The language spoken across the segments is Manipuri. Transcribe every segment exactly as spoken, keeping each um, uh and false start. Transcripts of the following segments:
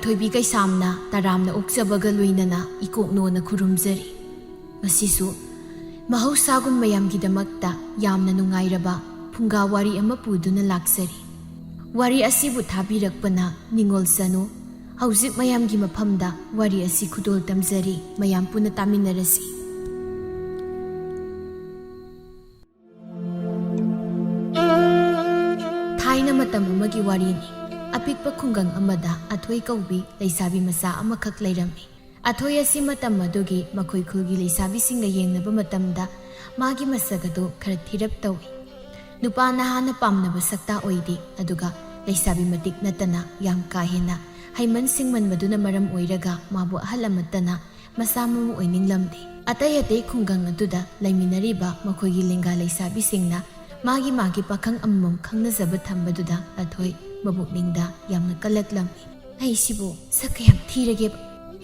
ꯊꯣꯏꯕꯤ ꯀꯩꯁꯥꯝꯅ ꯇꯔꯥꯝꯅ ꯑꯣꯛꯆꯕꯒ ꯂꯣꯏꯅꯅ ꯏꯀꯣꯛꯅꯣꯅ ꯈꯨꯔꯨꯝꯖꯔꯤ꯫ ꯉꯁꯤꯁꯨ ꯃꯍꯧꯁꯥꯒꯨꯝ ꯃꯌꯥꯝꯒꯤꯗꯃꯛꯇ ꯌꯥꯝꯅ ꯅꯨꯡꯉꯥꯏꯔꯕ ꯐꯨꯡꯒꯥ ꯋꯥꯔꯤ ꯑꯃ ꯄꯨꯗꯨꯅ ꯂꯥꯛꯆꯔꯤ꯫ ꯋꯥꯔꯤ ꯑꯁꯤꯕꯨ ꯊꯥꯕꯤꯔꯛꯄꯅ ꯅꯤꯉꯣꯜ ꯆꯅꯨ꯫ ꯍꯧꯖꯤꯛ ꯃꯌꯥꯝꯒꯤ ꯃꯐꯝꯗ ꯋꯥꯔꯤ ꯑꯁꯤ ꯈꯨꯗꯣꯜ ꯇꯝꯖꯔꯤ, ꯃꯌꯥꯝ ꯄꯨꯟꯅ ꯇꯥꯃꯤꯟꯅꯔꯁꯤ꯫ ꯊꯥꯏꯅ ꯃꯇꯝ ꯑꯃꯒꯤ ꯋꯥꯔꯤꯅꯤ꯫ ꯑꯄꯤꯛꯄ ꯈꯨꯡꯒꯪ ꯑꯃꯗ ꯑꯊꯣꯏ ꯀꯧꯕꯤ ꯂꯩꯁꯥꯕꯤ ꯃꯆꯥ ꯑꯃꯈꯛ ꯂꯩꯔꯝꯃꯤ꯫ ꯑꯊꯣꯏ ꯑꯁꯤ ꯃꯇꯝ ꯑꯗꯨꯒꯤ ꯃꯈꯣꯏ ꯈꯨꯜꯒꯤ ꯂꯩꯁꯥꯕꯤꯁꯤꯡꯒ ꯌꯦꯡꯅꯕ ꯃꯇꯝꯗ ꯃꯥꯒꯤ ꯃꯁꯛ ꯑꯗꯨ ꯈꯔ ꯊꯤꯔꯞ ꯇꯧꯏ꯫ ꯅꯨꯄꯥ ꯅꯍꯥꯅ ꯄꯥꯝꯅꯕ ꯁꯛꯇꯥ ꯑꯣꯏꯗꯦ, ꯑꯗꯨꯒ ꯂꯩꯁꯥꯕꯤ ꯃꯇꯤꯛ ꯅꯠꯇꯅ ꯌꯥꯝ ꯀꯥ ꯍꯦꯟꯅ ꯍꯩꯃꯟ ꯁꯤꯡꯃꯟꯕꯗꯨꯅ ꯃꯔꯝ ꯑꯣꯏꯔꯒ ꯃꯥꯕꯨ ꯑꯍꯜ ꯑꯃꯠꯇꯅ ꯃꯆꯥ ꯃꯎ ꯑꯣꯏꯅꯤꯡꯂꯝꯗꯦ꯫ ꯑꯇꯩ ꯑꯇꯩ ꯈꯨꯡꯒꯪ ꯑꯗꯨꯗ ꯂꯩꯃꯤꯟꯅꯔꯤꯕ ꯃꯈꯣꯏꯒꯤ ꯂꯦꯡꯒꯥ ꯂꯩꯁꯥꯕꯤꯁꯤꯡꯅ ꯃꯥꯒꯤ ꯃꯥꯒꯤ ꯄꯥꯈꯪ ꯑꯃꯃꯝ ꯈꯪꯅꯖꯕ ꯊꯝꯕꯗꯨꯗ ꯑꯊꯣꯏ ꯃꯕꯨꯛꯅꯤꯡꯗ ꯌꯥꯝꯅ ꯀꯜꯂꯛꯂꯝꯃꯤ꯫ "ꯑꯩꯁꯤꯕꯨ ꯁꯛ ꯀꯌꯥꯝ ꯊꯤꯔꯒꯦꯕ?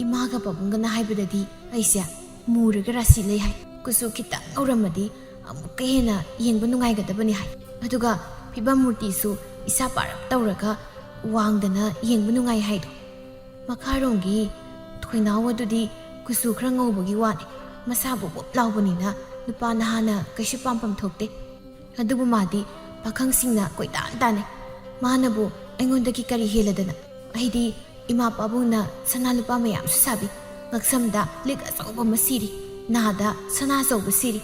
ꯏꯃꯥꯒ ꯄꯥꯕꯨꯡꯒꯅ ꯍꯥꯏꯕꯗꯗꯤ ꯑꯩꯁꯦ ꯃꯨꯔꯒ ꯔꯥꯁꯤ ꯂꯩ ꯍꯥꯏ, ꯀꯨꯆꯨ ꯈꯤꯇꯪ ꯉꯧꯔꯝꯃꯗꯤ ꯑꯃꯨꯛꯀ ꯍꯦꯟꯅ ꯌꯦꯡꯕ ꯅꯨꯡꯉꯥꯏꯒꯗꯕꯅꯤ ꯍꯥꯏ, ꯑꯗꯨꯒ ꯐꯤꯕꯝ ꯃꯨꯔꯇꯤꯁꯨ ꯏꯁꯥ ꯄꯥꯔꯞ ꯇꯧꯔꯒ ꯋꯥꯡꯗꯅ ꯌꯦꯡꯕ ꯅꯨꯡꯉꯥꯏ ꯍꯥꯏꯗꯣ꯫ ꯃꯈꯥꯔꯣꯝꯒꯤ ꯊꯣꯏꯅꯥꯎ ꯑꯗꯨꯗꯤ ꯀꯨꯆꯨ ꯈꯔ ꯉꯧꯕꯒꯤ ꯋꯥꯅꯤ, ꯃꯁꯥ ꯕꯨꯞ ꯕꯨꯞ ꯂꯥꯎꯕꯅꯤꯅ ꯅꯨꯄꯥ ꯅꯍꯥꯅ ꯀꯩꯁꯨ ꯄꯥꯝꯐꯝ ꯊꯣꯛꯇꯦ꯫ ꯑꯗꯨꯕꯨ ꯃꯥꯗꯤ ꯄꯥꯈꯪꯁꯤꯡꯅ ꯀꯣꯏꯇꯥꯟ ꯇꯥꯟꯅꯩ꯫ ꯃꯥꯅꯕꯨ ꯑꯩꯉꯣꯟꯗꯒꯤ ꯀꯔꯤ ꯍꯦꯜꯂꯗꯅ? ꯑꯩꯗꯤ ꯏꯃꯥ ꯄꯥꯕꯨꯡꯅ ꯁꯅꯥ ꯂꯨꯄꯥ ꯃꯌꯥꯝꯁꯨ ꯁꯥꯕꯤ, ꯉꯛꯁꯝꯗ ꯂꯤꯛ ꯑꯆꯧꯕ ꯑꯃ ꯁꯤꯔꯤ, ꯅꯥꯗ ꯁꯅꯥ ꯑꯆꯧꯕ ꯁꯤꯔꯤ,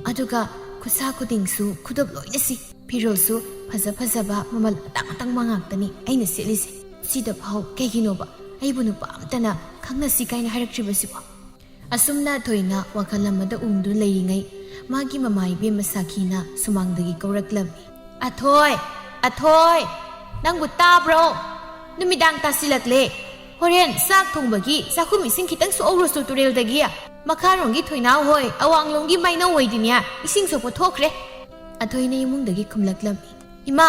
ꯑꯗꯨꯒ ꯈꯨꯠꯁꯥ ꯈꯨꯗꯤꯡꯁꯨ ꯈꯨꯗꯣꯞ ꯂꯣꯏꯅ ꯁꯤ, ꯐꯤꯔꯣꯜꯁꯨ ꯐꯖ ꯐꯖꯕ ꯃꯃꯜ ꯑꯇꯥꯡ ꯑꯇꯥꯡꯕ ꯉꯥꯛꯇꯅꯤ ꯑꯩꯅ ꯁꯦꯠꯂꯤꯁꯦ꯫ ꯁꯤꯗ ꯐꯥꯎ ꯀꯩꯒꯤꯅꯣꯕ ꯑꯩꯕꯨ ꯅꯨꯄꯥ ꯑꯝꯇꯅ ꯈꯪꯅꯁꯤ ꯀꯥꯏꯅ ꯍꯥꯏꯔꯛꯇ꯭ꯔꯤꯕꯁꯤꯕꯣ?" ꯑꯁꯨꯝꯅ ꯊꯣꯏꯅ ꯋꯥꯈꯜ ꯑꯃꯗ ꯎꯝꯗꯨꯅ ꯂꯩꯔꯤꯉꯩ, ꯃꯥꯒꯤ ꯃꯃꯥ ꯏꯕꯦꯝꯃ ꯁꯥꯈꯤꯅ ꯁꯨꯃꯥꯡꯗꯒꯤ ꯀꯧꯔꯛꯂꯝꯃꯤ꯫ "ꯑꯊꯣꯏ, ꯑꯊꯣꯏ, ꯅꯪꯕꯨ ꯇꯥꯕ꯭ꯔꯣ? ꯅꯨꯃꯤꯗꯥꯡ ꯇꯥꯁꯤꯜꯂꯛꯂꯦ꯫ ꯍꯣꯔꯦꯟ ꯆꯥꯛ ꯊꯣꯡꯕꯒꯤ ꯆꯥꯛꯈꯨꯝ ꯏꯁꯤꯡ ꯈꯤꯇꯪ ꯁꯣꯛꯍꯧꯔꯁꯨ ꯇꯨꯔꯦꯜꯗꯒꯤ꯫ ꯃꯈꯥꯔꯣꯝꯒꯤ ꯊꯣꯏꯅꯥꯎ ꯍꯣꯏ, ꯑꯋꯥꯡꯂꯣꯝꯒꯤ ꯃꯥꯏꯅꯧ ꯍꯣꯏꯗꯤꯅꯦ, ꯏꯁꯤꯡ ꯁꯣꯛꯄ ꯊꯣꯛꯈ꯭ꯔꯦ꯫" ꯑꯊꯣꯏꯅ ꯏꯃꯨꯡꯗꯒꯤ ꯈꯨꯝꯂꯛꯂꯝꯃꯤ꯫ "ꯏꯃꯥ,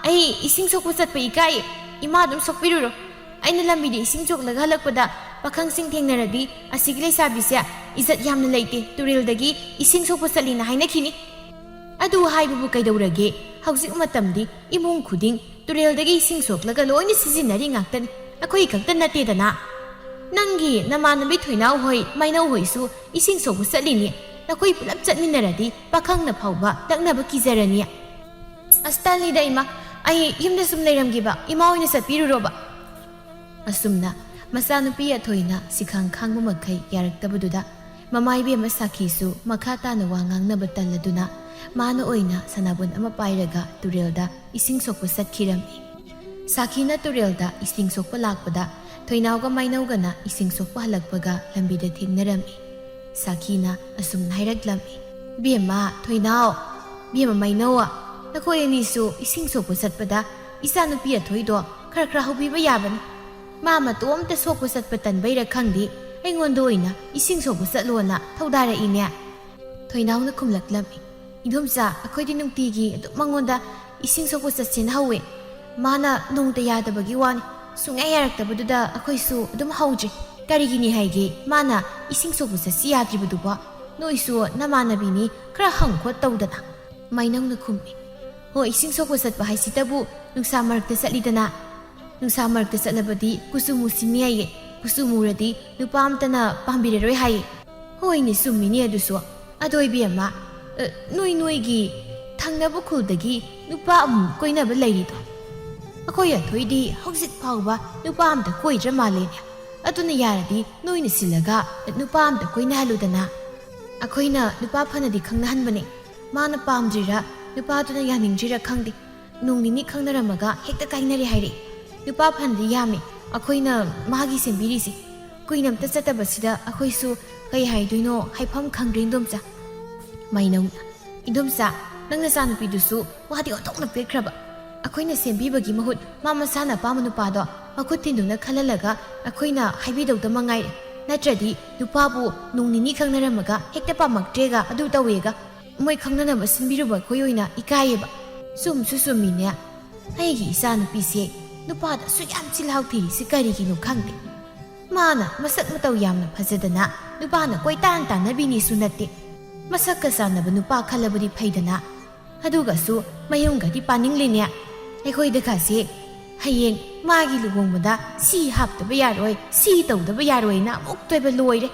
ꯑꯩ ꯏꯁꯤꯡ ꯁꯣꯛꯄ ꯆꯠꯄ ꯏꯀꯥꯏꯌꯦ꯫ ꯏꯃꯥ ꯑꯗꯨꯝ ꯁꯣꯛꯄꯤꯔꯨꯔꯣ꯫ ꯑꯩꯅ ꯂꯝꯕꯤꯗ ꯏꯁꯤꯡ ꯁꯣꯛꯂꯒ ꯍꯜꯂꯛꯄꯗ ꯄꯥꯈꯪꯁꯤꯡ ꯊꯦꯡꯅꯔꯗꯤ, 'ꯑꯁꯤꯒꯤ ꯂꯩꯁꯥꯕꯤꯁꯦ ꯏꯖꯠ ꯌꯥꯝꯅ ꯂꯩꯇꯦ, ꯇꯨꯔꯦꯜꯗꯒꯤ ꯏꯁꯤꯡ ꯁꯣꯛꯄ ꯆꯠꯂꯤꯅ ꯍꯥꯏꯅꯈꯤꯅꯤ.' ꯑꯗꯨ ꯍꯥꯏꯕꯕꯨ ꯀꯩꯗꯧꯔꯒꯦ? ꯍꯧꯖꯤꯛ ꯃꯇꯝꯗꯤ ꯏꯃꯨꯡ ꯈꯨꯗꯤꯡ ꯇꯨꯔꯦꯜꯗꯒꯤ ꯏꯁꯤꯡ ꯁꯣꯛꯂꯒ ꯂꯣꯏꯅ ꯁꯤꯖꯤꯟꯅꯔꯤ ꯉꯥꯛꯇꯅꯤ꯫ ꯑꯩꯈꯣꯏ ꯈꯛꯇ ꯅꯠꯇꯦꯗꯅ꯫ ꯅꯪꯒꯤ ꯅꯃꯥꯟꯅꯕꯤ ꯊꯣꯏꯅꯥꯎ ꯍꯣꯏ, ꯃꯥꯏꯅꯧ ꯍꯣꯏꯁꯨ ꯏꯁꯤꯡ ꯁꯣꯛꯄ ꯆꯠꯂꯤꯅꯤ꯫ ꯅꯈꯣꯏ ꯄꯨꯂꯞ ꯆꯠꯃꯤꯟꯅꯔꯗꯤ ꯄꯥꯈꯪꯅ ꯐꯥꯎꯕ ꯂꯛꯅꯕ ꯀꯤꯖꯔꯅꯤ꯫ ꯑꯁ, ꯇꯜꯂꯤꯗ ꯏꯃꯥ, ꯑꯩ ꯌꯨꯝꯗ ꯁꯨꯝ ꯂꯩꯔꯝꯒꯦꯕ, ꯏꯃꯥ ꯍꯣꯏꯅ ꯆꯠꯄꯤꯔꯨꯔꯣꯕ꯫ ꯑꯁꯨꯝꯅ ꯃꯆꯥꯅꯨꯄꯤ ꯑꯊꯣꯏꯅ ꯁꯤꯈꯥꯡ ꯈꯥꯡꯕ ꯃꯈꯩ ꯌꯥꯔꯛꯇꯕꯗꯨꯗ ꯃꯃꯥ ꯏꯕꯦꯝꯃ ꯁꯥꯈꯤꯁꯨ ꯃꯈꯥ ꯇꯥꯅ ꯋꯥ ꯉꯥꯡꯅꯕ ꯇꯜꯂꯗꯨꯅ ꯃꯥꯅ ꯑꯣꯏꯅ ꯁꯅꯥꯕꯨꯟ ꯑꯃ ꯄꯥꯏꯔꯒ ꯇꯨꯔꯦꯜꯗ ꯏꯁꯤꯡ ꯁꯣꯛꯄ ꯆꯠꯈꯤꯔꯝꯃꯤ꯫ ꯁꯥꯈꯤꯅ ꯇꯨꯔꯦꯜꯗ ꯏꯁꯤꯡ ꯁꯣꯛꯄ ꯂꯥꯛꯄꯗ ꯊꯣꯏꯅꯥꯎꯒ ꯃꯥꯏꯅꯧꯒꯅ ꯏꯁꯤꯡ ꯁꯣꯛꯄ ꯍꯜꯂꯛꯄꯒ ꯂꯝꯕꯤꯗ ꯊꯦꯡꯅꯔꯝꯃꯤ꯫ ꯁꯥꯈꯤꯅ ꯑꯁꯨꯝꯅ ꯍꯥꯏꯔꯛꯂꯝꯃꯤ, "ꯕꯦꯝꯃ ꯊꯣꯏꯅꯥꯎ, ꯕꯦꯝꯃ ꯃꯥꯏꯅꯧ, ꯅꯈꯣꯏ ꯑꯅꯤꯁꯨ ꯏꯁꯤꯡ ꯁꯣꯛꯄ ꯆꯠꯄꯗ ꯏꯆꯥꯅꯨꯄꯤ ꯑꯊꯣꯏꯗꯣ ꯈꯔ ꯈꯔ ꯍꯧꯕꯤꯕ ꯌꯥꯕꯅꯤ꯫ ꯃꯥ ꯃꯇꯣꯝꯇ ꯁꯣꯛꯄ ꯆꯠꯄ ꯇꯟꯕꯩꯔ ꯈꯪꯗꯦ, ꯑꯩꯉꯣꯟꯗ ꯑꯣꯏꯅ ꯏꯁꯤꯡ ꯁꯣꯛꯄ ꯆꯠꯂꯣꯅ ꯊꯧꯗꯥꯔꯛꯏꯅꯦ꯫" ꯊꯣꯏꯅꯥꯎꯅ ꯈꯨꯝꯂꯛꯂꯝꯃꯤ, "ꯏꯗꯣꯝꯆꯥ, ꯑꯩꯈꯣꯏꯗꯤ ꯅꯨꯡꯇꯤꯒꯤ ꯑꯗꯨꯝ ꯃꯉꯣꯟꯗ ꯏꯁꯤꯡ ꯁꯣꯛꯄ ꯆꯠꯁꯦꯅ ꯍꯧꯋꯦ꯫ ꯃꯥꯅ ꯅꯣꯡꯇ ꯌꯥꯗꯕꯒꯤ ꯋꯥꯅꯤ, ꯁꯨꯡꯌꯥ ꯌꯥꯔꯛꯇꯕꯗꯨꯗ ꯑꯩꯈꯣꯏꯁꯨ ꯑꯗꯨꯝ ꯍꯧꯗ꯭ꯔꯦ꯫ ꯀꯔꯤꯒꯤꯅꯤ ꯍꯥꯏꯒꯦ ꯃꯥꯅ ꯏꯁꯤꯡ ꯁꯣꯛꯄ ꯆꯠꯁꯤ ꯌꯥꯗ꯭ꯔꯤꯕꯗꯨꯕꯣ? ꯅꯣꯏꯁꯨ ꯅꯃꯥꯟꯅꯕꯤꯅꯤ, ꯈꯔ ꯍꯪ ꯈꯣꯠ ꯇꯧꯗꯅ꯫" ꯃꯥꯏꯅꯧꯅ ꯈꯨꯝꯃꯤ, "ꯍꯣꯏ, ꯏꯁꯤꯡ ꯁꯣꯛꯄ ꯆꯠꯄ ꯍꯥꯏꯁꯤꯇꯕꯨ ꯅꯨꯡꯁꯥ ꯃꯔꯛꯇ ꯆꯠꯂꯤꯗꯅ꯫ ꯅꯨꯡꯁꯥ ꯃꯔꯛꯇ ꯆꯠꯂꯕꯗꯤ ꯀꯨꯆꯨ ꯃꯨꯁꯤꯟꯅꯤ ꯍꯥꯏꯌꯦ, ꯀꯨꯆꯨ ꯃꯨꯔꯗꯤ ꯅꯨꯄꯥ ꯑꯝꯇꯅ ꯄꯥꯝꯕꯤꯔꯔꯣꯏ ꯍꯥꯏꯌꯦ꯫" "ꯍꯣꯏꯅꯦ, ꯆꯨꯝꯃꯤꯅꯦ ꯑꯗꯨꯁꯨ꯫ ꯑꯗꯣ ꯏꯕꯦꯝꯃ, ꯑ, ꯅꯣꯏ ꯅꯣꯏꯒꯤ ꯊꯪꯅꯕ ꯈꯨꯜꯗꯒꯤ ꯅꯨꯄꯥ ꯑꯃꯨꯛ ꯀꯣꯏꯅꯕ ꯂꯩꯔꯤꯗꯣ? ꯑꯩꯈꯣꯏ ꯑꯊꯣꯏꯗꯤ ꯍꯧꯖꯤꯛ ꯐꯥꯎꯕ ꯅꯨꯄꯥ ꯑꯝꯇ ꯀꯣꯏꯗ꯭ꯔ ꯃꯥꯜꯂꯦꯅꯦ꯫ ꯑꯗꯨꯅ ꯌꯥꯔꯗꯤ ꯅꯣꯏꯅ ꯁꯤꯜꯂꯒ ꯅꯨꯄꯥ ꯑꯝꯇ ꯀꯣꯏꯅꯍꯜꯂꯨꯗꯅ꯫" ꯑꯩꯈꯣꯏꯅ ꯅꯨꯄꯥ ꯐꯅꯗꯤ ꯈꯪꯅꯍꯟꯕꯅꯦ꯫ ꯃꯥꯅ ꯄꯥꯝꯗ꯭ꯔꯤꯔꯥ, ꯅꯨꯄꯥꯗꯨꯅ ꯌꯥꯅꯤꯡꯗ꯭ꯔꯤꯔꯥ ꯈꯪꯗꯦ, ꯅꯣꯡ ꯅꯤꯅꯤ ꯈꯪꯅꯔꯝꯃꯒ ꯍꯦꯛꯇ ꯀꯥꯏꯅꯔꯦ ꯍꯥꯏꯔꯛꯑꯦ꯫ ꯅꯨꯄꯥ ꯐꯅꯗꯤ ꯌꯥꯝꯃꯤ ꯑꯩꯈꯣꯏꯅ ꯃꯥꯒꯤ ꯁꯦꯝꯕꯤꯔꯤꯁꯦ꯫ ꯀꯨꯏꯅ ꯑꯝꯇ ꯆꯠꯇꯕꯁꯤꯗ ꯑꯩꯈꯣꯏꯁꯨ ꯀꯩ ꯍꯥꯏꯗꯣꯏꯅꯣ ꯍꯥꯏꯐꯝ ꯈꯪꯗ꯭ꯔꯦ, ꯏꯟꯗꯣꯝꯆꯥ꯫ ꯃꯥꯏꯅꯧꯅ, "ꯏꯟꯗꯣꯝꯆꯥ, ꯅꯪ ꯅꯆꯥꯅꯨꯄꯤꯗꯨꯁꯨ ꯋꯥꯗꯤ ꯑꯣꯟꯊꯣꯛꯅ ꯄꯦꯠꯈ꯭ꯔꯕ꯫ ꯑꯩꯈꯣꯏꯅ ꯁꯦꯝꯕꯤꯕꯒꯤ ꯃꯍꯨꯠ ꯃꯥ ꯃꯁꯥꯅ ꯑꯄꯥꯝꯕ ꯅꯨꯄꯥꯗꯣ ꯃꯈꯨꯠ ꯊꯤꯟꯗꯨꯅ ꯈꯜꯍꯜꯂꯒ ꯑꯩꯈꯣꯏꯅ ꯍꯥꯏꯕꯤꯗꯧꯗ ꯃꯉꯥꯏꯔꯦ꯫ ꯅꯠꯇ꯭ꯔꯗꯤ ꯅꯨꯄꯥꯕꯨ ꯅꯣꯡ ꯅꯤꯅꯤ ꯈꯪꯅꯔꯝꯃꯒ ꯍꯦꯛꯇ ꯄꯥꯝꯃꯛꯇ꯭ꯔꯦꯒ ꯑꯗꯨ ꯇꯧꯋꯦꯒ ꯃꯣꯏ ꯈꯪꯅꯅꯕ ꯁꯤꯟꯕꯤꯔꯨꯕ ꯑꯩꯈꯣꯏ ꯑꯣꯏꯅ ꯏꯀꯥꯏꯌꯦꯕ꯫" ꯆꯨꯝꯁꯨ ꯆꯨꯝꯃꯤꯅꯦ꯫ ꯑꯩꯒꯤ ꯏꯆꯥꯅꯨꯄꯤꯁꯦ ꯅꯨꯄꯥꯗ ꯑꯁꯨꯛ ꯌꯥꯝ ꯆꯤꯜꯍꯥꯎ ꯊꯤꯔꯤꯁꯤ ꯀꯔꯤꯒꯤꯅꯣ ꯈꯪꯗꯦ꯫ ꯃꯥꯅ ꯃꯁꯛ ꯃꯇꯧ ꯌꯥꯝꯅ ꯐꯖꯗꯅ ꯅꯨꯄꯥꯅ ꯀꯣꯏꯇꯥꯟ ꯇꯥꯟꯅꯕꯤꯅꯤꯁꯨ ꯅꯠꯇꯦ꯫ ꯃꯁꯛꯀ ꯆꯥꯟꯅꯕ ꯅꯨꯄꯥ ꯈꯜꯂꯕꯗꯤ ꯐꯩꯗꯅ꯫ ꯑꯗꯨꯒꯁꯨ ꯃꯌꯨꯝꯒꯗꯤ ꯄꯥꯅꯤꯡꯂꯤꯅꯦ꯫ ꯑꯩꯈꯣꯏꯗꯒꯁꯦ ꯍꯌꯦꯡ ꯃꯥꯒꯤ ꯂꯨꯍꯣꯡꯕꯗ ꯁꯤ ꯍꯥꯞꯇꯕ ꯌꯥꯔꯣꯏ, ꯁꯤ ꯇꯧꯗꯕ ꯌꯥꯔꯣꯏꯅ ꯑꯃꯨꯛꯇꯣꯏꯕ ꯂꯣꯏꯔꯦ꯫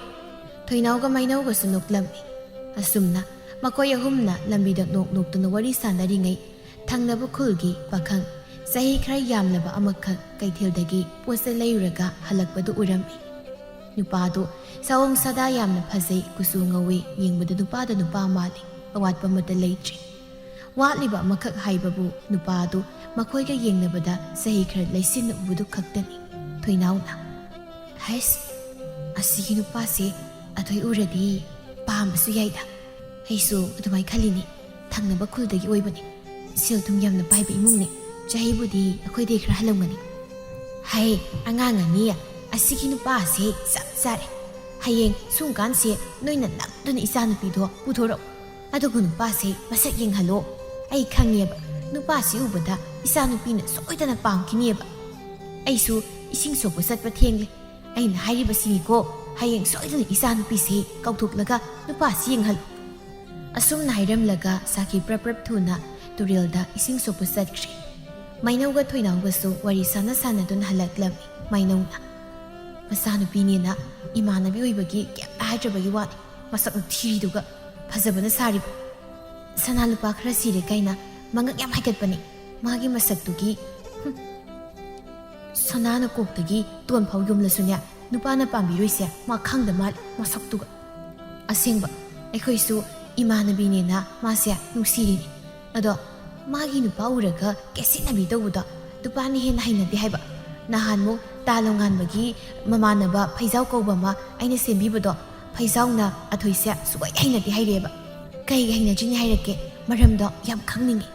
ꯊꯣꯏꯅꯥꯎꯒ ꯃꯩꯅꯧꯒꯁꯨ ꯅꯣꯛꯂꯝꯃꯤ꯫ ꯑꯁꯨꯝꯅ ꯃꯈꯣꯏ ꯑꯍꯨꯝꯅ ꯂꯝꯕꯤꯗ ꯅꯣꯛ ꯅꯣꯛꯇꯨꯅ ꯋꯥꯔꯤ ꯁꯥꯟꯅꯔꯤꯉꯩ, ꯊꯪꯅꯕ ꯈꯨꯜꯒꯤ ꯄꯥꯈꯪ ꯆꯍꯤ ꯈꯔ ꯌꯥꯝꯂꯕ ꯑꯃꯈꯛ ꯀꯩꯊꯦꯜꯗꯒꯤ ꯄꯣꯠ ꯆꯩ ꯂꯩꯔꯨꯔꯒ ꯍꯜꯂꯛꯄꯗꯨ ꯎꯔꯝꯃꯤ꯫ ꯅꯨꯄꯥꯗꯨ ꯁꯑꯣꯡ ꯁꯥꯗꯥ ꯌꯥꯝꯅ ꯐꯖꯩ, ꯀꯨꯆꯨ ꯉꯧꯏ, ꯌꯦꯡꯕꯗ ꯅꯨꯄꯥꯗ ꯅꯨꯄꯥ ꯃꯥꯜꯂꯤ, ꯑꯋꯥꯠꯄ ꯑꯃꯠꯇ ꯂꯩꯇ꯭ꯔꯤ꯫ ꯋꯥꯠꯂꯤꯕ ꯑꯃꯈꯛ ꯍꯥꯏꯕꯕꯨ ꯅꯨꯄꯥꯗꯨ ꯃꯈꯣꯏꯒ ꯌꯦꯡꯅꯕꯗ ꯆꯍꯤ ꯈꯔ ꯂꯩꯁꯤꯟꯅ ꯎꯕꯗꯨ ꯈꯛꯇꯅꯤ꯫ ꯊꯣꯏꯅꯥꯎꯅ, "ꯍꯩꯁ, ꯑꯁꯤꯒꯤ ꯅꯨꯄꯥꯁꯦ ꯑꯊꯣꯏ ꯎꯔꯗꯤ ꯄꯥꯝꯕꯁꯨ ꯌꯥꯏꯗ꯫ ꯑꯩꯁꯨ ꯑꯗꯨꯃꯥꯏ ꯈꯜꯂꯤꯅꯤ꯫ ꯊꯪꯅꯕ ꯈꯨꯜꯗꯒꯤ ꯑꯣꯏꯕꯅꯤ꯫ ꯁꯦꯜ ꯊꯨꯝ ꯌꯥꯝꯅ ꯄꯥꯏꯕ ꯏꯃꯨꯡꯅꯤ꯫ ꯆꯍꯤꯕꯨꯗꯤ ꯑꯩꯈꯣꯏꯗꯩ ꯈꯔ ꯍꯜꯂꯝꯒꯅꯤ꯫ ꯍꯩ, ꯑꯉꯥꯡ ꯑꯅꯤ, ꯑꯁꯤꯒꯤ ꯅꯨꯄꯥ ꯑꯁꯤ ꯆꯞ ꯆꯥꯔꯦ꯫ ꯍꯌꯦꯡ ꯁꯨꯝꯀꯥꯟꯁꯦ ꯅꯣꯏꯅ ꯅꯝꯗꯨꯅ ꯏꯆꯥꯅꯨꯄꯤꯗꯣ ꯄꯨꯊꯣꯔꯛꯎ꯫ ꯑꯗꯨꯒ ꯅꯨꯄꯥꯁꯦ ꯃꯁꯛ ꯌꯦꯡꯍꯜꯂꯣ꯫ ꯑꯩ ꯈꯪꯉꯦꯕ, ꯅꯨꯄꯥꯁꯤ ꯎꯕꯗ ꯏꯆꯥꯅꯨꯄꯤꯅ ꯁꯣꯏꯗꯅ ꯄꯥꯝꯈꯤꯅꯦꯕ꯫ ꯑꯩꯁꯨ ꯏꯁꯤꯡ ꯁꯣꯛꯄ ꯆꯠꯄ ꯊꯦꯡꯂꯦ꯫ ꯑꯩꯅ ꯍꯥꯏꯔꯤꯕꯁꯤꯅꯤꯀꯣ, ꯍꯌꯦꯡ ꯁꯣꯏꯗꯅ ꯏꯆꯥꯅꯨꯄꯤꯁꯦ ꯀꯧꯊꯣꯛꯂꯒ ꯅꯨꯄꯥꯁꯤ ꯌꯦꯡꯍꯜꯂꯨ꯫" ꯑꯁꯨꯝꯅ ꯍꯥꯏꯔꯝꯂꯒ ꯁꯥꯈꯤ ꯄ꯭ꯔꯞ ꯄ꯭ꯔꯞ ꯊꯨꯅ ꯇꯨꯔꯦꯜꯗ ꯏꯁꯤꯡ ꯁꯣꯛꯄ ꯆꯠꯈ꯭ꯔꯦ꯫ ꯃꯩꯅꯧꯒ ꯊꯣꯏꯅꯥꯎꯒꯁꯨ ꯋꯥꯔꯤ ꯁꯥꯟꯅ ꯁꯥꯟꯅꯗꯨꯅ ꯍꯜꯂꯛꯂꯝꯃꯤ꯫ ꯃꯩꯅꯧꯅ, "ꯃꯆꯥꯅꯨꯄꯤꯅꯦꯅ ꯏꯃꯥꯟꯅꯕꯤ ꯑꯣꯏꯕꯒꯤ ꯀꯩꯝꯇ ꯍꯥꯏꯗ꯭ꯔꯕꯒꯤ ꯋꯥꯅꯤ꯫ ꯃꯁꯛ ꯊꯤꯔꯤꯗꯨꯒ ꯐꯖꯕꯅ ꯁꯥꯔꯤꯕ꯫ ꯁꯅꯥ ꯂꯨꯄꯥ ꯈꯔ ꯁꯤꯔꯦ ꯀꯥꯏꯅ ꯃꯉꯛ ꯌꯥꯝ ꯍꯥꯏꯒꯠꯄꯅꯦ꯫ ꯃꯥꯒꯤ ꯃꯁꯛꯇꯨꯒꯤ, ꯍꯨꯝ, ꯁꯅꯥꯅ ꯀꯣꯛꯇꯒꯤ ꯇꯣꯟ ꯐꯥꯎ ꯌꯣꯝꯂꯁꯨꯅꯦ, ꯅꯨꯄꯥꯅ ꯄꯥꯝꯕꯤꯔꯣꯏꯁꯦ ꯃꯥ ꯈꯪꯗ ꯃꯥꯜꯂꯦ ꯃꯁꯛꯇꯨꯒ꯫ ꯑꯁꯦꯡꯕ, ꯑꯩꯈꯣꯏꯁꯨ ꯏꯃꯥꯟꯅꯕꯤꯅꯦꯅ ꯃꯥꯁꯦ ꯅꯨꯡꯁꯤꯔꯤꯅꯤ꯫ ꯑꯗꯣ ꯃꯥꯒꯤ ꯅꯨꯄꯥ ꯎꯔꯒ ꯀꯦꯁꯤꯟꯅꯕꯤ ꯇꯧꯕꯗꯣ ꯅꯨꯄꯥꯅ ꯍꯦꯟꯅ ꯍꯩꯅꯗꯦ ꯍꯥꯏꯕ꯫ ꯅꯍꯥꯟꯃꯨꯛ ꯇꯥ ꯂꯣꯡꯉꯥꯟꯕꯒꯤ ꯃꯃꯥꯟꯅꯕ ꯐꯩꯖꯥꯎ ꯀꯧꯕ ꯑꯃ ꯑꯩꯅ ꯁꯦꯝꯕꯤꯕꯗꯣ, ꯐꯩꯖꯥꯎꯅ ꯑꯊꯣꯏꯁꯦ ꯁꯨꯛꯍꯩ ꯍꯩꯅꯗꯦ ꯍꯥꯏꯔꯛꯑꯦꯕ꯫ ꯀꯩꯒꯤ ꯍꯩꯅꯗ꯭ꯔꯤꯅꯤ ꯍꯥꯏꯔꯛꯀꯦ? ꯃꯔꯝꯗꯣ ꯌꯥꯝ ꯈꯪꯅꯤꯡꯉꯤ꯫"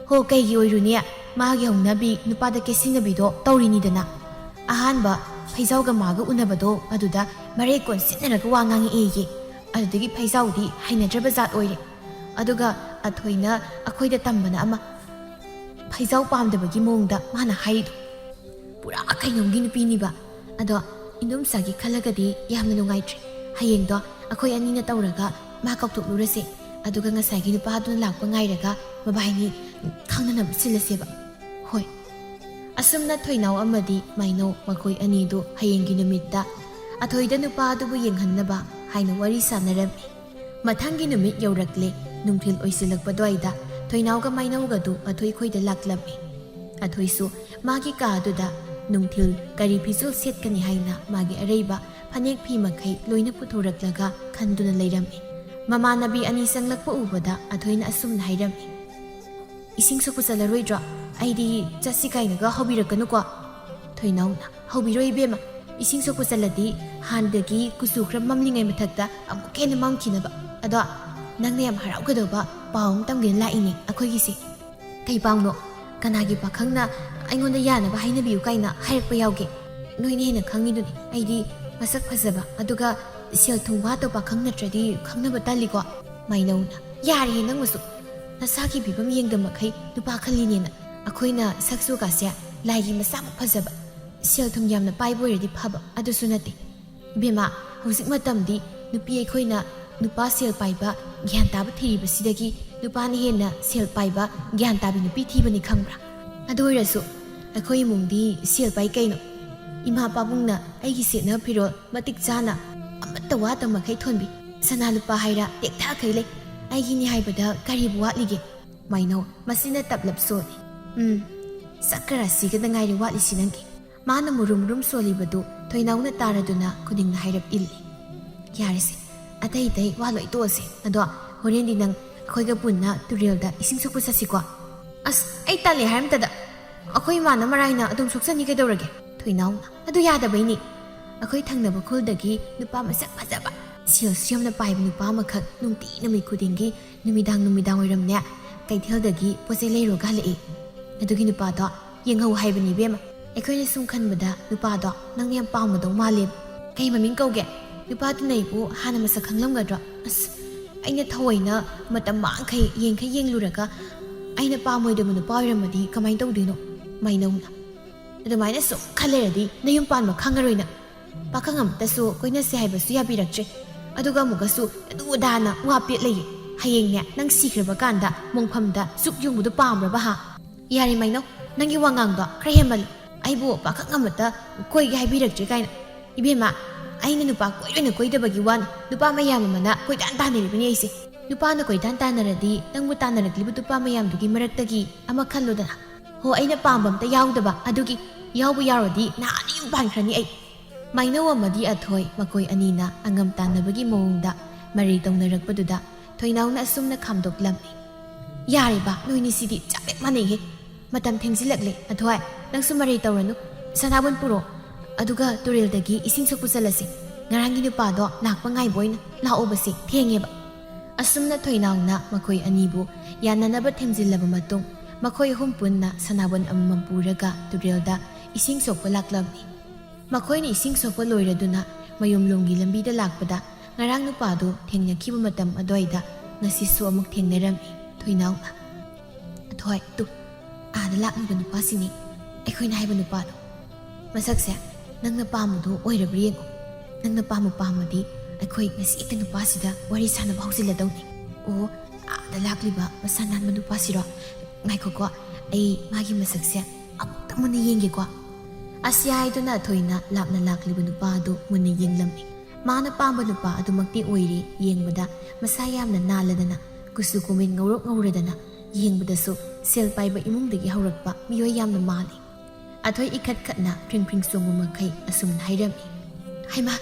"ꯍꯣ, ꯀꯩꯒꯤ ꯑꯣꯏꯔꯨꯅꯤ? ꯃꯥꯒꯤ ꯍꯧꯅꯕꯤ ꯅꯨꯄꯥꯗ ꯀꯦꯁꯤꯟꯅꯕꯤꯗꯣ ꯇꯧꯔꯤꯅꯤꯗꯅ꯫ ꯑꯍꯥꯟꯕ ꯐꯩꯖꯥꯎꯒ ꯃꯥꯒ ꯎꯅꯕꯗꯣ ꯑꯗꯨꯗ ꯃꯔꯩ ꯀꯣꯟꯁꯤꯟꯅꯔꯒ ꯋꯥ ꯉꯥꯡꯉꯛꯑꯦꯌꯦ꯫ ꯑꯗꯨꯗꯒꯤ ꯐꯩꯖꯥꯎꯗꯤ ꯍꯩꯅꯗ꯭ꯔꯕ ꯖꯥꯠ ꯑꯣꯏꯔꯦ꯫ ꯑꯗꯨꯒ ꯑꯊꯣꯏꯅ ꯑꯩꯈꯣꯏꯗ ꯇꯝꯕꯅ ꯑꯃ, ꯐꯩꯖꯥꯎ ꯄꯥꯝꯗꯕꯒꯤ ꯃꯑꯣꯡꯗ ꯃꯥꯅ ꯍꯥꯏꯔꯤꯗꯣ꯫ ꯄꯨꯔꯥ ꯀꯩꯅꯣꯝꯒꯤ ꯅꯨꯄꯤꯅꯤꯕ꯫ ꯑꯗꯣ ꯏꯟꯗꯣꯝꯆꯥꯒꯤ ꯈꯜꯂꯒꯗꯤ ꯌꯥꯝꯅ ꯅꯨꯡꯉꯥꯏꯇ꯭ꯔꯦ꯫ ꯍꯌꯦꯡꯗꯣ ꯑꯩꯈꯣꯏ ꯑꯅꯤꯅ ꯇꯧꯔꯒ ꯃꯥ ꯀꯧꯊꯣꯛꯂꯨꯔꯁꯦ꯫ ꯑꯗꯨꯒ ꯉꯁꯥꯏꯒꯤ ꯅꯨꯄꯥꯗꯨꯅ ꯂꯥꯛꯄ ꯉꯥꯏꯔꯒ ꯃꯕꯥꯏꯅꯤ ꯈꯪꯅꯅꯕ ꯁꯤꯜꯂꯁꯦꯕ꯫" "ꯍꯣꯏ, ꯑꯁꯨꯝꯅ ꯊꯣꯏꯅꯥꯎ ꯑꯃꯗꯤ ꯃꯥꯏꯅꯧ ꯃꯈꯣꯏ ꯑꯅꯤꯗꯨ ꯍꯌꯦꯡꯒꯤ ꯅꯨꯃꯤꯠꯇ ꯑꯊꯣꯏꯗ ꯅꯨꯄꯥ ꯑꯗꯨꯕꯨ ꯌꯦꯡꯍꯟꯅꯕ ꯍꯥꯏꯅ ꯋꯥꯔꯤ ꯁꯥꯟꯅꯔꯝꯃꯤ꯫ ꯃꯊꯪꯒꯤ ꯅꯨꯃꯤꯠ ꯌꯧꯔꯛꯂꯦ꯫ ꯅꯨꯡꯊꯤꯜ ꯑꯣꯏꯁꯤꯜꯂꯛꯄ ꯑꯗꯨꯋꯥꯏꯗ ꯊꯣꯏꯅꯥꯎꯒ ꯃꯥꯏꯅꯧꯒꯗꯨ ꯑꯊꯣꯏ ꯈꯣꯏꯗ ꯂꯥꯛꯂꯝꯃꯤ꯫ ꯑꯊꯣꯏꯁꯨ ꯃꯥꯒꯤ ꯀꯥ ꯑꯗꯨꯗ ꯅꯨꯡꯊꯤꯜ ꯀꯔꯤ ꯐꯤꯖꯣꯜ ꯁꯦꯠꯀꯅꯤ ꯍꯥꯏꯅ ꯃꯥꯒꯤ ꯑꯔꯩꯕ ꯐꯅꯦꯛ ꯐꯤ ꯃꯈꯩ ꯂꯣꯏꯅ ꯄꯨꯊꯣꯔꯛꯂꯒ ꯈꯟꯗꯨꯅ ꯂꯩꯔꯝꯃꯤ꯫ ꯃꯃꯥꯟꯅꯕꯤ ꯑꯅꯤ ꯆꯪꯂꯛꯄ ꯎꯕꯗ ꯑꯊꯣꯏꯅ ꯑꯁꯨꯝꯅ ꯍꯥꯏꯔꯝꯃꯤ, "ꯏꯁꯤꯡ ꯁꯣꯛꯄ ꯆꯠꯂꯔꯣꯏꯗ꯭ꯔꯣ? ꯑꯩꯗꯤ ꯆꯠꯁꯤ ꯀꯥꯏꯅꯒ ꯍꯧꯕꯤꯔꯛꯀꯅꯨꯀꯣ꯫" ꯊꯣꯏꯅꯥꯎꯅ, "ꯍꯧꯕꯤꯔꯣꯏ ꯏꯕꯦꯝꯃ, ꯏꯁꯤꯡ ꯁꯣꯛꯄ ꯆꯠꯂꯗꯤ ꯍꯥꯟꯅꯗꯒꯤ ꯀꯨꯆꯨ ꯈꯔ ꯃꯝꯂꯤꯉꯩ ꯃꯊꯛꯇ ꯑꯃꯨꯛ ꯍꯦꯟꯅ ꯃꯝꯈꯤꯅꯕ꯫ ꯑꯗꯣ ꯅꯪꯅ ꯌꯥꯝ ꯍꯔꯥꯎꯒꯗꯧꯕ ꯄꯥꯎ ꯑꯃ ꯇꯝꯒꯦꯅ ꯂꯥꯛꯏꯅꯦ ꯑꯩꯈꯣꯏꯒꯤꯁꯦ꯫" "ꯀꯩ ꯄꯥꯎꯅꯣ? ꯀꯅꯥꯒꯤ ꯄꯥꯈꯪꯅ ꯑꯩꯉꯣꯟꯗ ꯌꯥꯅꯕ ꯍꯥꯏꯅꯕꯤꯌꯨ ꯀꯥꯏꯅ ꯍꯥꯏꯔꯛꯄ ꯌꯥꯎꯒꯦ? ꯅꯣꯏꯅ ꯍꯦꯟꯅ ꯈꯪꯉꯤꯗꯨꯅꯤ ꯑꯩꯗꯤ ꯃꯁꯛ ꯐꯖꯕ, ꯑꯗꯨꯒ ꯁꯦꯜ ꯊꯨꯝ ꯋꯥꯠꯇꯕ ꯄꯥꯈꯪ ꯅꯠꯇ꯭ꯔꯗꯤ ꯈꯪꯅꯕ ꯇꯜꯂꯤꯀꯣ꯫" ꯃꯥꯏꯅꯧꯅ, "ꯌꯥꯔꯦꯍꯦ ꯅꯪꯕꯨꯁꯨ, ꯅꯁꯥꯒꯤ ꯐꯤꯕꯝ ꯌꯦꯡꯗꯃꯈꯩ ꯅꯨꯄꯥ ꯈꯜꯂꯤꯅꯦꯅ꯫ ꯑꯩꯈꯣꯏꯅ ꯁꯛ ꯆꯨꯒꯥꯁꯦ ꯂꯥꯏꯒꯤ ꯃꯆꯥꯃꯨꯛ ꯐꯖꯕ, ꯁꯦꯜ ꯊꯨꯝ ꯌꯥꯝꯅ ꯄꯥꯏꯕ ꯑꯣꯏꯔꯗꯤ ꯐꯕ, ꯑꯗꯨꯁꯨ ꯅꯠꯇꯦ꯫ ꯏꯕꯦꯝꯃ, ꯍꯧꯖꯤꯛ ꯃꯇꯝꯗꯤ ꯅꯨꯄꯤ ꯑꯩꯈꯣꯏꯅ ꯅꯨꯄꯥ ꯁꯦꯜ ꯄꯥꯏꯕ, ꯒ꯭ꯌꯥꯟ ꯇꯥꯕ ꯊꯤꯔꯤꯕꯁꯤꯗꯒꯤ ꯅꯨꯄꯥꯅ ꯍꯦꯟꯅ ꯁꯦꯜ ꯄꯥꯏꯕ, ꯒ꯭ꯌꯥꯟ ꯇꯥꯕꯤ ꯅꯨꯄꯤ ꯊꯤꯕꯅꯤ ꯈꯪꯕ꯭ꯔꯥ? ꯑꯗꯨ ꯑꯣꯏꯔꯁꯨ ꯑꯩꯈꯣꯏ ꯏꯃꯨꯡꯗꯤ ꯁꯦꯜ ꯄꯥꯏ ꯀꯩꯅꯣ꯫ ꯏꯃꯥ ꯄꯥꯕꯨꯡꯅ ꯑꯩꯒꯤ ꯁꯦꯠꯅꯕ ꯐꯤꯔꯣꯜ ꯃꯇꯤꯛ ꯆꯥꯅ ꯑꯃꯠꯇ ꯋꯥꯠꯇ ꯃꯈꯩ ꯊꯣꯟꯕꯤ꯫ ꯁꯅꯥ ꯂꯨꯄꯥ ꯍꯥꯏꯔ ꯇꯦꯛꯊꯈꯩ ꯂꯩ꯫ ꯑꯩꯒꯤꯅꯤ ꯍꯥꯏꯕꯗ ꯀꯔꯤꯕꯨ ꯋꯥꯠꯂꯤꯒꯦ?" ꯃꯥꯏꯅꯧ ꯃꯁꯤꯅ ꯇꯞꯂꯞ ꯁꯣꯜꯂꯤ꯫ "ꯎꯝ, ꯁꯛ ꯈꯔ ꯁꯤꯒꯗ ꯉꯥꯏꯔꯦ ꯋꯥꯠꯂꯤꯁꯤ ꯅꯪꯒꯤ꯫" ꯃꯥꯅ ꯃꯨꯔꯨꯝ ꯃꯨꯔꯨꯝ ꯁꯣꯜꯂꯤꯕꯗꯨ ꯊꯣꯏꯅꯥꯎꯅ ꯇꯥꯔꯗꯨꯅ ꯈꯨꯗꯤꯡꯅ ꯍꯥꯏꯔꯞ ꯏꯜꯂꯤ꯫ "ꯌꯥꯔꯦꯁꯦ, ꯑꯇꯩ ꯑꯇꯩ ꯋꯥ ꯂꯣꯏ ꯇꯣꯛꯑꯁꯦ꯫ ꯑꯗꯣ ꯍꯣꯔꯦꯟꯗꯤ ꯅꯪ ꯑꯩꯈꯣꯏꯒ ꯄꯨꯟꯅ ꯇꯨꯔꯦꯜꯗ ꯏꯁꯤꯡ ꯁꯣꯛꯄ ꯆꯠꯁꯤꯀꯣ?" "ꯑꯁ, ꯑꯩ ꯇꯜꯂꯦ ꯍꯥꯏꯔꯝꯇꯗ꯫ ꯑꯩꯈꯣꯏ ꯏꯃꯥꯅ ꯃꯔꯥꯏꯅ ꯑꯗꯨꯝ ꯁꯣꯛꯆꯅꯤ ꯀꯩꯗꯧꯔꯒꯦ?" ꯊꯣꯏꯅꯥꯎꯅ, "ꯑꯗꯨ ꯌꯥꯗꯕꯩꯅꯤ꯫ ꯑꯩꯈꯣꯏ ꯊꯪꯅꯕ ꯈꯨꯜꯗꯒꯤ ꯅꯨꯄꯥ ꯃꯁꯛ ꯐꯖꯕ, ꯁꯦꯜꯁꯨ ꯌꯥꯝꯅ ꯄꯥꯏꯕ ꯅꯨꯄꯥ ꯑꯃꯈꯛ ꯅꯨꯡꯇꯤ ꯅꯨꯃꯤꯠ ꯈꯨꯗꯤꯡꯒꯤ ꯅꯨꯃꯤꯗꯥꯡ ꯅꯨꯃꯤꯗꯥꯡ ꯋꯥꯏꯔꯝꯅꯦ, ꯀꯩꯊꯦꯜꯗꯒꯤ ꯄꯣꯠ ꯆꯩ ꯂꯩꯔꯨꯔꯒ ꯍꯜꯂꯛꯏ꯫ ꯑꯗꯨꯒꯤ ꯅꯨꯄꯥꯗꯣ ꯌꯦꯡꯍꯧ ꯍꯥꯏꯕꯅꯤ ꯏꯕꯦꯝꯃ꯫ ꯑꯩꯈꯣꯏꯅ ꯁꯨꯝ ꯈꯟꯕꯗ ꯅꯨꯄꯥꯗꯣ ꯅꯪꯅ ꯌꯥꯝ ꯄꯥꯝꯒꯗꯧ ꯃꯥꯜꯂꯦꯕ꯫ ꯀꯩ ꯃꯃꯤꯡ ꯀꯧꯒꯦ? ꯅꯨꯄꯥꯗꯨꯅ ꯑꯩꯕꯨ ꯍꯥꯟꯅ ꯃꯁꯛ ꯈꯪꯂꯝꯒꯗ꯭ꯔꯣ? ꯑꯁ, ꯑꯩꯅ ꯊꯑꯣꯏꯅ ꯃꯇꯝ ꯃꯥꯡꯈꯩ ꯌꯦꯡꯈꯩ ꯌꯦꯡꯂꯨꯔꯒ ꯑꯩꯅ ꯄꯥꯝꯃꯣꯏꯗꯕ ꯅꯨꯄꯥ ꯑꯣꯏꯔꯝꯃꯗꯤ ꯀꯃꯥꯏꯅ ꯇꯧꯗꯣꯏꯅꯣ?" ꯃꯥꯏꯅꯧꯅ, "ꯑꯗꯨꯃꯥꯏꯅ ꯁꯨꯝ ꯈꯜ ꯂꯩꯔꯗꯤ ꯅꯌꯨꯝ ꯄꯥꯟꯕ ꯈꯪꯉꯔꯣꯏ ꯅꯪ꯫ ꯄꯥꯈꯪ ꯑꯃꯠꯇꯁꯨ ꯀꯣꯏꯅꯁꯦ ꯍꯥꯏꯕꯁꯨ ꯌꯥꯕꯤꯔꯛꯇ꯭ꯔꯦ꯫ ꯑꯗꯨꯒ ꯑꯃꯨꯛꯀꯁꯨ ꯑꯗꯨ ꯑꯗꯥꯅ ꯋꯥ ꯄꯦꯠ ꯂꯩꯌꯦ꯫ ꯍꯌꯦꯡꯅꯦ ꯅꯪ ꯁꯤꯈ꯭ꯔꯕ ꯀꯥꯟꯗ ꯃꯣꯡꯐꯝꯗ ꯆꯨꯛ ꯌꯨꯡꯕꯗꯨ ꯄꯥꯝꯕ꯭ꯔꯕ ꯍꯥ?" "ꯌꯥꯔꯦ ꯃꯥꯏꯅꯧ, ꯅꯪꯒꯤ ꯋꯥꯉꯥꯡꯗꯣ ꯈꯔ ꯍꯦꯟꯃꯜꯂꯦ꯫ ꯑꯩꯕꯨ ꯄꯥꯈꯪ ꯑꯃꯇ ꯀꯣꯏꯒꯦ ꯍꯥꯏꯕꯤꯔꯛꯇ꯭ꯔꯤ ꯀꯥꯏꯅ꯫ ꯏꯕꯦꯝꯃ, ꯑꯩꯅ ꯅꯨꯄꯥ ꯀꯣꯏꯔꯣꯏꯅ ꯀꯣꯏꯗꯕꯒꯤ ꯋꯥꯅꯤ, ꯅꯨꯄꯥ ꯃꯌꯥꯝ ꯑꯃꯅ ꯀꯣꯏꯇꯥꯟ ꯇꯥꯟꯅꯔꯤꯕꯅꯤ ꯑꯩꯁꯦ꯫ ꯅꯨꯄꯥꯅ ꯀꯣꯏꯇꯥꯟ ꯇꯥꯟꯅꯔꯗꯤ ꯅꯪꯕꯨ ꯇꯥꯟꯅꯔꯛꯂꯤꯕ ꯅꯨꯄꯥ ꯃꯌꯥꯝꯗꯨꯒꯤ ꯃꯔꯛꯇꯒꯤ ꯑꯃ ꯈꯜꯂꯨꯗꯅ꯫ ꯍꯣ, ꯑꯩꯅ ꯄꯥꯝꯕ ꯑꯝꯇ ꯌꯥꯎꯗꯕ, ꯑꯗꯨꯒꯤ ꯌꯥꯎꯕ ꯌꯥꯎꯔꯗꯤ ꯅꯍꯥꯟꯅ ꯌꯨꯝ ꯄꯥꯟꯈ꯭ꯔꯅꯤ ꯑꯩ꯫ ꯃꯥꯏꯅꯧ ꯑꯃꯗꯤ ꯑꯊꯣꯏ ꯃꯈꯣꯏ ꯑꯅꯤꯅ ꯑꯉꯝ ꯇꯥꯟꯅꯕꯒꯤ ꯃꯑꯣꯡꯗ ꯃꯔꯩ ꯇꯧꯅꯔꯛꯄꯗꯨꯗ ꯊꯣꯏꯅꯥꯎꯅ ꯑꯁꯨꯝꯅ ꯈꯥꯝꯗꯣꯛꯂꯝꯃꯤ꯫ ꯌꯥꯔꯦꯕ, ꯅꯣꯏꯅꯤꯁꯤꯗꯤ ꯆꯞ ꯍꯦꯛ ꯃꯥꯟꯅꯩꯍꯦ꯫ ꯃꯇꯝ ꯊꯦꯡꯖꯤꯜꯂꯛꯂꯦ꯫ ꯑꯊꯣꯏ, ꯅꯪꯁꯨ ꯃꯔꯩ ꯇꯧꯔꯅꯨ꯫ ꯁꯅꯥꯕꯨꯟ ꯄꯨꯔꯣ꯫ ꯑꯗꯨꯒ ꯇꯨꯔꯦꯜꯗꯒꯤ ꯏꯁꯤꯡ ꯁꯣꯛꯄ ꯆꯠꯂꯁꯤ꯫ ꯉꯔꯥꯡꯒꯤ ꯅꯨꯄꯥꯗꯣ ꯂꯥꯛꯄ ꯉꯥꯏꯕ ꯑꯣꯏꯅ ꯂꯥꯛꯑꯣꯕꯁꯦ, ꯊꯦꯡꯉꯦꯕ꯫ ꯑꯁꯨꯝꯅ ꯊꯣꯏꯅꯥꯎꯅ ꯃꯈꯣꯏ ꯑꯅꯤꯕꯨ ꯌꯥꯅꯅꯕ ꯊꯦꯝꯖꯤꯜꯂꯕ ꯃꯇꯨꯡ, ꯃꯈꯣꯏ ꯑꯍꯨꯝ ꯄꯨꯟꯅ ꯁꯅꯥꯕꯨꯟ ꯑꯃꯃꯝ ꯄꯨꯔꯒ ꯇꯨꯔꯦꯜꯗ ꯏꯁꯤꯡ ꯁꯣꯛꯄ ꯂꯥꯛꯂꯝꯃꯤ꯫ ꯃꯈꯣꯏꯅ ꯏꯁꯤꯡ ꯁꯣꯛꯄ ꯂꯣꯏꯔꯗꯨꯅ ꯃꯌꯨꯝꯂꯣꯝꯒꯤ ꯂꯝꯕꯤꯗ ꯂꯥꯛꯄꯗ ꯉꯔꯥꯡ ꯅꯨꯄꯥꯗꯨ ꯊꯦꯡꯅꯈꯤꯕ ꯃꯇꯝ ꯑꯗꯨꯋꯥꯏꯗ ꯉꯁꯤꯁꯨ ꯑꯃꯨꯛ ꯊꯦꯡꯅꯔꯝꯃꯤ ꯊꯣꯏꯅꯥꯎꯅ꯫ ꯑꯊꯣꯏ, ꯇꯨ, ꯑꯥꯗ ꯂꯥꯛꯂꯤꯕ ꯅꯨꯄꯥꯁꯤꯅꯤ, ꯑꯩꯈꯣꯏꯅ ꯍꯥꯏꯕ ꯅꯨꯄꯥꯗꯣ꯫ ꯃꯁꯛꯁꯦ ꯅꯪꯅ ꯄꯥꯝꯕꯗꯣ ꯑꯣꯏꯔꯕ꯭ꯔꯥ ꯌꯦꯡꯉꯣ꯫ ꯅꯪꯅ ꯄꯥꯝꯕꯨ ꯄꯥꯝꯃꯗꯤ ꯑꯩꯈꯣꯏ ꯉꯁꯤ ꯍꯦꯛꯇ ꯅꯨꯄꯥꯁꯤꯗ ꯋꯥꯔꯤ ꯁꯥꯟꯅꯕ ꯍꯧꯖꯤꯜꯂꯗꯧꯅꯤ꯫ ꯑꯣ, ꯑꯥꯗ ꯂꯥꯛꯂꯤꯕ ꯃꯁꯥ ꯅꯥꯟꯕ ꯅꯨꯄꯥꯁꯤꯔꯣ? ꯉꯥꯏꯈꯣꯀꯣ, ꯑꯩ ꯃꯥꯒꯤ ꯃꯁꯛꯁꯦ ꯑꯃꯨꯛꯇ ꯃꯨꯟꯅ ꯌꯦꯡꯒꯦꯀꯣ꯫ ꯑꯁꯤ ꯍꯥꯏꯗꯨꯅ ꯑꯊꯣꯏꯅ ꯂꯥꯞꯅ ꯂꯥꯛꯂꯤꯕ ꯅꯨꯄꯥ ꯑꯗꯨ ꯃꯨꯟꯅ ꯌꯦꯡꯂꯝꯃꯤ꯫ ꯃꯥꯅ ꯄꯥꯝꯕ ꯅꯨꯄꯥ ꯑꯗꯨꯃꯛꯇꯤ ꯑꯣꯏꯔꯦ꯫ ꯌꯦꯡꯕꯗ ꯃꯁꯥ ꯌꯥꯝꯅ ꯅꯥꯜꯂꯗꯅ, ꯀꯨꯆꯨ ꯀꯨꯃꯦꯟ ꯉꯧꯔꯣꯛ ꯉꯧꯔꯗꯅ, ꯌꯦꯡꯕꯗꯁꯨ ꯁꯦꯜ ꯄꯥꯏꯕ ꯏꯃꯨꯡꯗꯒꯤ ꯍꯧꯔꯛꯄ ꯃꯤꯑꯣꯏ ꯌꯥꯝꯅ ꯃꯥꯜꯂꯤ꯫ ꯑꯊꯣꯏ ꯏꯈꯠ ꯈꯠꯅ ꯐ꯭ꯔꯤꯡ ꯐ꯭ꯔꯤꯡ ꯆꯣꯡꯕ ꯃꯈꯩ ꯑꯁꯨꯝꯅ ꯍꯥꯏꯔꯝꯃꯤ꯫ ꯍꯩꯃꯥ,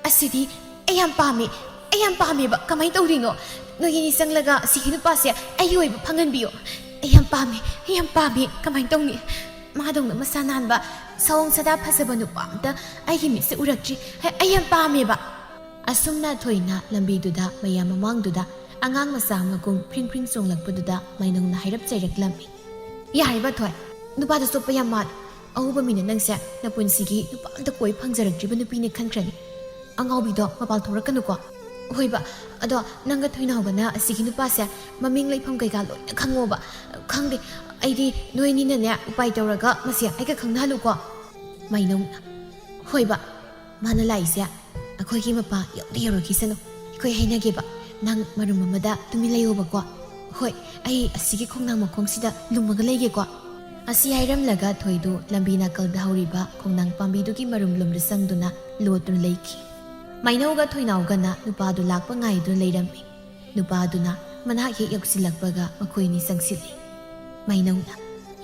ꯑꯁꯤꯗꯤ ꯑꯩ ꯌꯥꯝ ꯄꯥꯝꯃꯦ, ꯑꯩ ꯌꯥꯝ ꯄꯥꯝꯃꯦꯕ꯫ ꯀꯃꯥꯏꯅ ꯇꯧꯔꯤꯅꯣ? ꯅꯣꯏ ꯑꯅꯤ ꯆꯪꯂꯒ ꯑꯁꯤꯒꯤ ꯅꯨꯄꯥꯁꯦ ꯑꯩꯒꯤ ꯑꯣꯏꯕ ꯐꯪꯍꯟꯕꯤꯌꯣ꯫ ꯑꯩ ꯌꯥꯝ ꯄꯥꯝꯃꯦ, ꯑꯩ ꯌꯥꯝ ꯄꯥꯝꯃꯦ꯫ ꯀꯃꯥꯏꯅ ꯇꯧꯅꯤ? ꯃꯥꯗꯧꯅ ꯃꯁꯥ ꯅꯥꯟꯕ, ꯁꯑꯣꯡ ꯁꯥꯗꯥ ꯐꯖꯕ ꯅꯨꯄꯥ ꯑꯝꯇ ꯑꯩꯒꯤ ꯃꯤꯠꯁꯦ ꯎꯔꯛꯇ꯭ꯔꯤ꯫ ꯍꯦ, ꯑꯩ ꯌꯥꯝ ꯄꯥꯝꯃꯦꯕ꯫ ꯑꯁꯨꯝꯅ ꯊꯣꯏꯅ ꯂꯝꯕꯤꯗꯨꯗ ꯃꯌꯥꯝ ꯃꯃꯥꯡꯗꯨꯗ ꯑꯉꯥꯡ ꯃꯆꯥ ꯑꯃꯒꯨꯝ ꯐ꯭ꯔꯤꯡ ꯐ꯭ꯔꯤꯡ ꯆꯣꯡꯂꯛꯄꯗꯨꯗ ꯃꯥꯏꯅꯧꯅ ꯍꯥꯏꯔꯞ ꯆꯩꯔꯛꯂꯝꯃꯤ꯫ ꯌꯥꯔꯦꯕ ꯊꯣꯏ, ꯅꯨꯄꯥꯗ ꯆꯣꯞꯄ ꯌꯥꯝ ꯃꯥꯜꯂꯦ꯫ ꯑꯎꯕ ꯃꯤꯅ ꯅꯪꯁꯦ ꯅꯄꯨꯟꯁꯤꯒꯤ ꯅꯨꯄꯥ ꯑꯝꯇ ꯀꯣꯏ ꯐꯪꯖꯔꯛꯇ꯭ꯔꯤꯕ ꯅꯨꯄꯤꯅꯦ ꯈꯟꯈ꯭ꯔꯅꯤ꯫ ꯑꯉꯥꯎꯕꯤꯗꯣ ꯃꯄꯥꯜ ꯊꯣꯛꯂꯛꯀꯅꯨꯀꯣ꯫ ꯍꯣꯏꯕ, ꯑꯗꯣ ꯅꯪꯒ ꯊꯣꯏꯅꯥꯎꯕꯅ ꯑꯁꯤꯒꯤ ꯅꯨꯄꯥꯁꯦ ꯃꯃꯤꯡ ꯂꯩꯐꯝ ꯀꯩꯀꯥ ꯂꯣꯏꯅ ꯈꯪꯉꯣꯕ꯫ ꯈꯪꯗꯦ, ꯑꯩꯗꯤ ꯅꯣꯏꯅꯤꯅꯅꯦ ꯎꯄꯥꯏ ꯇꯧꯔꯒ ꯃꯁꯦ ꯑꯩꯒ ꯈꯪꯅꯍꯜꯂꯨꯀꯣ꯫ ꯃꯥꯏꯅꯧꯅ, ꯍꯣꯏꯕ, ꯃꯥꯅ ꯂꯥꯛꯏꯁꯦ ꯑꯩꯈꯣꯏꯒꯤ ꯃꯄꯥ ꯌꯧꯗꯤ ꯌꯧꯔꯛꯈꯤꯁꯅꯨ꯫ ꯑꯩꯈꯣꯏ ꯍꯥꯏꯅꯒꯦꯕ, ꯅꯪ ꯃꯔꯨꯝ ꯑꯃꯗ ꯇꯨꯃꯤꯟ ꯂꯩꯌꯣꯕꯀꯣ꯫ ꯍꯣꯏ, ꯑꯩ ꯑꯁꯤꯒꯤ ꯈꯣꯡꯅꯥꯡ ꯃꯈꯣꯡꯁꯤꯗ ꯂꯨꯝꯃꯒ ꯂꯩꯒꯦꯀꯣ꯫ ꯑꯁꯤ ꯍꯥꯏꯔꯝꯂꯒ ꯊꯣꯏꯗꯨ ꯂꯝꯕꯤ ꯅꯥꯀꯜꯗ ꯍꯧꯔꯤꯕ ꯈꯣꯡꯅꯥꯡ ꯄꯥꯝꯕꯤꯗꯨꯒꯤ ꯃꯔꯨꯝ ꯂꯣꯝꯗ ꯆꯪꯗꯨꯅ ꯂꯣꯠꯇꯨꯅ ꯂꯩꯈꯤ꯫ ꯃꯥꯏꯅꯧꯒ ꯊꯣꯏꯅꯥꯎꯒꯅ ꯅꯨꯄꯥꯗꯨ ꯂꯥꯛꯄ ꯉꯥꯏꯗꯨꯅ ꯂꯩꯔꯝꯃꯤ꯫ ꯅꯨꯄꯥꯗꯨꯅ ꯃꯅꯥꯛ ꯍꯦꯛ ꯌꯧꯁꯤꯜꯂꯛꯄꯒ ꯃꯈꯣꯏ ꯑꯅꯤ ꯆꯪꯁꯤꯜꯂꯤ꯫ ꯃꯥꯏꯅꯧꯅ,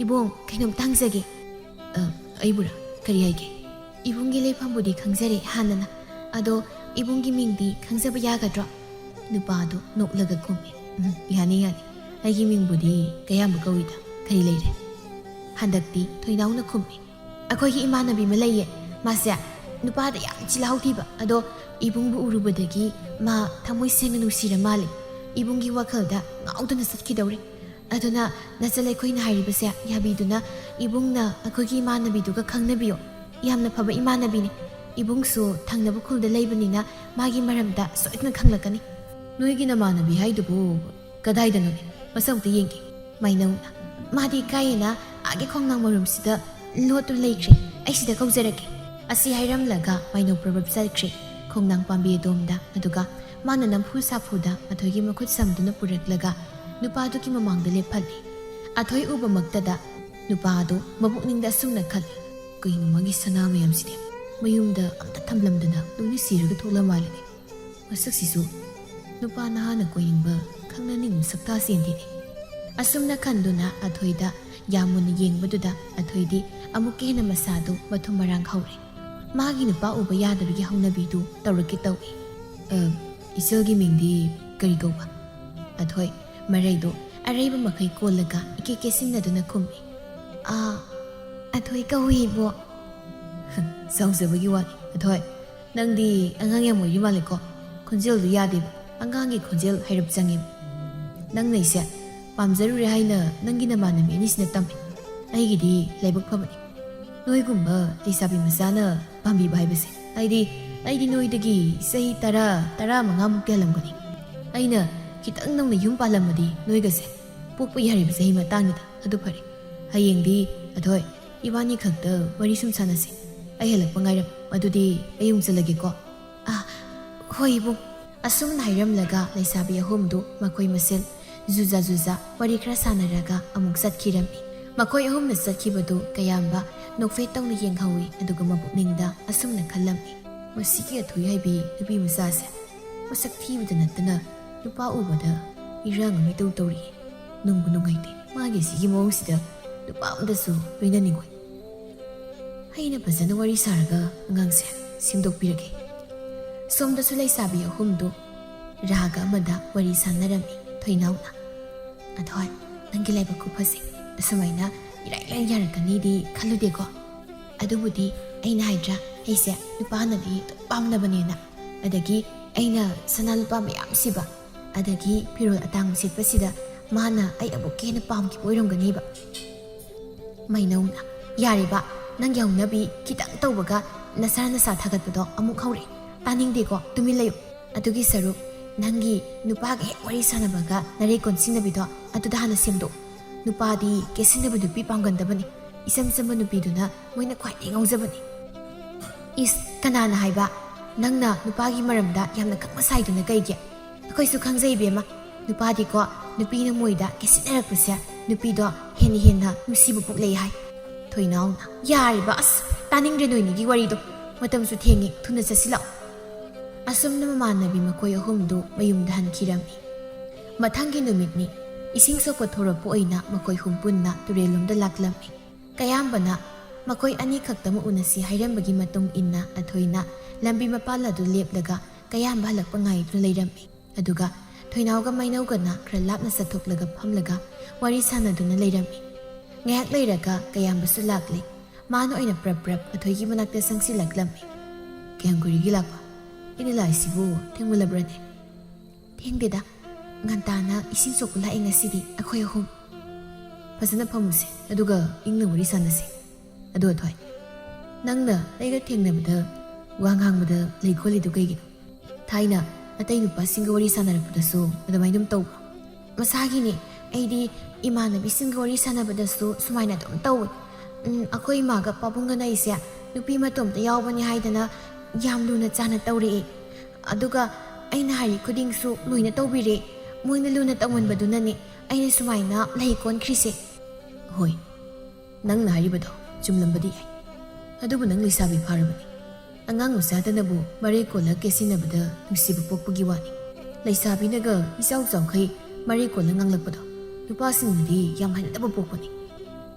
"ꯏꯕꯨꯡ, ꯀꯩꯅꯣꯝꯇ ꯍꯪꯖꯒꯦ꯫" "ꯑ, ꯑꯩꯕꯨꯔꯥ? ꯀꯔꯤ ꯍꯥꯏꯒꯦ?" "ꯏꯕꯨꯡꯒꯤ ꯂꯩꯐꯝꯕꯨꯗꯤ ꯈꯪꯖꯔꯦ ꯍꯥꯟꯅꯅ, ꯑꯗꯣ ꯏꯕꯨꯡꯒꯤ ꯃꯤꯡꯗꯤ ꯈꯪꯖꯕ ꯌꯥꯒꯗ꯭ꯔꯣ?" ꯅꯨꯄꯥꯗꯨ ꯅꯣꯛꯂꯒ ꯈꯨꯝꯃꯤ꯫ "ꯎꯝ, ꯌꯥꯅꯤ, ꯌꯥꯅꯤ꯫ ꯑꯩꯒꯤ ꯃꯤꯡꯕꯨꯗꯤ ꯀꯌꯥꯝꯕ ꯀꯧꯏꯗ꯫ ꯀꯔꯤ ꯂꯩꯔꯦ?" ꯍꯟꯗꯛꯇꯤ ꯊꯣꯏꯅꯥꯎꯅ ꯈꯨꯝꯃꯤ꯫ "ꯑꯩꯈꯣꯏꯒꯤ ꯏꯃꯥꯟꯅꯕꯤ ꯑꯃ ꯂꯩꯌꯦ꯫ ꯃꯥꯁꯦ ꯅꯨꯄꯥꯗ ꯌꯥꯝ ꯆꯤꯜꯍꯥꯎ ꯊꯤꯕ꯫ ꯑꯗꯣ ꯏꯕꯨꯡꯕꯨ ꯎꯔꯨꯕꯗꯒꯤ ꯃꯥ ꯊꯃꯣꯏ ꯁꯦꯡꯅ ꯅꯨꯡꯁꯤꯔ ꯃꯥꯜꯂꯦ꯫ ꯏꯕꯨꯡꯒꯤ ꯋꯥꯈꯜꯗ ꯉꯥꯎꯗꯨꯅ ꯆꯠꯈꯤꯗꯧꯔꯦ꯫ ꯑꯗꯨꯅ ꯅꯆꯜ ꯑꯩꯈꯣꯏꯅ ꯍꯥꯏꯔꯤꯕꯁꯦ ꯌꯥꯕꯤꯗꯨꯅ ꯏꯕꯨꯡꯅ ꯑꯩꯈꯣꯏꯒꯤ ꯏꯃꯥꯟꯅꯕꯤꯗꯨꯒ ꯈꯪꯅꯕꯤꯌꯣ꯫ ꯌꯥꯝꯅ ꯐꯕ ꯏꯃꯥꯟꯅꯕꯤꯅꯤ꯫ ꯏꯕꯨꯡꯁꯨ ꯊꯪꯅꯕ ꯈꯨꯜꯗ ꯂꯩꯕꯅꯤꯅ ꯃꯥꯒꯤ ꯃꯔꯝꯗ ꯁꯣꯏꯗꯅ ꯈꯪꯂꯛꯀꯅꯤ꯫" "ꯅꯣꯏꯒꯤ ꯅꯃꯥꯟꯅꯕꯤ ꯍꯥꯏꯗꯨꯕꯨ ꯀꯗꯥꯏꯗꯅꯣꯅꯦ? ꯃꯁꯛ ꯑꯝꯇ ꯌꯦꯡꯒꯦ꯫" ꯃꯥꯏꯅꯧꯅ, "ꯃꯥꯗꯤ ꯀꯥꯏꯌꯦꯅ ꯑꯥꯒꯤ ꯈꯣꯡꯅꯥꯡ ꯃꯔꯨꯝꯁꯤꯗ ꯂꯣꯠꯇꯨ ꯂꯩꯈ꯭ꯔꯦ꯫ ꯑꯩ ꯁꯤꯗ ꯀꯧꯖꯔꯛꯀꯦ꯫" ꯑꯁꯤ ꯍꯥꯏꯔꯝꯂꯒ ꯃꯥꯏꯅꯧ ꯄ꯭ꯔꯕꯞ ꯆꯠꯈ꯭ꯔꯦ ꯈꯣꯡꯅꯥꯡ ꯄꯥꯝꯕꯤ ꯑꯗꯣꯝꯗ꯫ ꯑꯗꯨꯒ ꯃꯥꯅ ꯅꯝꯐꯨ ꯁꯥꯐꯨꯗ ꯑꯊꯣꯏꯒꯤ ꯃꯈꯨꯠ ꯁꯝꯗꯨꯅ ꯄꯨꯔꯛꯂꯒ ꯅꯨꯄꯥꯗꯨꯒꯤ ꯃꯃꯥꯡꯗ ꯂꯦꯞꯍꯜꯂꯤ꯫ ꯑꯊꯣꯏ ꯎꯕꯃꯛꯇꯗ ꯅꯨꯄꯥ ꯑꯗꯨ ꯃꯄꯨꯛꯅꯤꯡꯗ ꯑꯁꯨꯝꯅ ꯈꯜꯂꯤ, "ꯀꯩꯅꯣ ꯃꯥꯒꯤ ꯁꯅꯥ ꯃꯌꯥꯝꯁꯤꯗꯤ? ꯃꯌꯨꯝꯗ ꯑꯝꯇ ꯊꯝꯂꯝꯗꯅ ꯂꯣꯏꯅ ꯁꯤꯔꯒ ꯊꯣꯛꯂ ꯃꯥꯜꯂꯦꯅꯦ꯫ ꯃꯁꯛꯁꯤꯁꯨ ꯅꯨꯄꯥ ꯅꯍꯥꯅ ꯀꯣꯏꯅꯤꯡꯕ, ꯈꯪꯅꯅꯤꯡꯕ ꯁꯛꯇꯥ ꯆꯦꯟꯗꯦꯅꯦ꯫" ꯑꯁꯨꯝꯅ ꯈꯟꯗꯨꯅ ꯑꯊꯣꯏꯗ ꯌꯥꯝ ꯃꯨꯟꯅ ꯌꯦꯡꯕꯗꯨꯗ ꯑꯊꯣꯏꯗꯤ ꯑꯃꯨꯛꯀ ꯍꯦꯟꯅ ꯃꯁꯥꯗꯨ ꯃꯊꯨꯝ ꯃꯔꯥꯡ ꯍꯧꯔꯦ꯫ ꯃꯥꯒꯤ ꯅꯨꯄꯥ ꯎꯕ ꯌꯥꯗꯕꯒꯤ ꯍꯧꯅꯕꯤꯗꯨ ꯇꯧꯔꯛꯀꯦ ꯇꯧꯏ꯫ "ꯑ, ꯏꯆꯜꯒꯤ ꯃꯤꯡꯗꯤ ꯀꯔꯤ ꯀꯧꯕ?" ꯑꯊꯣꯏ ꯃꯔꯩꯗꯨ ꯑꯔꯩꯕ ꯃꯈꯩ ꯀꯣꯜꯂꯒ ꯏꯀꯦ ꯀꯦꯁꯤꯟꯅꯗꯨꯅ ꯈꯨꯝꯃꯤ꯫ "ꯑꯥ, ꯑꯊꯣꯏ ꯀꯧꯏ, ꯏꯕꯣꯛ꯫" "ꯆꯥꯎꯖꯕꯒꯤ ꯋꯥꯅꯤ꯫ ꯑꯊꯣꯏ, ꯅꯪꯗꯤ ꯑꯉꯥꯡ ꯌꯥꯝ ꯑꯣꯏꯔꯤ ꯃꯥꯜꯂꯦꯀꯣ꯫ ꯈꯣꯟꯖꯦꯜꯗꯨ ꯌꯥꯗꯦꯕ꯫ ꯑꯉꯥꯡꯒꯤ ꯈꯣꯟꯖꯦꯜ ꯍꯩꯔꯞ ꯆꯪꯉꯦꯕ꯫ ꯅꯪꯅ ꯑꯩꯁꯦ ꯄꯥꯝꯖꯔꯨꯔꯦ ꯍꯥꯏꯅ ꯅꯪꯒꯤ ꯅꯃꯥꯟꯅꯕꯤ ꯑꯅꯤꯁꯤꯅ ꯇꯝꯃꯤ꯫ ꯑꯩꯒꯤꯗꯤ ꯂꯥꯏꯕꯛ ꯐꯕꯅꯤ꯫ ꯅꯣꯏꯒꯨꯝꯕ ꯂꯩꯁꯥꯕꯤ ꯃꯆꯥꯅ ꯄꯥꯝꯕꯤꯕ ꯍꯥꯏꯕꯁꯦ꯫ ꯍꯥꯏꯗꯤ ꯑꯩꯗꯤ ꯅꯣꯏꯗꯒꯤ ꯆꯍꯤ ꯇꯔꯥ, ꯇꯔꯥꯃꯉꯥꯃꯨꯛꯇꯤ ꯍꯜꯂꯝꯒꯅꯤ꯫ ꯑꯩꯅ ꯈꯤꯇꯪ ꯅꯧꯅ ꯌꯨꯝ ꯄꯥꯜꯂꯝꯃꯗꯤ ꯅꯣꯏꯒꯁꯦ ꯄꯣꯛꯄ ꯌꯥꯔꯤꯕ ꯆꯍꯤ ꯃꯇꯥꯡꯅꯤꯗ꯫ ꯑꯗꯨ ꯐꯔꯦ, ꯍꯌꯦꯡꯗꯤ ꯑꯊꯣꯏ ꯏꯕꯥꯅꯤ ꯈꯛꯇ ꯋꯥꯔꯤ ꯁꯨꯝ ꯁꯥꯟꯅꯁꯦ꯫ ꯑꯩ ꯍꯜꯂꯛꯄ ꯉꯥꯏꯔꯝ꯫ ꯑꯗꯨꯗꯤ ꯑꯩ ꯑꯃꯨꯛ ꯆꯠꯂꯒꯦꯀꯣ꯫" "ꯑꯥ, ꯍꯣꯏ ꯏꯕꯨꯡ꯫" ꯑꯁꯨꯝꯅ ꯍꯥꯏꯔꯝꯂꯒ ꯂꯩꯁꯥꯕꯤ ꯑꯍꯨꯝꯗꯨ ꯃꯈꯣꯏ ꯃꯁꯦꯜ ꯖꯨꯖꯥ ꯖꯨꯖꯥ ꯋꯥꯔꯤ ꯈꯔ ꯁꯥꯟꯅꯔꯒ ꯑꯃꯨꯛ ꯆꯠꯈꯤꯔꯝꯃꯤ꯫ ꯃꯈꯣꯏ ꯑꯍꯨꯝꯅ ꯆꯠꯈꯤꯕꯗꯨ ꯀꯌꯥꯝꯕ ꯅꯣꯛꯐꯦꯠ ꯇꯧꯅ ꯌꯦꯡꯍꯧꯏ, ꯑꯗꯨꯒ ꯃꯄꯨꯛꯅꯤꯡꯗ ꯑꯁꯨꯝꯅ ꯈꯜꯂꯝꯃꯤ, "ꯃꯁꯤꯒꯤ ꯑꯊꯣꯏ ꯍꯥꯏꯕꯤ ꯅꯨꯄꯤ ꯃꯆꯥꯁꯦ ꯃꯁꯛ ꯊꯤꯕꯗ ꯅꯠꯇꯅ ꯅꯨꯄꯥ ꯎꯕꯗ ꯏꯔꯥꯡ ꯑꯃ ꯏꯇꯧ ꯇꯧꯔꯤꯌꯦ꯫ ꯅꯨꯡꯕꯨ ꯅꯨꯡꯉꯥꯏꯇꯦ꯫ ꯃꯥꯒꯤ ꯁꯤꯒꯤ ꯃꯑꯣꯡꯁꯤꯗ ꯅꯨꯄꯥ ꯑꯃꯗꯁꯨ ꯂꯣꯏꯅꯅꯤꯡꯉꯣꯏ꯫ ꯑꯩꯅ ꯐꯖꯅ ꯋꯥꯔꯤ ꯁꯥꯔꯒ ꯑꯉꯥꯡꯁꯦ ꯁꯦꯝꯗꯣꯛꯄꯤꯔꯒꯦ꯫" ꯁꯣꯝꯗꯁꯨ ꯂꯩꯁꯥꯕꯤ ꯑꯍꯨꯝꯗꯨ ꯔꯥꯒ ꯑꯃꯗ ꯋꯥꯔꯤ ꯁꯥꯟꯅꯔꯝꯃꯤ ꯊꯣꯏꯅꯥꯎꯅ꯫ "ꯑꯊꯣꯏ, ꯅꯪꯒꯤ ꯂꯥꯏꯕꯛ ꯈꯨꯐꯁꯦ꯫ ꯑꯁꯨꯃꯥꯏꯅ ꯏꯔꯥꯏ ꯂꯥꯏ ꯌꯥꯔꯛꯀꯅꯤꯗꯤ ꯈꯜꯂꯨꯗꯦꯀꯣ꯫ ꯑꯗꯨꯕꯨꯗꯤ ꯑꯩꯅ ꯍꯥꯏꯗ꯭ꯔꯥ, ꯑꯩꯁꯦ ꯅꯨꯄꯥꯅꯗꯤ ꯑꯗꯨꯝ ꯄꯥꯝꯅꯕꯅꯦꯅ꯫ ꯑꯗꯒꯤ ꯑꯩꯅ ꯁꯅꯥ ꯂꯨꯄꯥ ꯃꯌꯥꯝ ꯁꯤꯕ, ꯑꯗꯒꯤ ꯐꯤꯔꯣꯜ ꯑꯇꯥꯡꯕ ꯁꯦꯠꯄꯁꯤꯗ ꯃꯥꯅ ꯑꯩ ꯑꯃꯨꯛꯀ ꯍꯦꯟꯅ ꯄꯥꯝꯈꯤꯕ ꯑꯣꯏꯔꯝꯒꯅꯤꯕ꯫" ꯃꯩꯅꯧꯅ, "ꯌꯥꯔꯦꯕ, ꯅꯪꯒꯤ ꯍꯧꯅꯕꯤ ꯈꯤꯇꯪ ꯇꯧꯕꯒ ꯅꯁꯥ ꯅꯁꯥ ꯊꯥꯒꯠꯄꯗꯣ ꯑꯃꯨꯛ ꯍꯧꯔꯛꯑꯦ꯫ ꯇꯥꯅꯤꯡꯗꯦꯀꯣ, ꯇꯨꯃꯤꯟ ꯂꯩꯌꯨ꯫ ꯑꯗꯨꯒꯤ ꯁꯔꯨꯛ ꯅꯪꯒꯤ ꯅꯨꯄꯥꯒ ꯍꯦꯛ ꯋꯥꯔꯤ ꯁꯥꯟꯅꯕꯒ ꯅꯔꯩ ꯀꯣꯟꯁꯤꯟꯅꯕꯤꯗꯣ ꯑꯗꯨꯗ ꯍꯥꯟꯅ ꯁꯦꯝꯗꯣꯛꯎ꯫ ꯅꯨꯄꯥꯗꯤ ꯀꯦꯁꯤꯟꯅꯕ ꯅꯨꯄꯤ ꯄꯥꯝꯒꯟꯗꯕꯅꯤ꯫ ꯏꯆꯝ ꯆꯝꯕ ꯅꯨꯄꯤꯗꯨꯅ ꯃꯣꯏꯅ ꯈ꯭ꯋꯥꯏꯗꯒꯤ ꯉꯥꯎꯖꯕꯅꯤ꯫" "ꯏꯁ, ꯀꯅꯥꯅ ꯍꯥꯏꯕ? ꯅꯪꯅ ꯅꯨꯄꯥꯒꯤ ꯃꯔꯝꯗ ꯌꯥꯝꯅ ꯈꯪꯕ ꯁꯥꯏꯗꯨꯅ ꯀꯩꯒꯤ? ꯑꯩꯈꯣꯏꯁꯨ ꯈꯪꯖꯩ ꯏꯕꯦꯝꯃ꯫ ꯅꯨꯄꯥꯗꯤꯀꯣ, ꯅꯨꯄꯤꯅ ꯃꯣꯏꯗ ꯀꯦꯁꯤꯟꯅꯔꯛꯄꯁꯦ ꯅꯨꯄꯤꯗꯣ ꯍꯦꯟꯅ ꯍꯦꯟꯅ ꯅꯨꯡꯁꯤꯕ ꯄꯣꯛꯂꯛꯏ ꯍꯥꯏ꯫" ꯊꯣꯏꯅꯥꯎꯅ, "ꯌꯥꯔꯦꯕ, ꯑꯁ, ꯇꯥꯅꯤꯡꯗ꯭ꯔꯦ ꯅꯣꯏꯅꯤꯒꯤ ꯋꯥꯔꯤꯗꯣ꯫ ꯃꯇꯝꯁꯨ ꯊꯦꯡꯉꯤ, ꯊꯨꯅ ꯆꯠꯁꯤꯜꯂꯛꯑꯣ꯫" ꯑꯁꯨꯝꯅ ꯃꯃꯥꯟꯅꯕꯤ ꯃꯈꯣꯏ ꯑꯍꯨꯝꯗꯨ ꯃꯌꯨꯝꯗ ꯍꯟꯈꯤꯔꯝꯃꯤ꯫ ꯃꯊꯪꯒꯤ ꯅꯨꯃꯤꯠꯅꯤ꯫ ꯏꯁꯤꯡ ꯁꯣꯛꯄ ꯊꯣꯔꯛꯄ ꯑꯣꯏꯅ ꯃꯈꯣꯏ ꯑꯍꯨꯝ ꯄꯨꯟꯅ ꯇꯨꯔꯦꯜꯂꯣꯝꯗ ꯂꯥꯛꯂꯝꯃꯤ꯫ ꯀꯌꯥꯝꯕꯅ ꯃꯈꯣꯏ ꯑꯅꯤꯈꯛꯇꯃꯛ ꯎꯅꯁꯤ ꯍꯥꯏꯔꯝꯕꯒꯤ ꯃꯇꯨꯡ ꯏꯟꯅ ꯑꯊꯣꯏꯅ ꯂꯝꯕꯤ ꯃꯄꯥꯜ ꯑꯗꯨ ꯂꯦꯞꯂꯒ ꯀꯌꯥꯝꯕ ꯍꯜꯂꯛꯄ ꯉꯥꯏꯗꯨꯅ ꯂꯩꯔꯝꯃꯤ꯫ ꯑꯗꯨꯒ ꯊꯣꯏꯅꯥꯎꯒ ꯃꯩꯅꯧꯒꯅ ꯈꯔ ꯂꯥꯞꯅ ꯆꯠꯊꯣꯛꯂꯒ ꯐꯝꯂꯒ ꯋꯥꯔꯤ ꯁꯥꯟꯅꯗꯨꯅ ꯂꯩꯔꯝꯃꯤ꯫ ꯉꯥꯏꯍꯥꯛ ꯂꯩꯔꯒ ꯀꯌꯥꯝꯕꯁꯨ ꯂꯥꯛꯂꯦ꯫ ꯃꯥꯅ ꯑꯣꯏꯅ ꯄ꯭ꯔꯞ ꯄ꯭ꯔꯞ ꯑꯊꯣꯏꯒꯤ ꯃꯅꯥꯛꯇ ꯆꯪꯁꯤꯜꯂꯛꯂꯝꯃꯤ꯫ "ꯀꯌꯥꯝ ꯀꯨꯏꯔꯒꯦ ꯂꯥꯛꯄ? ꯑꯩꯅ ꯂꯥꯛꯏꯁꯤꯕꯨ ꯊꯦꯡꯃꯜꯂꯕ꯭ꯔꯅꯦ?" "ꯊꯦꯡꯗꯦꯗ, ꯉꯟꯇꯥꯅ ꯏꯁꯤꯡ ꯁꯣꯛꯄ ꯂꯥꯛꯑꯦ ꯉꯁꯤꯗꯤ ꯑꯩꯈꯣꯏ ꯑꯍꯨꯝ꯫" "ꯐꯖꯅ ꯐꯝꯃꯨꯁꯦ, ꯑꯗꯨꯒ ꯏꯪꯅ ꯋꯥꯔꯤ ꯁꯥꯟꯅꯁꯦ꯫ ꯑꯗꯣ ꯑꯊꯣꯏ, ꯅꯪꯅ ꯑꯩꯒ ꯊꯦꯡꯅꯕꯗ ꯋꯥ ꯉꯥꯡꯕꯗ ꯂꯩ ꯈꯣꯜꯂꯤꯗꯨ ꯀꯩꯒꯤꯅꯣ? ꯊꯥꯏꯅ ꯑꯇꯩ ꯅꯨꯄꯥꯁꯤꯡꯒ ꯋꯥꯔꯤ ꯁꯥꯟꯅꯔꯛꯄꯗꯁꯨ ꯑꯗꯨꯃꯥꯏꯅ ꯑꯗꯨꯝ ꯇꯧꯕ꯭ꯔꯣ?" "ꯃꯁꯥꯒꯤꯅꯦ, ꯑꯩꯗꯤ ꯏꯃꯥꯟꯅꯕꯤꯁꯤꯡꯒ ꯋꯥꯔꯤ ꯁꯥꯟꯅꯕꯗꯁꯨ ꯁꯨꯃꯥꯏꯅ ꯑꯗꯨꯝ ꯇꯧꯋꯦ꯫ ꯎꯝ, ꯑꯩꯈꯣꯏ ꯏꯃꯥꯒ ꯄꯥꯕꯨꯡꯒꯅ ꯑꯩꯁꯦ ꯅꯨꯄꯤ ꯃꯇꯣꯝꯇ ꯌꯥꯎꯕꯅꯤ ꯍꯥꯏꯗꯅ ꯌꯥꯝ ꯂꯨꯅ ꯆꯥꯟꯅ ꯇꯧꯔꯛꯑꯦ꯫ ꯑꯗꯨꯒ ꯑꯩꯅ ꯍꯥꯏꯔꯤ ꯈꯨꯗꯤꯡꯁꯨ ꯂꯣꯏꯅ ꯇꯧꯕꯤꯔꯦ꯫ ꯃꯣꯏꯅ ꯂꯨꯅ ꯇꯧꯃꯟꯕꯗꯨꯅꯅꯦ ꯑꯩꯅ ꯁꯨꯃꯥꯏꯅ ꯂꯩ ꯀꯣꯟꯈ꯭ꯔꯤꯁꯦ꯫" ꯍꯣꯏ, ꯅꯪꯅ ꯍꯥꯏꯔꯤꯕꯗꯣ ꯆꯨꯝꯂꯝꯕꯗꯤ ꯌꯥꯏ꯫ ꯑꯗꯨꯕꯨ ꯅꯪ ꯂꯩꯁꯥꯕꯤ ꯐꯥꯔꯕꯅꯤ꯫ ꯑꯉꯥꯡ ꯃꯆꯥꯗꯅꯕꯨ ꯃꯔꯩ ꯀꯣꯜꯂ ꯀꯦꯁꯤꯟꯅꯕꯗ ꯅꯨꯡꯁꯤꯕ ꯄꯣꯛꯄꯒꯤ ꯋꯥꯅꯤ꯫ ꯂꯩꯁꯥꯕꯤꯅꯒ ꯏꯆꯥꯎ ꯆꯥꯎꯈꯩ ꯃꯔꯩ ꯀꯣꯜꯂ ꯉꯥꯡꯂꯛꯄꯗꯣ ꯅꯨꯄꯥꯁꯤꯡꯅꯗꯤ ꯌꯥꯝ ꯍꯩꯅꯗꯕ ꯄꯣꯛꯄꯅꯤ꯫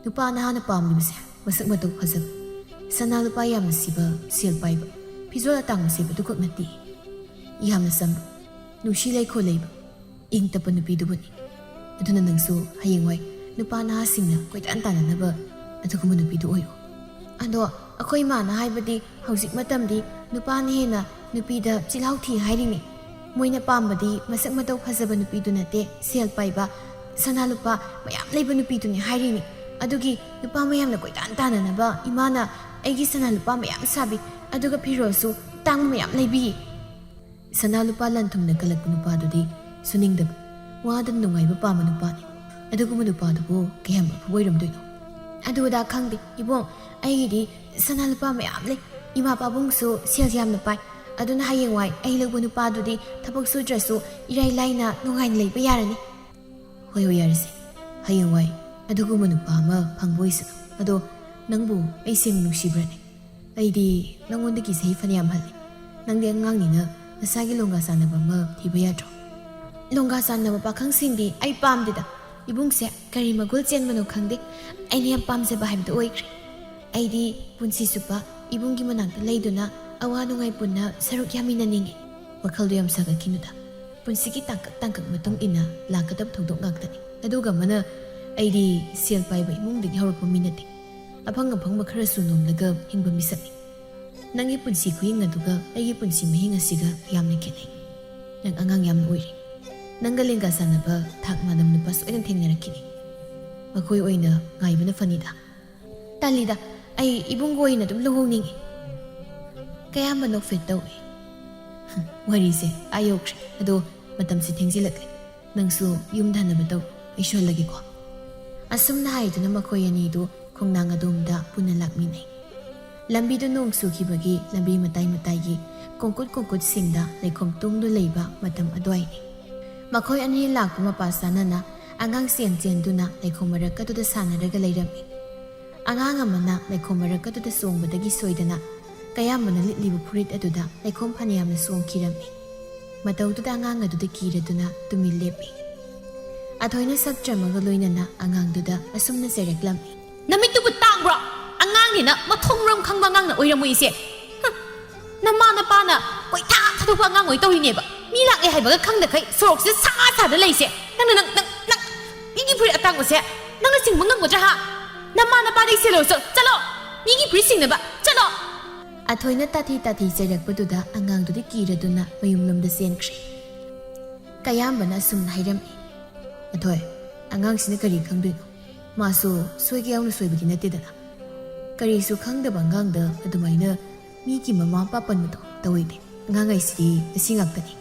ꯅꯨꯄꯥ ꯅꯍꯥꯅ ꯄꯥꯝꯂꯤꯕꯁꯦ ꯃꯁꯛ ꯃꯇꯧ ꯐꯖꯕ, ꯁꯅꯥ ꯂꯨꯄꯥ ꯌꯥꯝꯅ ꯁꯤꯕ, ꯁꯦꯜ ꯄꯥꯏꯕ, ꯐꯤꯖꯣꯜ ꯑꯇꯥꯡꯕ ꯁꯦꯠꯄꯗꯨ ꯈꯛ ꯅꯠꯇꯦ꯫ ꯌꯥꯝꯅ ꯆꯝꯕ, ꯅꯨꯡꯁꯤ ꯂꯩꯈꯣꯜ ꯂꯩꯕ, ꯏꯪ ꯇꯞꯄ ꯅꯨꯄꯤꯗꯨꯕꯨꯅꯤ꯫ ꯑꯗꯨꯅ ꯅꯪꯁꯨ ꯍꯌꯦꯡꯋꯥꯏ ꯅꯨꯄꯥ ꯅꯍꯥꯁꯤꯡꯅ ꯀꯣꯏꯇꯥꯟ ꯇꯥꯟꯅꯅꯕ ꯑꯗꯨꯒꯨꯝꯕ ꯅꯨꯄꯤꯗꯨ ꯑꯣꯏꯌꯨ꯫ ꯑꯗꯣ ꯑꯩꯈꯣꯏ ꯏꯃꯥꯅ ꯍꯥꯏꯕꯗꯤ ꯍꯧꯖꯤꯛ ꯃꯇꯝꯗꯤ ꯅꯨꯄꯥꯅ ꯍꯦꯟꯅ ꯅꯨꯄꯤꯗ ꯆꯤꯜꯍꯥꯎ ꯊꯤ ꯍꯥꯏꯔꯤꯅꯤ꯫ ꯃꯣꯏꯅ ꯄꯥꯝꯕꯗꯤ ꯃꯁꯛ ꯃꯇꯧ ꯐꯖꯕ ꯅꯨꯄꯤꯗꯨ ꯅꯠꯇꯦ, ꯁꯦꯜ ꯄꯥꯏꯕ, ꯁꯅꯥ ꯂꯨꯄꯥ ꯃꯌꯥꯝ ꯂꯩꯕ ꯅꯨꯄꯤꯗꯨꯅꯤ ꯍꯥꯏꯔꯤꯅꯤ꯫ ꯑꯗꯨꯒꯤ ꯅꯨꯄꯥ ꯃꯌꯥꯝꯅ ꯀꯣꯏꯇꯥꯟ ꯇꯥꯟꯅꯅꯕ ꯏꯃꯥꯅ ꯑꯩꯒꯤ ꯁꯅꯥ ꯂꯨꯄꯥ ꯃꯌꯥꯝ ꯁꯥꯕꯤ, ꯑꯗꯨꯒ ꯐꯤꯔꯣꯜꯁꯨ ꯇꯥꯡꯕ ꯃꯌꯥꯝ ꯂꯩꯕꯤ꯫ ꯁꯅꯥ ꯂꯨꯄꯥ ꯂꯟ ꯊꯨꯝꯅ ꯀꯜꯂꯛꯄ ꯅꯨꯄꯥꯗꯨꯗꯤ ꯁꯨꯅꯤꯡꯗꯕ, ꯋꯥꯗꯅ ꯅꯨꯡꯉꯥꯏꯕ ꯄꯥꯝꯕ ꯅꯨꯄꯥꯅꯤ꯫ ꯑꯗꯨꯒꯨꯝꯕ ꯅꯨꯄꯥꯗꯨꯕꯨ ꯀꯌꯥꯝ ꯑꯐꯕ ꯑꯣꯏꯔꯝꯗꯣꯏꯅꯣ? ꯑꯗꯨ ꯑꯗꯥ ꯈꯪꯗꯦ ꯏꯕꯨꯡ, ꯑꯩꯒꯤꯗꯤ ꯁꯅꯥ ꯂꯨꯄꯥ ꯃꯌꯥꯝ ꯂꯩ꯫ ꯏꯃꯥ ꯄꯥꯕꯨꯡꯁꯨ ꯁꯦꯜ ꯌꯥꯝꯅ ꯄꯥꯏ꯫ ꯑꯗꯨꯅ ꯍꯌꯦꯡꯋꯥꯏ ꯑꯩ ꯂꯧꯕ ꯅꯨꯄꯥꯗꯨꯗꯤ ꯊꯕꯛ ꯁꯨꯗ꯭ꯔꯁꯨ ꯏꯔꯥꯏ ꯂꯥꯏꯅ ꯅꯨꯡꯉꯥꯏꯅ ꯂꯩꯕ ꯌꯥꯔꯅꯤ꯫ ꯍꯣꯏ ꯍꯣꯏ, ꯌꯥꯔꯦꯁꯦ, ꯍꯌꯦꯡꯋꯥꯏ ꯑꯗꯨꯒꯨꯝꯕ ꯅꯨꯄꯥ ꯑꯃ ꯐꯪꯕ ꯑꯣꯏꯁꯅꯨ꯫ ꯑꯗꯣ ꯅꯪꯕꯨ ꯑꯩ ꯁꯦꯡꯅ ꯅꯨꯡꯁꯤꯕ꯭ꯔꯅꯦ? ꯑꯩꯗꯤ ꯅꯪꯉꯣꯟꯗꯒꯤ ꯆꯍꯤ ꯐꯅꯌꯥꯝ ꯍꯜꯂꯦ꯫ ꯅꯪꯗꯤ ꯑꯉꯥꯡꯅꯤꯅ ꯅꯁꯥꯒꯤ ꯂꯣꯡꯒꯥ ꯆꯥꯟꯅꯕ ꯑꯃ ꯊꯤꯕ ꯌꯥꯗ꯭ꯔꯣ? ꯂꯣꯡꯒꯥ ꯆꯥꯟꯅꯕ ꯄꯥꯈꯪꯁꯤꯡꯗꯤ ꯑꯩ ꯄꯥꯝꯗꯦꯗ꯫ ꯏꯕꯨꯡꯁꯦ ꯀꯔꯤ ꯃꯒꯨꯟ ꯆꯦꯟꯕꯅꯣ ꯈꯪꯗꯦ, ꯑꯩꯅ ꯌꯥꯝ ꯄꯥꯝꯖꯕ ꯍꯥꯏꯕꯗꯨ ꯑꯣꯏꯈ꯭ꯔꯦ꯫ ꯑꯩꯗꯤ ꯄꯨꯟꯁꯤ ꯆꯨꯞꯄ ꯏꯕꯨꯡꯒꯤ ꯃꯅꯥꯛꯇ ꯂꯩꯗꯨꯅ ꯑꯋꯥ ꯅꯨꯡꯉꯥꯏ ꯄꯨꯟꯅ ꯁꯔꯨꯛ ꯌꯥꯃꯤꯟꯅꯅꯤꯡꯉꯤ꯫ ꯋꯥꯈꯜꯗꯣ ꯌꯥꯝ ꯁꯥꯒꯠꯈꯤꯅꯨꯗ꯫ ꯄꯨꯟꯁꯤꯒꯤ ꯇꯥꯡꯀꯛ ꯇꯥꯡꯀꯛ ꯃꯇꯨꯡ ꯏꯟꯅ ꯂꯥꯛꯀꯗꯕ ꯊꯧꯗꯣꯛ ꯉꯥꯛꯇꯅꯤ꯫ ꯑꯗꯨꯒ ꯑꯃꯅ, ꯑꯩꯗꯤ ꯁꯦꯜ ꯄꯥꯏꯕ ꯏꯃꯨꯡꯗꯒꯤ ꯍꯧꯔꯛꯄ ꯃꯤ ꯅꯠꯇꯦ꯫ ꯑꯐꯪ ꯑꯐꯪꯕ ꯈꯔꯁꯨ ꯅꯣꯝꯂꯒ ꯍꯤꯡꯕ ꯃꯤꯁꯛꯅꯤ꯫ ꯅꯪꯒꯤ ꯄꯨꯟꯁꯤ ꯈꯨꯍꯤꯡ ꯑꯗꯨꯒ ꯑꯩꯒꯤ ꯄꯨꯟꯁꯤ ꯃꯍꯤꯡ ꯑꯁꯤꯒ ꯌꯥꯝꯅ ꯈꯦꯠꯅꯩ꯫ ꯅꯪ ꯑꯉꯥꯡ ꯌꯥꯝꯅ ꯑꯣꯏꯔꯤ꯫ ꯅꯪꯒ ꯂꯦꯡꯒꯥ ꯆꯥꯟꯅꯕ ꯊꯥꯛ ꯃꯥꯟꯅꯕ ꯅꯨꯄꯥ ꯁꯣꯏꯗꯅ ꯊꯦꯡꯅꯔꯛꯈꯤꯅꯤ꯫ ꯃꯈꯣꯏ ꯑꯣꯏꯅ ꯉꯥꯏꯕꯅ ꯐꯅꯤꯗ꯫ ꯇꯜꯂꯤꯗ, ꯑꯩ ꯏꯕꯨꯡꯒ ꯑꯣꯏꯅ ꯑꯗꯨꯝ ꯂꯨꯍꯣꯡꯅꯤꯡꯉꯤ꯫ ꯀꯌꯥꯝꯕ ꯅꯣꯛꯐꯦꯠ ꯇꯧꯏ꯫ ꯋꯥꯔꯤꯁꯦ ꯑꯥ ꯌꯧꯈ꯭ꯔꯦ꯫ ꯑꯗꯣ ꯃꯇꯝꯁꯦ ꯊꯦꯡꯖꯤꯜꯂꯛꯂꯦ꯫ ꯅꯪꯁꯨ ꯌꯨꯝ ꯍꯟꯅꯕ ꯇꯧ꯫ ꯑꯩꯁꯨ ꯍꯜꯂꯒꯦꯀꯣ꯫ ꯑꯁꯨꯝꯅ ꯍꯥꯏꯗꯨꯅ ꯃꯈꯣꯏ ꯑꯅꯤꯗꯨ ꯈꯣꯡꯅꯥꯡ ꯑꯗꯣꯝꯗ ꯄꯨꯟꯅ ꯂꯥꯛꯃꯤꯟꯅꯩ꯫ ꯂꯝꯕꯤꯗꯨ ꯅꯣꯡ ꯆꯨꯈꯤꯕꯒꯤ ꯂꯝꯕꯤ ꯃꯇꯥꯏ ꯃꯇꯥꯏꯒꯤ ꯀꯣꯡꯀꯨꯠ ꯀꯣꯡꯀꯨꯠꯁꯤꯡꯗ ꯂꯩꯈꯣꯝ ꯇꯨꯡꯗꯨ ꯂꯩꯕ ꯃꯇꯝ ꯑꯗꯨꯋꯥꯏꯅꯤ꯫ ꯃꯈꯣꯏ ꯑꯅꯤ ꯂꯥꯛꯄ ꯃꯄꯥ ꯆꯥꯅꯅ ꯑꯉꯥꯡ ꯆꯦꯟ ꯆꯦꯟꯗꯨꯅ ꯂꯩꯈꯣꯝ ꯃꯔꯛ ꯑꯗꯨꯗ ꯁꯥꯟꯅꯔꯒ ꯂꯩꯔꯝꯃꯤ꯫ ꯑꯉꯥꯡ ꯑꯃꯅ ꯂꯩꯈꯣꯝ ꯃꯔꯛ ꯑꯗꯨꯗ ꯆꯣꯡꯕꯗꯒꯤ ꯁꯣꯏꯗꯅ ꯀꯌꯥꯝꯕꯅ ꯂꯤꯠꯂꯤꯕ ꯐꯨꯔꯤꯠ ꯑꯗꯨꯗ ꯂꯩꯈꯣꯝ ꯐꯅꯌꯥꯝꯅ ꯆꯣꯡꯈꯤꯔꯝꯃꯤ꯫ ꯃꯇꯧꯗꯨꯗ ꯑꯉꯥꯡ ꯑꯗꯨꯗ ꯀꯤꯔꯗꯨꯅ ꯇꯨꯃꯤꯟ ꯂꯦꯞꯄꯤ꯫ ꯑꯊꯣꯏꯅ ꯁꯛ ꯆꯝꯃꯒ ꯂꯣꯏꯅꯅ ꯑꯉꯥꯡꯗꯨꯗ ꯑꯁꯨꯝꯅ ꯆꯩꯔꯛꯂꯝꯃꯤ꯫ "ꯅꯃꯤꯠꯇꯨꯕꯨ ꯇꯥꯡꯕ꯭ꯔꯣ? ꯑꯉꯥꯡꯅꯤꯅ ꯃꯊꯣꯡ ꯃꯔꯝ ꯈꯪꯕ ꯑꯉꯥꯡꯅ ꯑꯣꯏꯔꯝꯃꯣꯏ ꯏꯆꯦ꯫ ꯍ, ꯅꯃꯥ ꯅꯄꯥꯅ ꯀꯣꯏꯊꯥ ꯊꯥꯗꯣꯛꯄ ꯑꯉꯥꯡ ꯑꯣꯏ ꯇꯧꯔꯤꯅꯦꯕ꯫ ꯃꯤ ꯂꯥꯛꯂꯦ ꯍꯥꯏꯕꯒ ꯈꯪꯗꯈꯩ ꯁꯣꯔꯣꯛꯁꯤꯗ ꯁꯥ ꯁꯥꯗ ꯂꯩꯁꯦ꯫ ꯅꯪꯅ ꯅꯪ, ꯅꯪ, ꯅꯪ, ꯃꯤꯒꯤ ꯐꯨꯔꯤꯠ ꯑꯇꯥꯡꯕꯁꯦ ꯅꯪꯅ ꯆꯤꯡꯕ ꯉꯝꯒꯗ꯭ꯔꯥ ꯍꯥ? ꯅꯃꯥ ꯅꯄꯥꯗꯒꯤ ꯁꯦꯜꯂꯨꯔꯁꯨ ꯆꯠꯂꯣ꯫ ꯃꯤꯒꯤ ꯐꯨꯔꯤꯠ ꯆꯤꯡꯅꯕ ꯆꯠꯂꯣ!" ꯑꯊꯣꯏꯅ ꯇꯥꯊꯤ ꯇꯥꯊꯤ ꯆꯩꯔꯛꯄꯗꯨꯗ ꯑꯉꯥꯡꯗꯨꯗꯤ ꯀꯤꯔꯗꯨꯅ ꯃꯌꯨꯝꯂꯣꯝꯗ ꯆꯦꯟꯈ꯭ꯔꯦ꯫ ꯀꯌꯥꯝꯕꯅ ꯑꯁꯨꯝꯅ ꯍꯥꯏꯔꯝꯃꯤ꯫ "ꯑꯊꯣꯏ, ꯑꯉꯥꯡꯁꯤꯅ ꯀꯔꯤ ꯈꯪꯗꯣꯏꯅꯣ? ꯃꯥꯁꯨ ꯁꯣꯏꯒꯦ ꯌꯥꯎꯅ ꯁꯣꯏꯕꯗꯤ ꯅꯠꯇꯦꯗꯅ꯫ ꯀꯔꯤꯁꯨ ꯈꯪꯗꯕ ꯑꯉꯥꯡꯗ ꯑꯗꯨꯃꯥꯏꯅ ꯃꯤꯒꯤ ꯃꯃꯥ ꯃꯄꯥ ꯄꯟꯕꯗꯣ ꯇꯧꯏꯅꯦ꯫ ꯑꯉꯥꯡ ꯍꯥꯏꯁꯤꯗꯤ ꯑꯁꯤ ꯉꯥꯛꯇꯅꯤ꯫"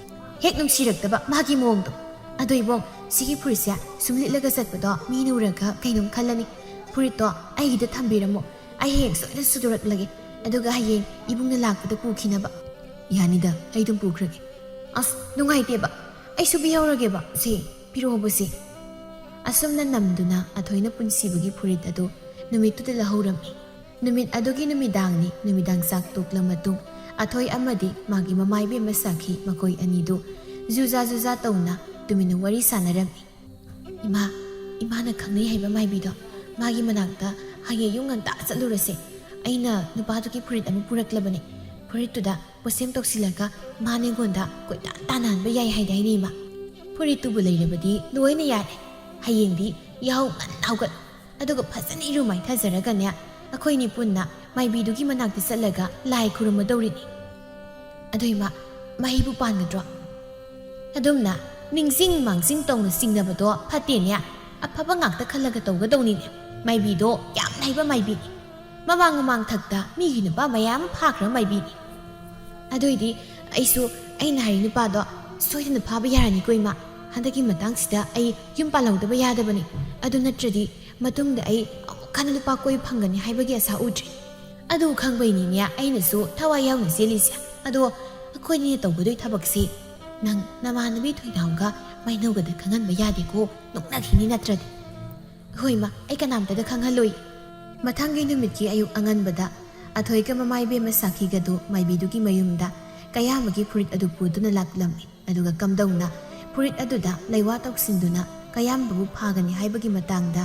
ꯍꯦꯛ ꯅꯨꯡꯁꯤꯔꯛꯇꯕ ꯃꯥꯒꯤ ꯃꯑꯣꯡꯗꯣ꯫ "ꯑꯗꯣ ꯏꯕꯣꯡ, ꯁꯤꯒꯤ ꯐꯨꯔꯤꯠꯁꯦ ꯁꯨꯝ ꯂꯤꯠꯂꯒ ꯆꯠꯄꯗꯣ ꯃꯤꯅ ꯎꯔꯒ ꯀꯩꯅꯣꯝ ꯈꯜꯂꯅꯤ꯫ ꯐꯨꯔꯤꯠꯇꯣ ꯑꯩꯒꯤꯗ ꯊꯝꯕꯤꯔꯝꯃꯣ꯫ ꯑꯩ ꯍꯌꯦꯡ ꯁꯣꯏꯗꯅ ꯁꯨꯗꯣꯔꯛꯂꯒꯦ꯫ ꯑꯗꯨꯒ ꯍꯌꯦꯡ ꯏꯕꯨꯡꯅ ꯂꯥꯛꯄꯗ ꯄꯨꯈꯤꯅꯕ꯫" "ꯌꯥꯅꯤꯗ, ꯑꯩ ꯑꯗꯨꯝ ꯄꯨꯈ꯭ꯔꯒꯦ꯫" "ꯑꯁ, ꯅꯨꯡꯉꯥꯏꯇꯦꯕ꯫ ꯑꯩ ꯁꯨꯕꯤꯍꯧꯔꯒꯦꯕ꯫ ꯁꯦ, ꯄꯤꯔꯛꯑꯣꯕ ꯁꯦ꯫" ꯑꯁꯨꯝꯅ ꯅꯝꯗꯨꯅ ꯑꯊꯣꯏꯅ ꯄꯨꯟꯁꯤꯕꯒꯤ ꯐꯨꯔꯤꯠ ꯑꯗꯨ ꯅꯨꯃꯤꯠꯇꯨꯗ ꯂꯧꯍꯧꯔꯝꯃꯤ꯫ ꯅꯨꯃꯤꯠ ꯑꯗꯨꯒꯤ ꯅꯨꯃꯤꯗꯥꯡꯅꯤ꯫ ꯅꯨꯃꯤꯗꯥꯡ ꯆꯥꯛ ꯇꯣꯛꯂ ꯃꯇꯨꯡ ꯑꯊꯣꯏ ꯑꯃꯗꯤ ꯃꯥꯒꯤ ꯃꯃꯥ ꯏꯕꯦꯝꯃ ꯁꯥꯈꯤ ꯃꯈꯣꯏ ꯑꯅꯤꯗꯨ ꯖꯨꯖꯥ ꯖꯨꯖꯥ ꯇꯧꯅ ꯇꯨꯃꯤꯟꯅ ꯋꯥꯔꯤ ꯁꯥꯟꯅꯔꯝꯃꯤ꯫ "ꯏꯃꯥ, ꯏꯃꯥꯅ ꯈꯪꯅꯩ ꯍꯥꯏꯕ ꯃꯥꯏꯕꯤꯗꯣ, ꯃꯥꯒꯤ ꯃꯅꯥꯛꯇ ꯍꯌꯦꯡ ꯑꯌꯨꯛ ꯉꯟꯇꯥ ꯆꯠꯂꯨꯔꯁꯦ꯫ ꯑꯩꯅ ꯅꯨꯄꯥꯗꯨꯒꯤ ꯐꯨꯔꯤꯠ ꯑꯃ ꯄꯨꯔꯛꯂꯕꯅꯦ꯫ ꯐꯨꯔꯤꯠꯇꯨꯗ ꯄꯣꯠꯁꯦꯝ ꯇꯧꯁꯤꯜꯂꯒ ꯃꯥꯅꯦ ꯑꯩꯉꯣꯟꯗ ꯀꯣꯏꯇꯥꯟ ꯇꯥꯟꯅꯍꯟꯕ ꯌꯥꯏ ꯍꯥꯏꯗꯥꯏꯅꯦ ꯏꯃꯥ? ꯐꯨꯔꯤꯠꯇꯨꯕꯨ ꯂꯩꯔꯕꯗꯤ ꯂꯣꯏꯅ ꯌꯥꯔꯦ꯫ ꯍꯌꯦꯡꯗꯤ ꯌꯥꯍꯧ ꯉꯟꯅ ꯍꯧꯒꯠꯂꯨ꯫ ꯑꯗꯨꯒ ꯐꯖꯅ ꯏꯔꯨ ꯃꯥꯏꯊꯖꯔꯒꯅꯦ, ꯑꯩꯈꯣꯏꯅꯤ ꯄꯨꯟꯅ ꯃꯥꯏꯕꯤꯗꯨꯒꯤ ꯃꯅꯥꯛꯇ ꯆꯠꯂꯒ ꯂꯥꯏ ꯈꯨꯔꯨꯝꯃꯗꯧꯔꯤꯅꯤ꯫" "ꯑꯗꯣ ꯏꯃꯥ, ꯃꯍꯩꯕꯨ ꯄꯥꯟꯒꯗ꯭ꯔꯣ?" "ꯑꯗꯨꯝꯅ ꯅꯤꯡꯁꯤꯡ ꯃꯥꯡꯖꯤꯡ ꯇꯧꯅ ꯆꯤꯡꯅꯕꯗꯣ ꯐꯠꯇꯦꯅꯦ꯫ ꯑꯐꯕ ꯉꯥꯛꯇ ꯈꯜꯂꯒ ꯇꯧꯒꯗꯧꯅꯤꯅꯦ꯫ ꯃꯥꯏꯕꯤꯗꯣ ꯌꯥꯝꯅ ꯍꯩꯕ ꯃꯥꯏꯕꯤꯅꯤ꯫ ꯃꯃꯥꯡ ꯃꯃꯥꯡ ꯊꯛꯇ ꯃꯤꯒꯤ ꯅꯨꯄꯥ ꯃꯌꯥꯝ ꯐꯥꯈ꯭ꯔ ꯃꯥꯏꯕꯤꯅꯤ꯫ ꯑꯗꯨꯏꯗꯤ ꯑꯩꯁꯨ ꯑꯩꯅ ꯍꯥꯏꯔꯤ ꯅꯨꯄꯥꯗꯣ ꯁꯣꯏꯗꯅ ꯐꯥꯕ ꯌꯥꯔꯅꯤꯀꯣ ꯏꯃꯥ꯫ ꯍꯟꯗꯛꯀꯤ ꯃꯇꯥꯡꯁꯤꯗ ꯑꯩ ꯌꯨꯝ ꯄꯥꯜꯍꯧꯗꯕ ꯌꯥꯗꯕꯅꯤ꯫ ꯑꯗꯨ ꯅꯠꯇ꯭ꯔꯗꯤ ꯃꯇꯨꯡꯗ ꯑꯩ ꯑꯃꯨꯛ ꯍꯟꯅ ꯅꯨꯄꯥ ꯀꯣꯏꯕ ꯐꯪꯒꯅꯤ ꯍꯥꯏꯕꯒꯤ ꯑꯁꯥ ꯎꯗ꯭ꯔꯦ꯫" "ꯑꯗꯨ ꯈꯪꯕꯩꯅꯤꯅꯦ ꯑꯩꯅꯁꯨ ꯊꯋꯥꯏ ꯌꯥꯎꯅ ꯆꯦꯜꯂꯤꯁꯦ꯫ ꯑꯗꯣ ꯑꯩꯈꯣꯏꯅꯤꯅ ꯇꯧꯒꯗꯣꯏ ꯊꯕꯛꯁꯤ "ꯅꯪ ꯅꯃꯥꯟꯅꯕꯤ ꯊꯣꯏꯅꯥꯎꯒ ꯃꯩꯅꯧꯒꯗ ꯈꯪꯍꯟꯕ ꯌꯥꯗꯦꯀꯣ, ꯅꯣꯛꯅꯈꯤꯅꯤ ꯅꯠꯇ꯭ꯔꯗꯤ꯫" "ꯍꯣꯏ ꯃꯥ, ꯑꯩ ꯀꯅꯥꯝꯇꯗ ꯈꯪꯍꯜꯂꯣꯏ꯫" ꯃꯊꯪꯒꯤ ꯅꯨꯃꯤꯠꯀꯤ ꯑꯌꯨꯛ ꯑꯉꯟꯕꯗ ꯑꯊꯣꯏꯒ ꯃꯃꯥ ꯏꯕꯦꯝꯃ ꯁꯥꯈꯤꯒꯗꯨ ꯃꯥꯏꯕꯤꯗꯨꯒꯤ ꯃꯌꯨꯝꯗ ꯀꯌꯥꯝꯕꯒꯤ ꯐꯨꯔꯤꯠ ꯑꯗꯨ ꯄꯨꯗꯨꯅ ꯂꯥꯛꯂꯝꯃꯤ꯫ ꯑꯗꯨꯒ ꯀꯝꯗꯧꯅ ꯐꯨꯔꯤꯠ ꯑꯗꯨꯗ ꯂꯩꯋꯥ ꯇꯧꯁꯤꯟꯗꯨꯅ ꯀꯌꯥꯝꯕꯕꯨ ꯐꯥꯒꯅꯤ ꯍꯥꯏꯕꯒꯤ ꯃꯇꯥꯡꯗ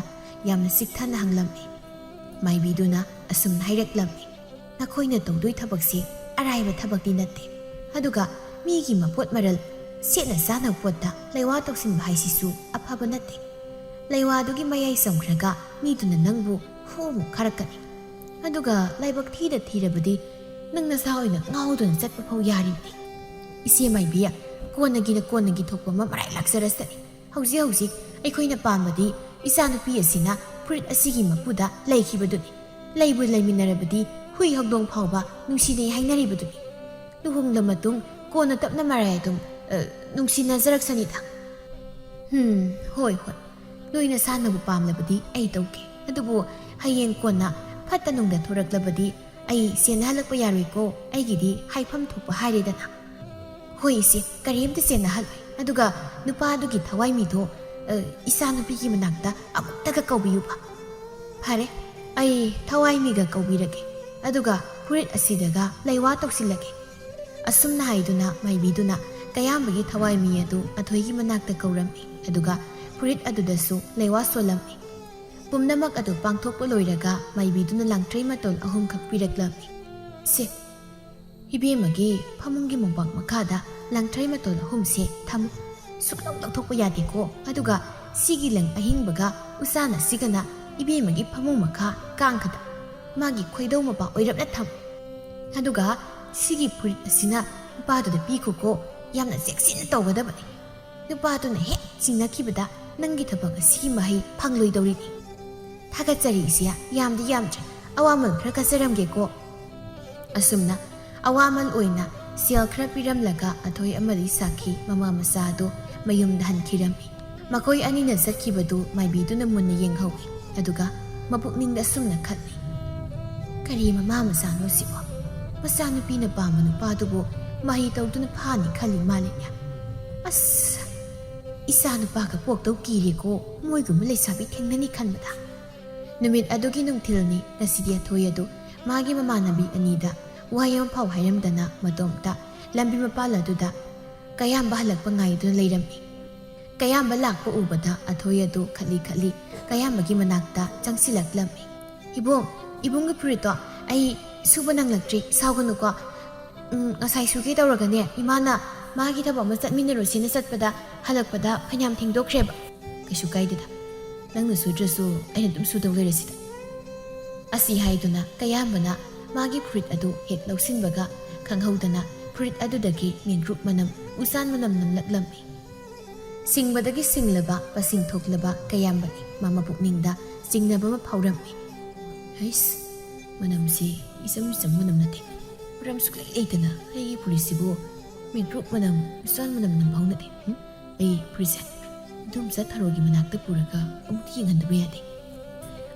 ꯌꯥꯝꯅ ꯆꯤꯛꯊꯅ ꯍꯪꯂꯝꯃꯤ꯫ ꯃꯥꯏꯕꯤꯗꯨꯅ ꯑꯁꯨꯝꯅ ꯍꯥꯏꯔꯛꯂꯝꯃꯤ, "ꯅꯈꯣꯏꯅ ꯇꯧꯗꯣꯏ ꯊꯕꯛꯁꯤ ꯑꯔꯥꯏꯕ ꯊꯕꯛꯇꯤ ꯅꯠꯇꯦ꯫ ꯑꯗꯨꯒ ꯃꯤꯒꯤ ꯃꯄꯣꯠ ꯃꯔꯜ, ꯁꯦꯠꯅ ꯆꯥꯅꯕ ꯄꯣꯠꯇ ꯂꯩꯋꯥ ꯇꯧꯁꯤꯟꯕ ꯍꯥꯏꯁꯤꯁꯨ ꯑꯐꯕ ꯅꯠꯇꯦ꯫ ꯂꯩꯋꯥꯗꯨꯒꯤ ꯃꯌꯥꯏ ꯆꯝꯈ꯭ꯔꯒ ꯃꯤꯗꯨꯅ ꯅꯪꯕꯨ ꯍꯨ ꯑꯃꯨꯛ ꯈꯥꯔꯛꯀꯅꯤ꯫ ꯑꯗꯨꯒ ꯂꯥꯏꯕꯛ ꯊꯤꯗ ꯊꯤꯔꯕꯗꯤ ꯅꯪ ꯅꯁꯥ ꯑꯣꯏꯅ ꯉꯥꯎꯗꯨꯅ ꯆꯠꯄ ꯐꯥꯎ ꯌꯥꯔꯤꯕꯅꯤ꯫ ꯏꯆꯦ ꯃꯥꯏꯕꯤ, ꯀꯣꯟꯅꯒꯤꯅ ꯀꯣꯟꯅꯒꯤ ꯊꯣꯛꯄ ꯑꯃ ꯃꯔꯥꯏ ꯂꯥꯛꯆꯔꯁꯅꯤ꯫ ꯍꯧꯖꯤꯛ ꯍꯧꯖꯤꯛ ꯑꯩꯈꯣꯏꯅ ꯄꯥꯝꯕꯗꯤ ꯏꯆꯥꯅꯨꯄꯤ ꯑꯁꯤꯅ ꯐꯨꯔꯤꯠ ꯑꯁꯤꯒꯤ ꯃꯄꯨꯗ ꯂꯩꯈꯤꯕꯗꯨꯅꯤ꯫ ꯂꯩꯕꯨ ꯂꯩꯃꯤꯟꯅꯔꯕꯗꯤ ꯍꯨꯏ ꯍꯧꯗꯣꯡ ꯐꯥꯎꯕ ꯅꯨꯡꯁꯤꯅꯩ ꯍꯥꯏꯅꯔꯤꯕꯗꯨꯅꯤ꯫ ꯂꯨꯍꯣꯡꯂ ꯃꯇꯨꯡ ꯀꯣꯟꯅ ꯇꯞꯅ ꯃꯔꯥꯏ ꯑꯗꯨꯝ, ꯑ, ꯅꯨꯡꯁꯤꯅꯖꯔꯛꯁꯅꯤꯗ꯫" "ꯍꯨꯝ, ꯍꯣꯏ, ꯍꯣꯏ꯫ ꯅꯣꯏ ꯅꯁꯥꯅꯕꯨ ꯄꯥꯝꯂꯕꯗꯤ ꯑꯩ ꯇꯧꯒꯦ꯫ ꯑꯗꯨꯕꯨ ꯍꯌꯦꯡ ꯀꯣꯟꯅ ꯐꯠꯇ ꯅꯨꯡꯗ ꯊꯣꯔꯛꯂꯕꯗꯤ ꯑꯩ ꯆꯦꯟꯅꯍꯜꯂꯛꯄ ꯌꯥꯔꯣꯏꯀꯣ꯫ ꯑꯩꯒꯤꯗꯤ ꯍꯥꯏꯐꯝ ꯊꯣꯛꯄ ꯍꯥꯏꯔꯦꯗꯅ꯫" "ꯍꯣꯏ ꯏꯆꯦ, ꯀꯔꯤꯝꯇ ꯆꯦꯟꯅꯍꯜꯂꯣꯏ꯫ ꯑꯗꯨꯒ ꯅꯨꯄꯥꯗꯨꯒꯤ ꯊꯋꯥꯏꯃꯤꯗꯣ, ꯑ, ꯏꯆꯥꯅꯨꯄꯤꯒꯤ ꯃꯅꯥꯛꯇ ꯑꯃꯨꯛꯇꯒ ꯀꯧꯕꯤꯌꯨꯕ꯫" "ꯐꯔꯦ, ꯑꯩ ꯊꯋꯥꯏꯃꯤꯒ ꯀꯧꯕꯤꯔꯒꯦ꯫ ꯑꯗꯨꯒ ꯐꯨꯔꯤꯠ ꯑꯁꯤꯗꯒ ꯂꯩꯋꯥ ꯇꯧꯁꯤꯜꯂꯒꯦ꯫" ꯑꯁꯨꯝꯅ ꯍꯥꯏꯗꯨꯅ ꯃꯥꯏꯕꯤꯗꯨꯅ ꯀꯌꯥꯝꯕꯒꯤ ꯊꯋꯥꯏꯃꯤ ꯑꯗꯨ ꯑꯊꯣꯏꯒꯤ ꯃꯅꯥꯛꯇ ꯀꯧꯔꯝꯃꯤ꯫ ꯑꯗꯨꯒ ꯐꯨꯔꯤꯠ ꯑꯗꯨꯗꯁꯨ ꯂꯩꯋꯥ ꯁꯣꯜꯂꯝꯃꯤ꯫ ꯄꯨꯝꯅꯃꯛ ꯑꯗꯨ ꯄꯥꯡꯊꯣꯛꯄ ꯂꯣꯏꯔꯒ ꯃꯥꯏꯕꯤꯗꯨꯅ ꯂꯥꯡꯊ꯭ꯔꯩ ꯃꯇꯣꯜ ꯑꯍꯨꯝꯈꯛ ꯄꯤꯔꯛꯂꯝꯃꯤ꯫ "ꯁꯦ, ꯏꯕꯦꯝꯃꯒꯤ ꯐꯃꯨꯡꯒꯤ ꯃꯣꯝꯄꯥꯛ ꯃꯈꯥꯗ ꯂꯥꯡꯊ꯭ꯔꯩ ꯃꯇꯣꯜ ꯑꯍꯨꯝꯁꯦ ꯊꯝꯃꯨ꯫ ꯁꯨꯛꯂꯧ ꯂꯧꯊꯣꯛꯄ ꯌꯥꯗꯦꯀꯣ꯫ ꯑꯗꯨꯒ ꯁꯤꯒꯤ ꯂꯪ ꯑꯍꯤꯡꯕꯒ ꯎꯆꯥꯟ ꯑꯁꯤꯒꯅ ꯏꯕꯦꯝꯃꯒꯤ ꯐꯃꯨꯡ ꯃꯈꯥ ꯀꯥꯡꯈꯗ ꯃꯥꯒꯤ ꯈꯣꯏꯗꯧ ꯃꯄꯥ ꯑꯣꯏꯔꯞꯅ ꯊꯝꯃꯨ꯫ ꯑꯗꯨꯒ ꯁꯤꯒꯤ ꯐꯨꯔꯤꯠ ꯑꯁꯤꯅ ꯅꯨꯄꯥꯗꯨꯗ ꯄꯤꯈꯣꯀꯣ꯫ ꯌꯥꯝꯅ ꯆꯦꯛꯁꯤꯟꯅ ꯇꯧꯒꯗꯕꯅꯤ꯫ ꯅꯨꯄꯥꯗꯨꯅ ꯍꯦꯛ ꯆꯤꯡꯅꯈꯤꯕꯗ ꯅꯪꯒꯤ ꯊꯕꯛ ꯑꯁꯤꯒꯤ ꯃꯍꯩ ꯐꯪꯂꯣꯏꯗꯧꯔꯤꯅꯤ꯫ ꯊꯥꯒꯠꯆꯔꯤ ꯏꯆꯦ, ꯌꯥꯝꯗꯤ ꯌꯥꯝꯗ꯭ꯔꯦ꯫ ꯑꯋꯥꯃꯜ ꯈꯔ ꯀꯠꯆꯔꯝꯒꯦꯀꯣ꯫" ꯑꯁꯨꯝꯅ ꯑꯋꯥꯃꯜ ꯑꯣꯏꯅ ꯁꯦꯜ ꯈꯔ ꯄꯤꯔꯝꯂꯒ ꯑꯊꯣꯏ ꯑꯃꯗꯤ ꯁꯥꯈꯤ ꯃꯃꯥ ꯃꯆꯥ ꯑꯗꯨ ꯃꯌꯨꯝꯗ ꯍꯟꯈꯤꯔꯝꯃꯤ꯫ ꯃꯈꯣꯏ ꯑꯅꯤꯅ ꯆꯠꯈꯤꯕꯗꯨ ꯃꯥꯏꯕꯤꯗꯨꯅ ꯃꯨꯟꯅ ꯌꯦꯡꯍꯧꯏ꯫ ꯑꯗꯨꯒ ꯃꯄꯨꯛꯅꯤꯡꯗ ꯑꯁꯨꯝꯅ ꯈꯜꯂꯤ, "ꯀꯔꯤ ꯃꯃꯥ ꯃꯆꯥꯅꯣ ꯁꯤꯕꯣ? ꯃꯆꯥꯅꯨꯄꯤꯅ ꯄꯥꯝꯕ ꯅꯨꯄꯥꯗꯨꯕꯨ ꯃꯍꯩ ꯇꯧꯗꯨꯅ ꯐꯥꯅꯤ ꯈꯜꯂꯤ ꯃꯥꯜꯂꯤꯅꯦ꯫ ꯑꯁ, ꯏꯆꯥ ꯅꯨꯄꯥꯒ ꯄꯣꯛꯇꯧ ꯀꯤꯔꯦꯀꯣ, ꯃꯣꯏꯒꯨꯝꯕ ꯂꯩꯁꯥꯕꯤ ꯊꯦꯡꯅꯅꯤ ꯈꯟꯕꯗ꯫ ꯅꯨꯃꯤꯠ ꯑꯗꯨꯒꯤ ꯅꯨꯡꯊꯤꯜꯅꯤ꯫ ꯉꯁꯤꯗꯤ ꯑꯊꯣꯏ ꯑꯗꯨ ꯃꯥꯒꯤ ꯃꯃꯥꯟꯅꯕꯤ ꯑꯅꯤꯗ ꯋꯥꯍꯩ ꯑꯃ ꯐꯥꯎ ꯍꯥꯏꯔꯝꯗꯅ ꯃꯇꯣꯝꯇ ꯂꯝꯕꯤ ꯃꯄꯥꯜ ꯑꯗꯨꯗ ꯀꯌꯥꯝꯕ ꯍꯜꯂꯛꯄ ꯉꯥꯏꯗꯨꯅ ꯂꯩꯔꯝꯃꯤ꯫ ꯀꯌꯥꯝꯕ ꯂꯥꯛꯄ ꯎꯕꯗ ꯑꯊꯣꯏ ꯑꯗꯨ ꯈꯠꯂꯤ ꯈꯠꯂꯤ ꯀꯌꯥꯝꯕꯒꯤ ꯃꯅꯥꯛꯇ ꯆꯪꯁꯤꯜꯂꯛꯂꯝꯃꯤ꯫ "ꯏꯕꯨꯡ, ꯏꯕꯨꯡꯒꯤ ꯐꯨꯔꯤꯠꯇꯣ ꯑꯩ ꯁꯨꯕ ꯅꯪꯂꯛꯇ꯭ꯔꯤ, ꯁꯥꯎꯒꯅꯨꯀꯣ꯫ ꯎꯝ, ꯉꯁꯥꯏ ꯁꯨꯒꯦ ꯇꯧꯔꯒꯅꯦ, ꯏꯃꯥꯅ ꯃꯥꯒꯤ ꯊꯕꯛ ꯑꯃ ꯆꯠꯃꯤꯟꯅꯔꯨꯁꯦꯅ ꯆꯠꯄꯗ ꯍꯜꯂꯛꯄꯗ ꯐꯅꯌꯥꯝ ꯊꯦꯡꯗꯣꯛꯈ꯭ꯔꯦꯕ꯫" "ꯀꯩꯁꯨ ꯀꯥꯏꯗꯦꯗ, ꯅꯪꯅ ꯁꯨꯗ꯭ꯔꯁꯨ ꯑꯩꯅ ꯑꯗꯨꯝ ꯁꯨꯗꯧ ꯂꯩꯔꯁꯤꯗ꯫" ꯑꯁꯤ ꯍꯥꯏꯗꯨꯅ ꯀꯌꯥꯝꯕꯅ ꯃꯥꯒꯤ ꯐꯨꯔꯤꯠ ꯑꯗꯨ ꯍꯦꯛ ꯂꯧꯁꯤꯟꯕꯒ ꯈꯪꯍꯧꯗꯅ ꯐꯨꯔꯤꯠ ꯑꯗꯨꯗꯒꯤ ꯃꯦꯡꯒ꯭ꯔꯨꯞ ꯃꯅꯝ, ꯎꯆꯥꯟ ꯃꯅꯝ ꯅꯝꯂꯛꯂꯝꯃꯤ꯫ ꯁꯤꯡꯕꯗꯒꯤ ꯁꯤꯡꯂꯕ, ꯄꯁꯤꯡ ꯊꯣꯛꯂꯕ ꯀꯌꯥꯝꯕꯅꯤ꯫ ꯃꯥ ꯃꯄꯨꯛꯅꯤꯡꯗ ꯆꯤꯡꯅꯕ ꯑꯃ ꯐꯥꯎꯔꯝꯃꯤ꯫ "ꯍꯩꯁ, ꯃꯅꯝꯁꯤ ꯏꯆꯝ ꯆꯝꯕ ꯃꯅꯝ ꯅꯠꯇꯦ꯫ ꯃꯔꯝ ꯁꯨꯛꯂꯩ ꯂꯩꯇꯅ ꯑꯩꯒꯤ ꯐꯨꯔꯤꯠꯁꯤꯕꯨ ꯃꯦꯡꯒ꯭ꯔꯨꯞ ꯃꯅꯝ, ꯎꯆꯥꯟ ꯃꯅꯝ ꯅꯝꯕ ꯍꯧꯅꯗꯦ꯫ ꯍꯨꯝ? ꯑꯩ ꯐꯨꯔꯤꯠꯁꯦ ꯏꯗꯣꯝꯆꯥ ꯊꯔꯣꯒꯤ ꯃꯅꯥꯛꯇ ꯄꯨꯔꯒ ꯑꯃꯨꯛꯇ ꯌꯦꯡꯍꯟꯗꯕ ꯌꯥꯗꯦ꯫"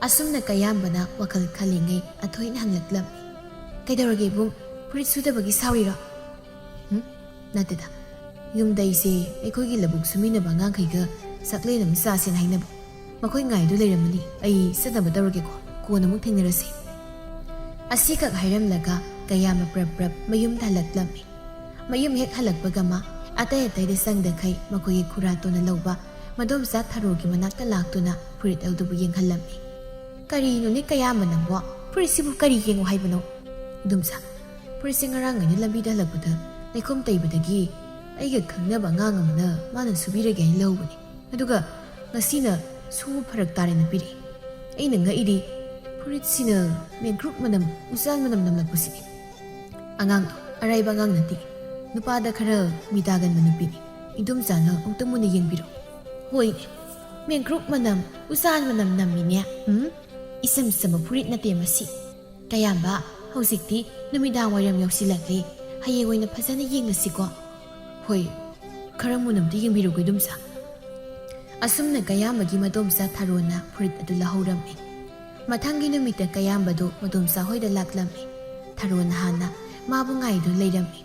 ꯑꯁꯨꯝꯅ ꯀꯌꯥꯝꯕꯅ ꯋꯥꯈꯜ ꯈꯜꯂꯤꯉꯩ ꯑꯊꯣꯏꯅ ꯍꯪꯂꯛꯂꯝꯃꯤ꯫ "ꯀꯩꯗꯧꯔꯒꯦ ꯏꯕꯨꯡ? ꯐꯨꯔꯤꯠ ꯁꯨꯗꯕꯒꯤ ꯁꯥꯎꯔꯤꯔꯣ?" "ꯍꯨꯝ? ꯅꯠꯇꯦꯗ꯫ ꯌꯨꯝꯗ ꯑꯩꯁꯦ ꯑꯩꯈꯣꯏꯒꯤ ꯂꯧꯕꯨꯛ ꯁꯨꯃꯤꯟꯅꯕ ꯑꯉꯥꯡꯈꯩꯒ ꯆꯥꯛꯂꯦꯟ ꯑꯃ ꯆꯥꯁꯦꯅ ꯍꯥꯏꯅꯕ꯫ ꯃꯈꯣꯏ ꯉꯥꯏꯗꯨ ꯂꯩꯔꯝꯃꯅꯤ꯫ ꯑꯩ ꯆꯠꯅꯕ ꯇꯧꯔꯒꯦꯀꯣ꯫ ꯀꯣꯟꯅ ꯑꯃꯨꯛ ꯊꯦꯡꯅꯔꯁꯤ꯫" ꯑꯁꯤꯈꯛ ꯍꯥꯏꯔꯝꯂꯒ ꯀꯌꯥꯝꯕ ꯄ꯭ꯔꯞ ꯄ꯭ꯔꯞ ꯃꯌꯨꯝꯗ ꯍꯜꯂꯛꯂꯝꯃꯤ꯫ ꯃꯌꯨꯝ ꯍꯦꯛ ꯍꯜꯂꯛꯄꯒ ꯃꯥ ꯑꯇꯩ ꯑꯇꯩꯗ ꯆꯪꯗꯈꯩ ꯃꯈꯣꯏꯒꯤ ꯈꯨꯔꯥꯇꯣꯟꯅ ꯂꯧꯕ ꯃꯗꯣꯝꯆꯥ ꯊꯔꯣꯒꯤ ꯃꯅꯥꯛꯇ ꯂꯥꯛꯇꯨꯅ ꯐꯨꯔꯤꯠ ꯑꯗꯨꯕꯨ ꯌꯦꯡꯍꯜꯂꯝꯃꯤ꯫ "ꯀꯔꯤꯅꯣꯅꯦ ꯀꯌꯥꯝꯕ ꯅꯪꯕꯣ? ꯐꯨꯔꯤꯠꯁꯤꯕꯨ ꯀꯔꯤ ꯌꯦꯡꯉꯨ ꯍꯥꯏꯕꯅꯣ?" "ꯏꯗꯣꯝꯆꯥ, ꯐꯨꯔꯤꯠꯁꯦ ꯉꯔꯥꯡ ꯑꯩꯅ ꯂꯝꯕꯤꯗ ꯍꯜꯂꯛꯄꯗ ꯂꯩꯈꯣꯝ ꯇꯩꯕꯗꯒꯤ ꯑꯩꯒ ꯈꯪꯅꯕ ꯑꯉꯥꯡ ꯑꯃꯅ ꯃꯥꯅ ꯁꯨꯕꯤꯔꯒꯦ ꯍꯥꯏꯅ ꯂꯧꯍꯧꯕꯅꯤ꯫ ꯑꯗꯨꯒ ꯉꯁꯤꯅ ꯁꯨꯕ ꯐꯔꯛ ꯇꯥꯔꯦꯅ ꯄꯤꯔꯛꯏ꯫ ꯑꯩꯅ ꯉꯛꯏꯗꯤ ꯐꯨꯔꯤꯠꯁꯤꯅ ꯃꯦꯡꯒ꯭ꯔꯨꯞ ꯃꯅꯝ, ꯎꯆꯥꯟ ꯃꯅꯝ ꯅꯝꯂꯛꯄꯁꯤꯅꯤ꯫" "ꯑꯉꯥꯡꯗꯣ ꯑꯔꯥꯏꯕ ꯑꯉꯥꯡ ꯅꯠꯇꯦ꯫ ꯅꯨꯄꯥꯗ ꯈꯔ ꯃꯤꯇꯥꯒꯟꯕ ꯅꯨꯄꯤꯅꯤ꯫ ꯏꯗꯣꯝꯆꯥꯅ ꯑꯃꯨꯛꯇ ꯃꯨꯟꯅ ꯌꯦꯡꯕꯤꯔꯣ꯫ ꯍꯣꯏꯅꯦ, ꯃꯦꯡꯒ꯭ꯔꯨꯞ ꯃꯅꯝ, ꯎꯆꯥꯟ ꯃꯅꯝ ꯅꯝꯃꯤꯅꯦ꯫ ꯎꯝ? ꯏꯆꯝ ꯆꯝꯕ ꯐꯨꯔꯤꯠ ꯅꯠꯇꯦ ꯃꯁꯤ꯫ ꯀꯌꯥꯝꯕ, ꯍꯧꯖꯤꯛꯇꯤ ꯅꯨꯃꯤꯗꯥꯡ ꯋꯥꯏꯔꯝ ꯌꯧꯁꯤꯜꯂꯛꯂꯦ꯫ ꯍꯌꯦꯡ ꯑꯣꯏꯅ ꯐꯖꯅ ꯌꯦꯡꯉꯁꯤꯀꯣ꯫" "ꯍꯣꯏ, ꯈꯔ ꯃꯨꯟꯅ ꯑꯝꯇ ꯌꯦꯡꯕꯤꯔꯣꯀꯣ ꯏꯗꯣꯝꯆꯥ꯫" ꯑꯁꯨꯝꯅ ꯀꯌꯥꯝꯕꯒꯤ ꯃꯗꯣꯝꯆꯥ ꯊꯔꯣꯅ ꯐꯨꯔꯤꯠ ꯑꯗꯨ ꯂꯧꯍꯧꯔꯝꯃꯤ꯫ ꯃꯊꯪꯒꯤ ꯅꯨꯃꯤꯠꯇ ꯀꯌꯥꯝꯕꯗꯨ ꯃꯗꯣꯝꯆꯥ ꯍꯣꯏꯗ ꯂꯥꯛꯂꯝꯃꯤ꯫ ꯊꯔꯣꯅ ꯍꯥꯟꯅ ꯃꯥꯕꯨ ꯉꯥꯏꯗꯨꯅ ꯂꯩꯔꯝꯃꯤ꯫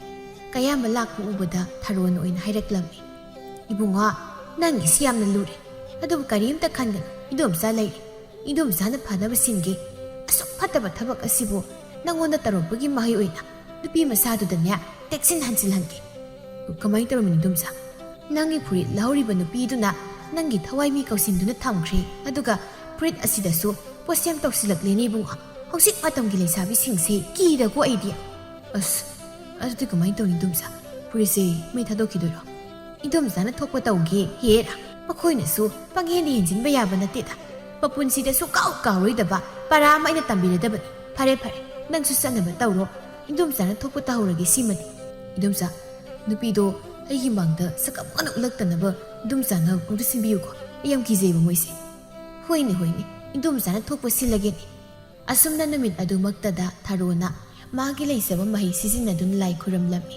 ꯀꯌꯥꯝꯕ ꯂꯥꯛꯄ ꯎꯕꯗ ꯊꯔꯣꯅ ꯑꯣꯏꯅ ꯍꯥꯏꯔꯛꯂꯝꯃꯤ꯫ ꯏꯕꯨꯡꯉꯣ, ꯅꯪꯒꯤꯁꯤ ꯌꯥꯝꯅ ꯂꯨꯔꯦ꯫ ꯑꯗꯨꯕꯨ ꯀꯔꯤꯝꯇ ꯈꯟꯒꯅꯨ, ꯏꯗꯣꯝꯆꯥ ꯂꯩꯔꯤ꯫ ꯏꯗꯣꯝꯆꯥꯅ ꯐꯅꯕ ꯁꯤꯟꯒꯦ꯫ ꯑꯁꯨꯛ ꯐꯠꯇꯕ ꯊꯕꯛ ꯑꯁꯤꯕꯨ ꯅꯪꯉꯣꯟꯗ ꯇꯧꯔꯛꯄꯒꯤ ꯃꯍꯩ ꯑꯣꯏꯅ ꯅꯨꯄꯤ ꯃꯆꯥꯗꯨꯗꯅꯦ ꯇꯦꯛꯁꯤꯟ ꯍꯟꯖꯤꯜꯍꯟꯒꯦ꯫ ꯀꯃꯥꯏꯅ ꯇꯧꯔꯝꯃꯤꯅꯣ ꯏꯗꯣꯝꯆꯥ? ꯅꯪꯒꯤ ꯐꯨꯔꯤꯠ ꯂꯧꯍꯧꯔꯤꯕ ꯅꯨꯄꯤꯗꯨꯅ ꯅꯪꯒꯤ ꯊꯋꯥꯏ ꯃꯤ ꯀꯧꯁꯤꯟꯗꯨꯅ ꯊꯝꯈ꯭ꯔꯦ꯫ ꯑꯗꯨꯒ ꯐꯨꯔꯤꯠ ꯑꯁꯤꯗꯁꯨ ꯄꯣꯠꯁꯦꯝ ꯇꯧꯁꯤꯜꯂꯛꯂꯦꯅꯦ ꯏꯕꯨꯡꯉꯣ꯫ ꯍꯧꯖꯤꯛ ꯃꯇꯝꯒꯤ ꯂꯩꯁꯥꯕꯤꯁꯤꯡꯁꯦ ꯀꯤꯗꯀꯣ ꯑꯩꯗꯤ꯫ ꯑꯁ, ꯑꯗꯨꯗꯤ ꯀꯃꯥꯏꯅ ꯇꯧꯅꯤ ꯏꯗꯣꯝꯆꯥ? ꯐꯨꯔꯤꯠꯁꯦ ꯃꯩ ꯊꯥꯗꯣꯛꯈꯤꯗꯣꯏꯔꯣ? ꯏꯗꯣꯝꯆꯥꯅ ꯊꯣꯛꯄ ꯇꯧꯒꯦ ꯍꯦꯔꯥ꯫ ꯃꯈꯣꯏꯅꯁꯨ ꯄꯪꯍꯦꯟꯗ ꯍꯦꯟꯖꯤꯟꯕ ꯌꯥꯕ ꯅꯠꯇꯦꯗ꯫ ꯃꯄꯨꯟꯁꯤꯗꯁꯨ ꯀꯥꯎ ꯀꯥꯎꯔꯣꯏꯗꯕ ꯄꯔꯥ ꯑꯃ ꯑꯩꯅ ꯇꯝꯕꯤꯔꯗꯕꯅꯤ꯫ ꯐꯔꯦ ꯐꯔꯦ, ꯅꯪꯁꯨ ꯆꯠꯅꯕ ꯇꯧꯔꯣ꯫ ꯏꯗꯣꯝꯆꯥꯅ ꯊꯣꯛꯄ ꯇꯧꯍꯧꯔꯒꯦ ꯁꯤꯃꯗꯤ꯫ ꯏꯗꯣꯝꯆꯥ, ꯅꯨꯄꯤꯗꯣ ꯑꯩꯒꯤ ꯃꯥꯡꯗ ꯁꯛ ꯑꯃꯨꯛ ꯍꯟꯅ ꯎꯠꯂꯛꯇꯅꯕ ꯏꯗꯣꯝꯆꯥꯅ ꯑꯃꯨꯛꯇ ꯁꯤꯟꯕꯤꯌꯨꯀꯣ꯫ ꯑꯩ ꯌꯥꯝ ꯀꯤꯖꯩꯕ ꯃꯣꯏꯁꯦ꯫ ꯍꯣꯏꯅꯦ ꯍꯣꯏꯅꯦ, ꯏꯗꯣꯝꯆꯥꯅ ꯊꯣꯛꯄ ꯁꯤꯜꯂꯒꯦꯅꯦ꯫ ꯑꯁꯨꯝꯅ ꯅꯨꯃꯤꯠ ꯑꯗꯨꯃꯛꯇꯗ ꯊꯔꯣꯅ ꯃꯥꯒꯤ ꯂꯩꯖꯕ ꯃꯍꯩ ꯁꯤꯖꯤꯟꯅꯗꯨꯅ ꯂꯥꯏ ꯈꯨꯔꯨꯝꯂꯝꯃꯤ꯫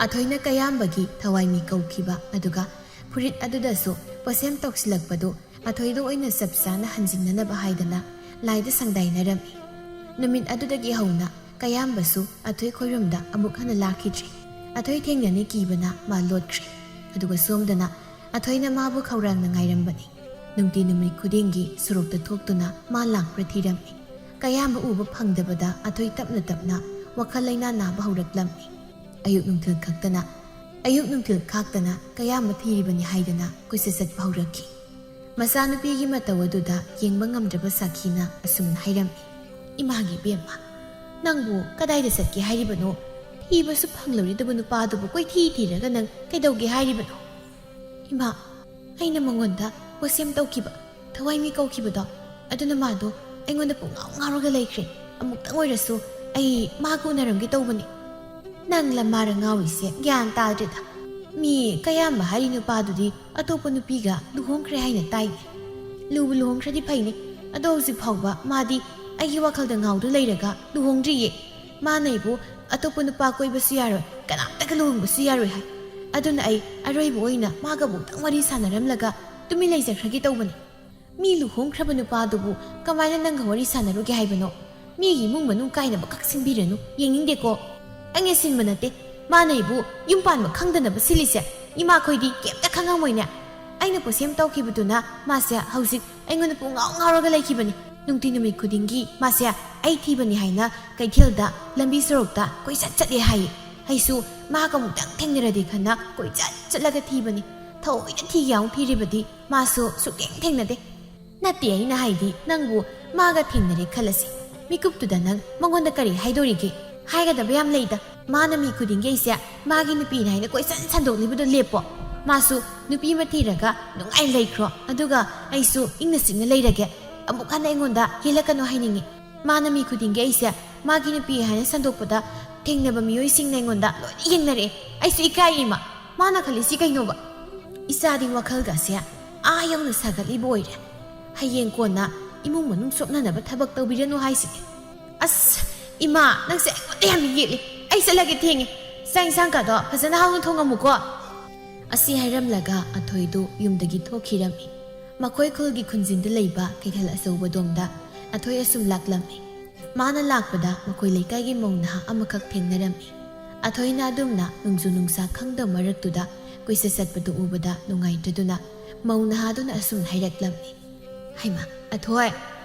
ꯑꯊꯣꯏꯅ ꯀꯌꯥꯝꯕꯒꯤ ꯊꯋꯥꯏ ꯃꯤ ꯀꯧꯈꯤꯕ ꯑꯗꯨꯒ ꯐꯨꯔꯤꯠ ꯑꯗꯨꯗꯁꯨ ꯄꯣꯠꯁꯦꯝ ꯇꯧꯁꯤꯜꯂꯛꯄꯗꯨ ꯑꯊꯣꯏꯗ ꯑꯣꯏꯅ ꯆꯞ ꯆꯥꯅ ꯍꯟꯖꯤꯟꯅꯅꯕ ꯍꯥꯏꯗꯅ ꯂꯥꯏꯗ ꯁꯪꯗꯥꯏꯅꯔꯝꯃꯤ꯫ ꯅꯨꯃꯤꯠ ꯑꯗꯨꯗꯒꯤ ꯍꯧꯅ ꯀꯌꯥꯝꯕꯁꯨ ꯑꯊꯣꯏ ꯈꯣꯏꯔꯨꯝꯗ ꯑꯃꯨꯛ ꯍꯟꯅ ꯂꯥꯛꯈꯤꯗ꯭ꯔꯦ꯫ ꯑꯊꯣꯏ ꯊꯦꯡꯅꯅꯤ ꯀꯤꯕꯅ ꯃꯥ ꯂꯣꯠꯈ꯭ꯔꯦ꯫ ꯑꯗꯨꯒ ꯁꯣꯝꯗꯅ ꯑꯊꯣꯏꯅ ꯃꯥꯕꯨ ꯈꯧꯔꯥꯡꯅ ꯉꯥꯏꯔꯝꯕꯅꯤ꯫ ꯅꯨꯡꯇꯤ ꯅꯨꯃꯤꯠ ꯈꯨꯗꯤꯡꯒꯤ ꯁꯣꯔꯣꯛꯇ ꯊꯣꯛꯇꯨꯅ ꯃꯥ ꯂꯥꯛꯄ꯭ꯔꯥ ꯊꯤꯔꯝꯃꯤ꯫ ꯀꯌꯥꯝꯕ ꯎꯕ ꯐꯪꯗꯕꯗ ꯑꯊꯣꯏ ꯇꯞꯅ ꯇꯞꯅ ꯋꯥꯈꯜ ꯂꯩꯅꯥ ꯅꯥꯕ ꯍꯧꯔꯛꯂꯝꯃꯤ꯫ ꯑꯌꯨꯛ ꯅꯨꯡꯊꯤꯜ ꯈꯛꯇꯅ, ꯑꯌꯨꯛ ꯅꯨꯡꯊꯤꯜ ꯈꯥꯛꯇꯅ ꯀꯌꯥꯝꯕ ꯊꯤꯔꯤꯕꯅꯤ ꯍꯥꯏꯗꯅ ꯀꯣꯏꯆꯠ ꯆꯠꯄ ꯍꯧꯔꯛꯈꯤ꯫ ꯃꯆꯥꯅꯨꯄꯤꯒꯤ ꯃꯇꯧ ꯑꯗꯨꯗ ꯌꯦꯡꯕ ꯉꯝꯗ꯭ꯔꯕ ꯁꯥꯈꯤꯅ ꯑꯁꯨꯝꯅ ꯍꯥꯏꯔꯝꯃꯤ, "ꯏꯃꯥꯒꯤ ꯏꯕꯦꯝꯃ, ꯅꯪꯕꯨ ꯀꯗꯥꯏꯗ ꯆꯠꯀꯦ ꯍꯥꯏꯔꯤꯕꯅꯣ? ꯊꯤꯕꯁꯨ ꯐꯪꯂꯣꯏꯗꯕ ꯅꯨꯄꯥꯗꯨꯕꯨ ꯀꯣꯏꯊꯤ ꯊꯤꯔꯒ ꯅꯪ ꯀꯩꯗꯧꯒꯦ ꯍꯥꯏꯔꯤꯕꯅꯣ?" "ꯏꯃꯥ, ꯑꯩꯅ ꯃꯉꯣꯟꯗ ꯄꯣꯠꯁꯦꯝ ꯇꯧꯈꯤꯕ, ꯊꯋꯥꯏ ꯃꯤ ꯀꯧꯈꯤꯕꯗꯣ, ꯑꯗꯨꯅ ꯃꯥꯗꯣ ꯑꯩꯉꯣꯟꯗ ꯄꯨꯡꯉꯥꯎ ꯉꯥꯎꯔꯒ ꯂꯩꯈ꯭ꯔꯦ꯫ ꯑꯃꯨꯛꯇꯪ ꯑꯣꯏꯔꯁꯨ ꯑꯩ ꯃꯥꯒ ꯎꯅꯔꯝꯒꯦ ꯇꯧꯕꯅꯤ꯫" "ꯅꯪ ꯂꯃꯥꯔ ꯉꯥꯎꯔꯤꯁꯦ ꯒ꯭ꯌꯥꯟ ꯇꯥꯗ꯭ꯔꯦꯗ꯫ ꯃꯤ ꯀꯌꯥꯝꯕ ꯍꯥꯏꯔꯤ ꯅꯨꯄꯥꯗꯨꯗꯤ ꯑꯇꯣꯞꯄ ꯅꯨꯄꯤꯒ ꯂꯨꯍꯣꯡꯈ꯭ꯔꯦ ꯍꯥꯏꯅ ꯇꯥꯏꯅꯦ꯫ ꯂꯨꯕꯨ ꯂꯨꯍꯣꯡꯈ꯭ꯔꯗꯤ ꯐꯩꯅꯦ, ꯑꯗꯣ ꯍꯧꯖꯤꯛ ꯐꯥꯎꯕ ꯃꯥꯗꯤ ꯑꯩꯒꯤ ꯋꯥꯈꯜꯗ ꯉꯥꯎꯗꯨꯅ ꯂꯩꯔꯒ ꯂꯨꯍꯣꯡꯗ꯭ꯔꯤꯌꯦ꯫ ꯃꯥꯅ ꯑꯩꯕꯨ ꯑꯇꯣꯞꯄ ꯅꯨꯄꯥ ꯀꯣꯏꯕꯁꯨ ꯌꯥꯔꯣꯏ, ꯀꯅꯥꯝꯇꯒ ꯂꯨꯍꯣꯡꯕꯁꯨ ꯌꯥꯔꯣꯏ ꯍꯥꯏ꯫ ꯑꯗꯨꯅ ꯑꯩ ꯑꯔꯣꯏꯕ ꯑꯣꯏꯅ ꯃꯥꯒ ꯑꯃꯨꯛꯇꯪ ꯋꯥꯔꯤ ꯁꯥꯟꯅꯔꯝꯂꯒ ꯇꯨꯃꯤꯟ ꯂꯩꯖꯈ꯭ꯔꯒꯦ ꯇꯧꯕꯅꯤ꯫ ꯃꯤ ꯂꯨꯍꯣꯡꯈ꯭ꯔꯕ ꯅꯨꯄꯥꯗꯨꯕꯨ ꯀꯃꯥꯏꯅ ꯅꯪꯒ ꯋꯥꯔꯤ ꯁꯥꯟꯅꯔꯨꯒꯦ ꯍꯥꯏꯕꯅꯣ? ꯃꯤꯒꯤ ꯏꯃꯨꯡ ꯃꯅꯨꯡ ꯀꯥꯏꯅꯕ ꯈꯛ ꯁꯤꯟꯕꯤꯔꯅꯨ, ꯌꯦꯡꯅꯤꯡꯗꯦꯀꯣ꯫ ꯑꯩꯅ ꯁꯤꯟꯕ ꯅꯠꯇꯦ, ꯃꯥꯅ ꯑꯩꯕꯨ ꯌꯨꯝ ꯄꯥꯟꯕ ꯈꯪꯗꯅꯕ ꯁꯤꯜꯂꯤꯁꯦ꯫ ꯏꯃꯥꯈꯣꯏꯗꯤ ꯀꯩꯝꯇ ꯈꯪꯉꯝꯃꯣꯏꯅꯦ꯫ ꯑꯩꯅ ꯄꯣꯠꯁꯦꯝ ꯇꯧꯈꯤꯕꯗꯨꯅ ꯃꯥꯁꯦ ꯍꯧꯖꯤꯛ ꯑꯩꯉꯣꯟꯗ ꯄꯨꯡꯉꯥꯎ ꯉꯥꯎꯔꯒ ꯂꯩꯈꯤꯕꯅꯤ꯫ ꯅꯨꯡꯇꯤ ꯅꯨꯃꯤꯠ ꯈꯨꯗꯤꯡꯒꯤ ꯃꯥꯁꯦ ꯑꯩ ꯊꯤꯕꯅꯤ ꯍꯥꯏꯅ ꯀꯩꯊꯦꯜꯗ, ꯂꯝꯕꯤ ꯁꯣꯔꯣꯛꯇ ꯀꯣꯏꯆꯠ ꯆꯠꯂꯦ ꯍꯥꯏꯌꯦ꯫ ꯑꯩꯁꯨ ꯃꯥꯒ ꯑꯃꯨꯛꯇꯪ ꯊꯦꯡꯅꯔꯗꯤ ꯈꯟꯅ ꯀꯣꯏꯆꯠ ꯆꯠꯂꯒ ꯊꯤꯕꯅꯤ꯫ ꯊꯑꯣꯏꯅ ꯊꯤꯒꯦ ꯌꯥꯎꯅ ꯊꯤꯔꯤꯕꯗꯤ ꯃꯥꯁꯨ ꯁꯨꯛꯊꯦꯡ ꯊꯦꯡꯅꯗꯦ꯫ ꯅꯠꯇꯦ, ꯑꯩꯅ ꯍꯥꯏꯗꯤ ꯅꯪꯕꯨ ꯃꯥꯒ ꯊꯦꯡꯅꯔꯦ ꯈꯜꯂꯁꯤ꯫ ꯃꯤꯀꯨꯞꯇꯨꯗ ꯅꯪ ꯃꯉꯣꯟꯗ ꯀꯔꯤ ꯍꯥꯏꯗꯣꯔꯤꯒꯦ? ꯍꯥꯏꯒꯗꯕ ꯌꯥꯝ ꯂꯩꯗ꯫ ꯃꯥꯅ ꯃꯤ ꯈꯨꯗꯤꯡꯒꯤ ꯑꯩꯁꯦ ꯃꯥꯒꯤ ꯅꯨꯄꯤꯅꯤ ꯍꯥꯏꯅ ꯀꯣꯏꯁꯟ ꯁꯟꯗꯣꯛꯂꯤꯕꯗꯣ ꯂꯦꯞꯄꯣ꯫ ꯃꯥꯁꯨ ꯅꯨꯄꯤ ꯑꯃ ꯊꯤꯔꯒ ꯅꯨꯡꯉꯥꯏꯅ ꯂꯩꯈ꯭ꯔꯣ꯫ ꯑꯗꯨꯒ ꯑꯩꯁꯨ ꯏꯪꯅ ꯆꯤꯛꯅ ꯂꯩꯔꯒꯦ꯫ ꯑꯃꯨꯛ ꯍꯟꯅ ꯑꯩꯉꯣꯟꯗ ꯌꯦꯜꯂꯛꯀꯅꯨ ꯍꯥꯏꯅꯤꯡꯉꯤ꯫ ꯃꯥꯅ ꯃꯤ ꯈꯨꯗꯤꯡꯒꯤ ꯑꯩꯁꯦ ꯃꯥꯒꯤ ꯅꯨꯄꯤ ꯍꯥꯏꯅ ꯁꯟꯗꯣꯛꯄꯗ ꯊꯦꯡꯅꯕ ꯃꯤꯑꯣꯏꯁꯤꯡꯅ ꯑꯩꯉꯣꯟꯗ ꯂꯣꯏꯅ ꯌꯦꯡꯅꯔꯛꯑꯦ꯫ ꯑꯩꯁꯨ ꯏꯀꯥꯏ ꯏꯃꯥ꯫ ꯃꯥꯅ ꯈꯜꯂꯤꯁꯤ ꯀꯩꯅꯣꯕ? ꯏꯆꯥꯗꯤ ꯋꯥꯈꯜꯒꯁꯦ ꯑꯥ ꯌꯧꯅ ꯁꯥꯒꯠꯂꯤꯕ ꯑꯣꯏꯔꯦ꯫ ꯍꯌꯦꯡ ꯀꯣꯟꯅ ꯏꯃꯨꯡ ꯃꯅꯨꯡ ꯁꯣꯛꯅꯅꯕ ꯊꯕꯛ ꯇꯧꯕꯤꯔꯅꯨ ꯍꯥꯏꯁꯤꯅꯦ꯫ ꯑꯁ, ꯏꯃꯥ, ꯅꯪꯁꯦ ꯑꯩꯉꯣꯟꯗ ꯌꯥꯝ ꯌꯦꯠꯂꯤ꯫ ꯑꯩ ꯆꯠꯂꯒꯦ, ꯊꯦꯡꯉꯦ꯫ ꯆꯥꯛ ꯏꯟꯁꯥꯡ ꯀꯥꯗꯣ ꯐꯖꯅ ꯍꯥꯎꯅ ꯊꯣꯡꯉꯝꯃꯨꯀꯣ꯫ ꯑꯁꯤ ꯍꯥꯏꯔꯝꯂꯒ ꯑꯊꯣꯏꯗꯨ ꯌꯨꯝꯗꯒꯤ ꯊꯣꯛꯈꯤꯔꯝꯃꯤ꯫ ꯃꯈꯣꯏ ꯈꯨꯜꯒꯤ ꯈꯨꯟꯖꯤꯟꯗ ꯂꯩꯕ ꯀꯩꯊꯦꯜ ꯑꯆꯧꯕꯗꯣꯝꯗ ꯑꯊꯣꯏ ꯑꯁꯨꯝ ꯂꯥꯛꯂꯝꯃꯤ꯫ ꯃꯥꯅ ꯂꯥꯛꯄꯗ ꯃꯈꯣꯏ ꯂꯩꯀꯥꯏꯒꯤ ꯃꯧ ꯅꯍꯥ ꯑꯃꯈꯛ ꯊꯦꯡꯅꯔꯝꯃꯤ꯫ ꯑꯊꯣꯏꯅ ꯑꯗꯨꯝꯅ ꯅꯣꯡꯖꯨ ꯅꯨꯡꯁꯥ ꯈꯪꯗꯕ ꯃꯔꯛꯇꯨꯗ ꯀꯣꯏꯆꯠ ꯆꯠꯄꯗꯨ ꯎꯕꯗ ꯅꯨꯡꯉꯥꯏꯇ꯭ꯔꯗꯨꯅ ꯃꯧ ꯅꯍꯥꯗꯨꯅ ꯑꯁꯨꯝ ꯍꯥꯏꯔꯛꯂꯝꯃꯤ꯫ "ꯍꯩꯃꯥ, ꯑꯊꯣꯏ,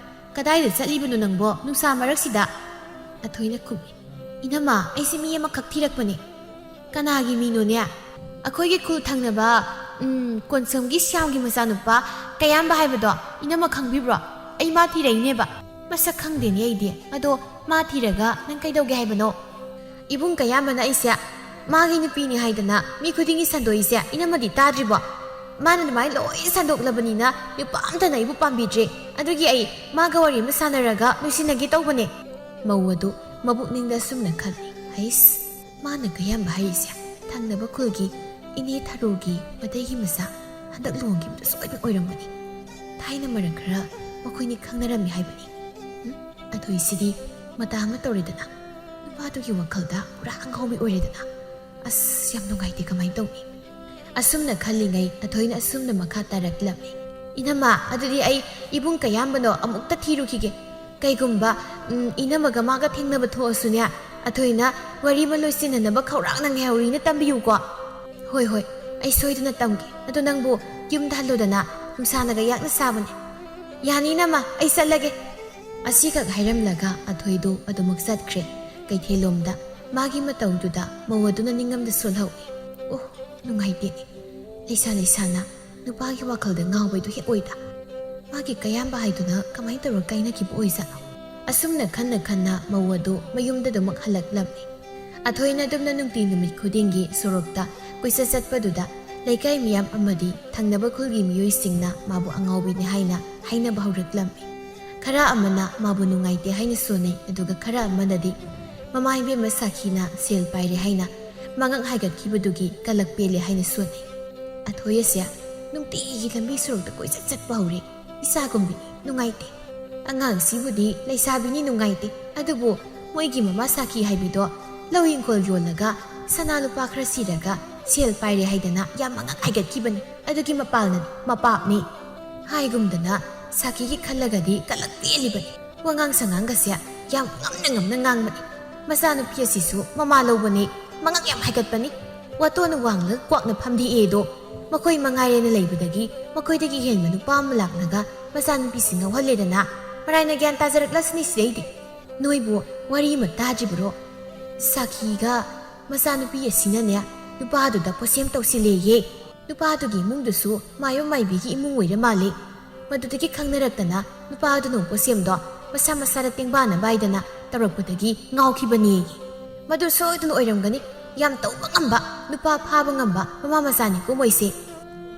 ꯀꯗꯥꯏꯗ ꯆꯠꯂꯤꯕꯅꯣ ꯅꯪꯕꯣ ꯅꯨꯡꯁꯥ ꯃꯔꯛꯁꯤꯗ?" ꯑꯊꯣꯏꯅ ꯈꯨꯝꯃꯤ꯫ "ꯏꯅꯝꯃ, ꯑꯩꯁꯦ ꯃꯤ ꯑꯃꯈꯛ ꯊꯤꯔꯛꯄꯅꯦ꯫" "ꯀꯅꯥꯒꯤ ꯃꯤꯅꯣꯅꯦ?" "ꯑꯩꯈꯣꯏꯒꯤ ꯈꯨꯜ ꯊꯪꯅꯕ, ꯎꯝ, ꯀꯣꯟꯁꯝꯒꯤ ꯁ꯭ꯌꯥꯝꯒꯤ ꯃꯆꯥꯅꯨꯄꯥ ꯀꯌꯥꯝꯕ ꯍꯥꯏꯕꯗꯣ ꯏꯅꯝꯃ ꯈꯪꯕꯤꯕ꯭ꯔꯣ? ꯑꯩ ꯃꯥ ꯊꯤꯔꯛꯏꯅꯦꯕ꯫" "ꯃꯁꯛ ꯈꯪꯗꯦꯅꯦ ꯑꯩꯗꯤ꯫ ꯑꯗꯣ ꯃꯥ ꯊꯤꯔꯒ ꯅꯪ ꯀꯩꯗꯧꯒꯦ ꯍꯥꯏꯕꯅꯣ?" "ꯏꯕꯨꯡ ꯀꯌꯥꯝꯕꯅ ꯑꯩꯁꯦ ꯃꯥꯒꯤ ꯅꯨꯄꯤꯅꯤ ꯍꯥꯏꯗꯅ ꯃꯤ ꯈꯨꯗꯤꯡꯒꯤ ꯁꯟꯗꯣꯛꯏꯁꯦ ꯏꯅꯝꯃꯗꯤ ꯇꯥꯗ꯭ꯔꯤꯕꯣ? ꯃꯥꯅ ꯑꯗꯨꯃꯥꯏꯅ ꯂꯣꯏ ꯁꯟꯗꯣꯛꯂꯕꯅꯤꯅ ꯅꯨꯄꯥ ꯑꯝꯇꯅ ꯑꯩꯕꯨ ꯄꯥꯝꯕꯤꯗ꯭ꯔꯦ꯫ ꯑꯗꯨꯒꯤ ꯑꯩ ꯃꯥꯒ ꯋꯥꯔꯤ ꯑꯃ ꯁꯥꯟꯅꯔꯒ ꯂꯣꯏꯁꯤꯟꯅꯒꯦ ꯇꯧꯕꯅꯦ꯫" ꯃꯧ ꯑꯗꯨ ꯃꯕꯨꯛꯅꯤꯡꯗ ꯑꯁꯨꯝꯅ ꯈꯜꯂꯤ, "ꯍꯩꯁ, ꯃꯥꯅ ꯀꯌꯥꯝꯕ ꯍꯥꯏꯔꯤꯁꯦ ꯊꯪꯅꯕ ꯈꯨꯜꯒꯤ ꯏꯅꯦ ꯊꯔꯣꯒꯤ ꯃꯇꯩꯒꯤ ꯃꯆꯥ ꯍꯟꯗꯛ ꯂꯨꯍꯣꯡꯈꯤꯕꯗꯨ ꯁꯣꯏꯗꯅ ꯑꯣꯏꯔꯝꯒꯅꯤ꯫ ꯊꯥꯏꯅ ꯃꯔꯛ ꯈꯔ ꯃꯈꯣꯏꯅꯤ ꯈꯪꯅꯔꯝꯃꯤ ꯍꯥꯏꯕꯅꯤ꯫ ꯎꯝ, ꯑꯊꯣꯏꯁꯤꯗꯤ ꯃꯇꯥ ꯑꯃ ꯇꯧꯔꯦꯗꯅ꯫ ꯅꯨꯄꯥꯗꯨꯒꯤ ꯋꯥꯈꯜꯗ ꯄꯨꯔꯥ ꯑꯉꯥꯎꯕꯤ ꯑꯣꯏꯔꯦꯗꯅ꯫ ꯑꯁ, ꯌꯥꯝ ꯅꯨꯡꯉꯥꯏꯇꯦ, ꯀꯃꯥꯏꯅ ꯇꯧꯅꯤ?" ꯑꯁꯨꯝꯅ ꯈꯜꯂꯤꯉꯩ ꯑꯊꯣꯏꯅ ꯑꯁꯨꯝꯅ ꯃꯈꯥ ꯇꯥꯔꯛꯂꯝꯃꯤ꯫ "ꯏꯅꯝꯃ, ꯑꯗꯨꯗꯤ ꯑꯩ ꯏꯕꯨꯡ ꯀꯌꯥꯝꯕꯅꯣ ꯑꯃꯨꯛꯇ ꯊꯤꯔꯨꯈꯤꯒꯦ꯫ ꯀꯩꯒꯨꯝꯕ, ꯎꯝ, ꯏꯅꯝꯃꯒ ꯃꯥꯒ ꯊꯦꯡꯅꯕ ꯊꯣꯛꯑꯁꯨꯅꯦ, ꯑꯊꯣꯏꯅ ꯋꯥꯔꯤ ꯑꯃ ꯂꯣꯏꯁꯤꯟꯅꯅꯕ ꯈꯧꯔꯥꯡꯅ ꯉꯥꯏꯍꯧꯔꯤꯅ ꯇꯝꯕꯤꯌꯨꯀꯣ꯫" "ꯍꯣꯏ, ꯍꯣꯏ, ꯑꯩ ꯁꯣꯏꯗꯅ ꯇꯝꯒꯦ꯫ ꯑꯗꯣ ꯅꯪꯕꯨ ꯌꯨꯝꯗ ꯍꯜꯂꯨꯗꯅ, ꯅꯨꯡꯁꯥꯅꯒ ꯌꯥꯛꯅ ꯁꯥꯕꯅꯦ꯫ ꯌꯥꯅꯤ ꯏꯅꯝꯃ, ꯑꯩ ꯆꯠꯂꯒꯦ꯫ ꯑꯁꯤꯈꯛ ꯍꯥꯏꯔꯝꯂꯒ ꯑꯊꯣꯏꯗꯣ ꯑꯗꯨꯃꯛ ꯆꯠꯈ꯭ꯔꯦ ꯀꯩꯊꯦꯜꯂꯣꯝꯗ꯫ ꯃꯥꯒꯤ ꯃꯇꯧꯗꯨꯗ ꯃꯧ ꯑꯗꯨꯅ ꯅꯤꯡꯉꯝꯗ ꯁꯣꯜꯍꯧꯏ꯫ ꯑꯣ, ꯅꯨꯡꯉꯥꯏꯇꯦꯅꯦ꯫ ꯂꯩꯁꯥ ꯂꯩꯁꯥꯅ ꯅꯨꯄꯥꯒꯤ ꯋꯥꯈꯜꯗ ꯉꯥꯎꯕꯩꯗꯣ ꯍꯦꯛ ꯑꯣꯏꯗ꯫ ꯃꯥꯒꯤ ꯀꯌꯥꯝꯕ ꯍꯥꯏꯗꯨꯅ ꯀꯃꯥꯏꯅ ꯇꯧꯔ ꯀꯥꯏꯅꯈꯤꯕ ꯑꯣꯏꯖꯥꯠꯅꯣ? ꯑꯁꯨꯝꯅ ꯈꯟꯅ ꯈꯟꯅ ꯃꯧ ꯑꯗꯨ ꯃꯌꯨꯝꯗ ꯑꯗꯨꯃꯛ ꯍꯜꯂꯛꯂꯝꯃꯤ꯫ ꯑꯊꯣꯏꯅ ꯑꯗꯨꯝꯅ ꯅꯨꯡꯇꯤ ꯅꯨꯃꯤꯠ ꯈꯨꯗꯤꯡꯒꯤ ꯁꯣꯔꯣꯛꯇ ꯀꯣꯏꯆꯠ ꯆꯠꯄꯗꯨꯗ ꯂꯩꯀꯥꯏ ꯃꯤꯌꯥꯝ ꯑꯃꯗꯤ ꯊꯪꯅꯕ ꯈꯨꯜꯒꯤ ꯃꯤꯑꯣꯏꯁꯤꯡꯅ ꯃꯥꯕꯨ ꯑꯉꯥꯎꯕꯤꯅꯤ ꯍꯥꯏꯅ ꯍꯥꯏꯅꯕ ꯍꯧꯔꯛꯂꯝꯃꯤ꯫ ꯈꯔ ꯑꯃꯅ ꯃꯥꯕꯨ ꯅꯨꯡꯉꯥꯏꯇꯦ ꯍꯥꯏꯅ ꯁꯣꯟꯅꯩ, ꯑꯗꯨꯒ ꯈꯔ ꯑꯃꯅꯗꯤ ꯃꯃꯥ ꯏꯕꯦꯝꯃ ꯁꯥꯈꯤꯅ ꯁꯦꯜ ꯄꯥꯏꯔꯦ ꯍꯥꯏꯅ ꯃꯉꯛ ꯍꯥꯏꯒꯠꯈꯤꯕꯗꯨꯒꯤ ꯀꯂꯛ ꯄꯦꯜꯂꯦ ꯍꯥꯏꯅ ꯁꯣꯟꯅꯩ꯫ ꯑꯊꯣꯏ ꯑꯁꯦ ꯅꯨꯡꯇꯤꯒꯤ ꯂꯝꯕꯤ ꯁꯣꯔꯣꯛꯇ ꯀꯣꯏꯆꯠ ꯆꯠꯄ ꯍꯧꯔꯦ꯫ ꯏꯆꯥꯒꯨꯝꯕꯤ ꯅꯨꯡꯉꯥꯏꯇꯦ꯫ ꯑꯉꯥꯡꯁꯤꯕꯨꯗꯤ ꯂꯩꯁꯥꯕꯤꯅꯤ ꯅꯨꯡꯉꯥꯏꯇꯦ, ꯑꯗꯨꯕꯨ ꯃꯣꯏꯒꯤ ꯃꯃꯥ ꯁꯥꯈꯤ ꯍꯥꯏꯕꯤꯗꯣ ꯂꯧ ꯏꯪꯈꯣꯜ ꯌꯣꯜꯂꯒ ꯁꯅꯥ ꯂꯨꯄꯥ ꯈꯔ ꯁꯤꯔꯒ ꯁꯦꯜ ꯄꯥꯏꯔꯦ ꯍꯥꯏꯗꯅ ꯌꯥꯝ ꯃꯉꯛ ꯍꯥꯏꯒꯠꯈꯤꯕꯅꯤ꯫ ꯑꯗꯨꯒꯤ ꯃꯄꯥꯜꯅꯅꯤ, ꯃꯄꯥꯞꯅꯤ꯫ ꯍꯥꯏꯒꯨꯝꯗꯅ ꯁꯥꯈꯤꯒꯤ ꯈꯜꯂꯒꯗꯤ ꯀꯂꯛ ꯄꯦꯜꯂꯤꯕꯅꯤ꯫ ꯋꯥꯉꯥꯡ ꯁꯉꯥꯡꯒꯁꯦ ꯌꯥꯝ ꯉꯝꯅ ꯉꯝꯅ ꯉꯥꯡꯕꯅꯤ꯫ ꯃꯆꯥꯅꯨꯄꯤ ꯑꯁꯤꯁꯨ ꯃꯃꯥ ꯂꯧꯕꯅꯤ, ꯃꯉꯛ ꯌꯥꯝ ꯍꯥꯏꯒꯠꯄꯅꯤ꯫ ꯋꯥꯇꯣꯟꯅ ꯋꯥꯡꯂꯒ ꯀ꯭ꯋꯥꯛꯅ ꯐꯝꯗꯦꯛꯑꯦꯗꯣ꯫ ꯃꯈꯣꯏ ꯃꯉꯥꯏꯔꯦꯅ ꯂꯩꯕꯗꯒꯤ ꯃꯈꯣꯏꯗꯒꯤ ꯍꯦꯟꯕ ꯅꯨꯄꯥ ꯑꯃ ꯂꯥꯛꯂꯒ ꯃꯆꯥꯅꯨꯄꯤꯁꯤ ꯉꯥꯎꯍꯜꯂꯦꯗꯅ꯫ ꯃꯔꯥꯏꯅ ꯒ꯭ꯌꯥꯟ ꯇꯥꯖꯔꯛꯂꯁꯤꯅꯤ ꯁꯤꯗꯩꯗꯤ꯫ ꯅꯣꯏꯕꯨ ꯋꯥꯔꯤ ꯑꯃ ꯇꯥꯗ꯭ꯔꯤꯕ꯭ꯔꯣ? ꯁꯥꯈꯤꯒ ꯃꯆꯥꯅꯨꯄꯤ ꯑꯁꯤꯅꯅꯦ ꯅꯨꯄꯥꯗꯨꯗ ꯄꯣꯠꯁꯦꯝ ꯇꯧꯁꯤꯜꯂꯦꯌꯦ꯫ ꯅꯨꯄꯥꯗꯨꯒꯤ ꯏꯃꯨꯡꯗꯨꯁꯨ ꯃꯥꯏꯕ ꯃꯥꯏꯕꯤꯒꯤ ꯏꯃꯨꯡ ꯑꯣꯏꯔ ꯃꯥꯜꯂꯦ꯫ ꯃꯗꯨꯗꯒꯤ ꯈꯪꯅꯔꯛꯇꯅ ꯅꯨꯄꯥꯗꯨꯅ ꯄꯣꯠꯁꯦꯝꯗꯣ ꯃꯁꯥ ꯃꯁꯥꯗ ꯇꯦꯡꯕꯥꯅꯕ ꯍꯥꯏꯗꯅ ꯇꯧꯔꯛꯄꯗꯒꯤ ꯉꯥꯎꯈꯤꯕꯅꯦꯌꯦ꯫ ꯃꯗꯨ ꯁꯣꯏꯗꯅ ꯑꯣꯏꯔꯝꯒꯅꯤ꯫ ꯌꯥꯝ ꯇꯧꯕ ꯉꯝꯕ, ꯅꯨꯄꯥ ꯐꯥꯕ ꯉꯝꯕ ꯃꯃꯥ ꯃꯆꯥꯅꯤꯀꯣ ꯃꯣꯏꯁꯦ꯫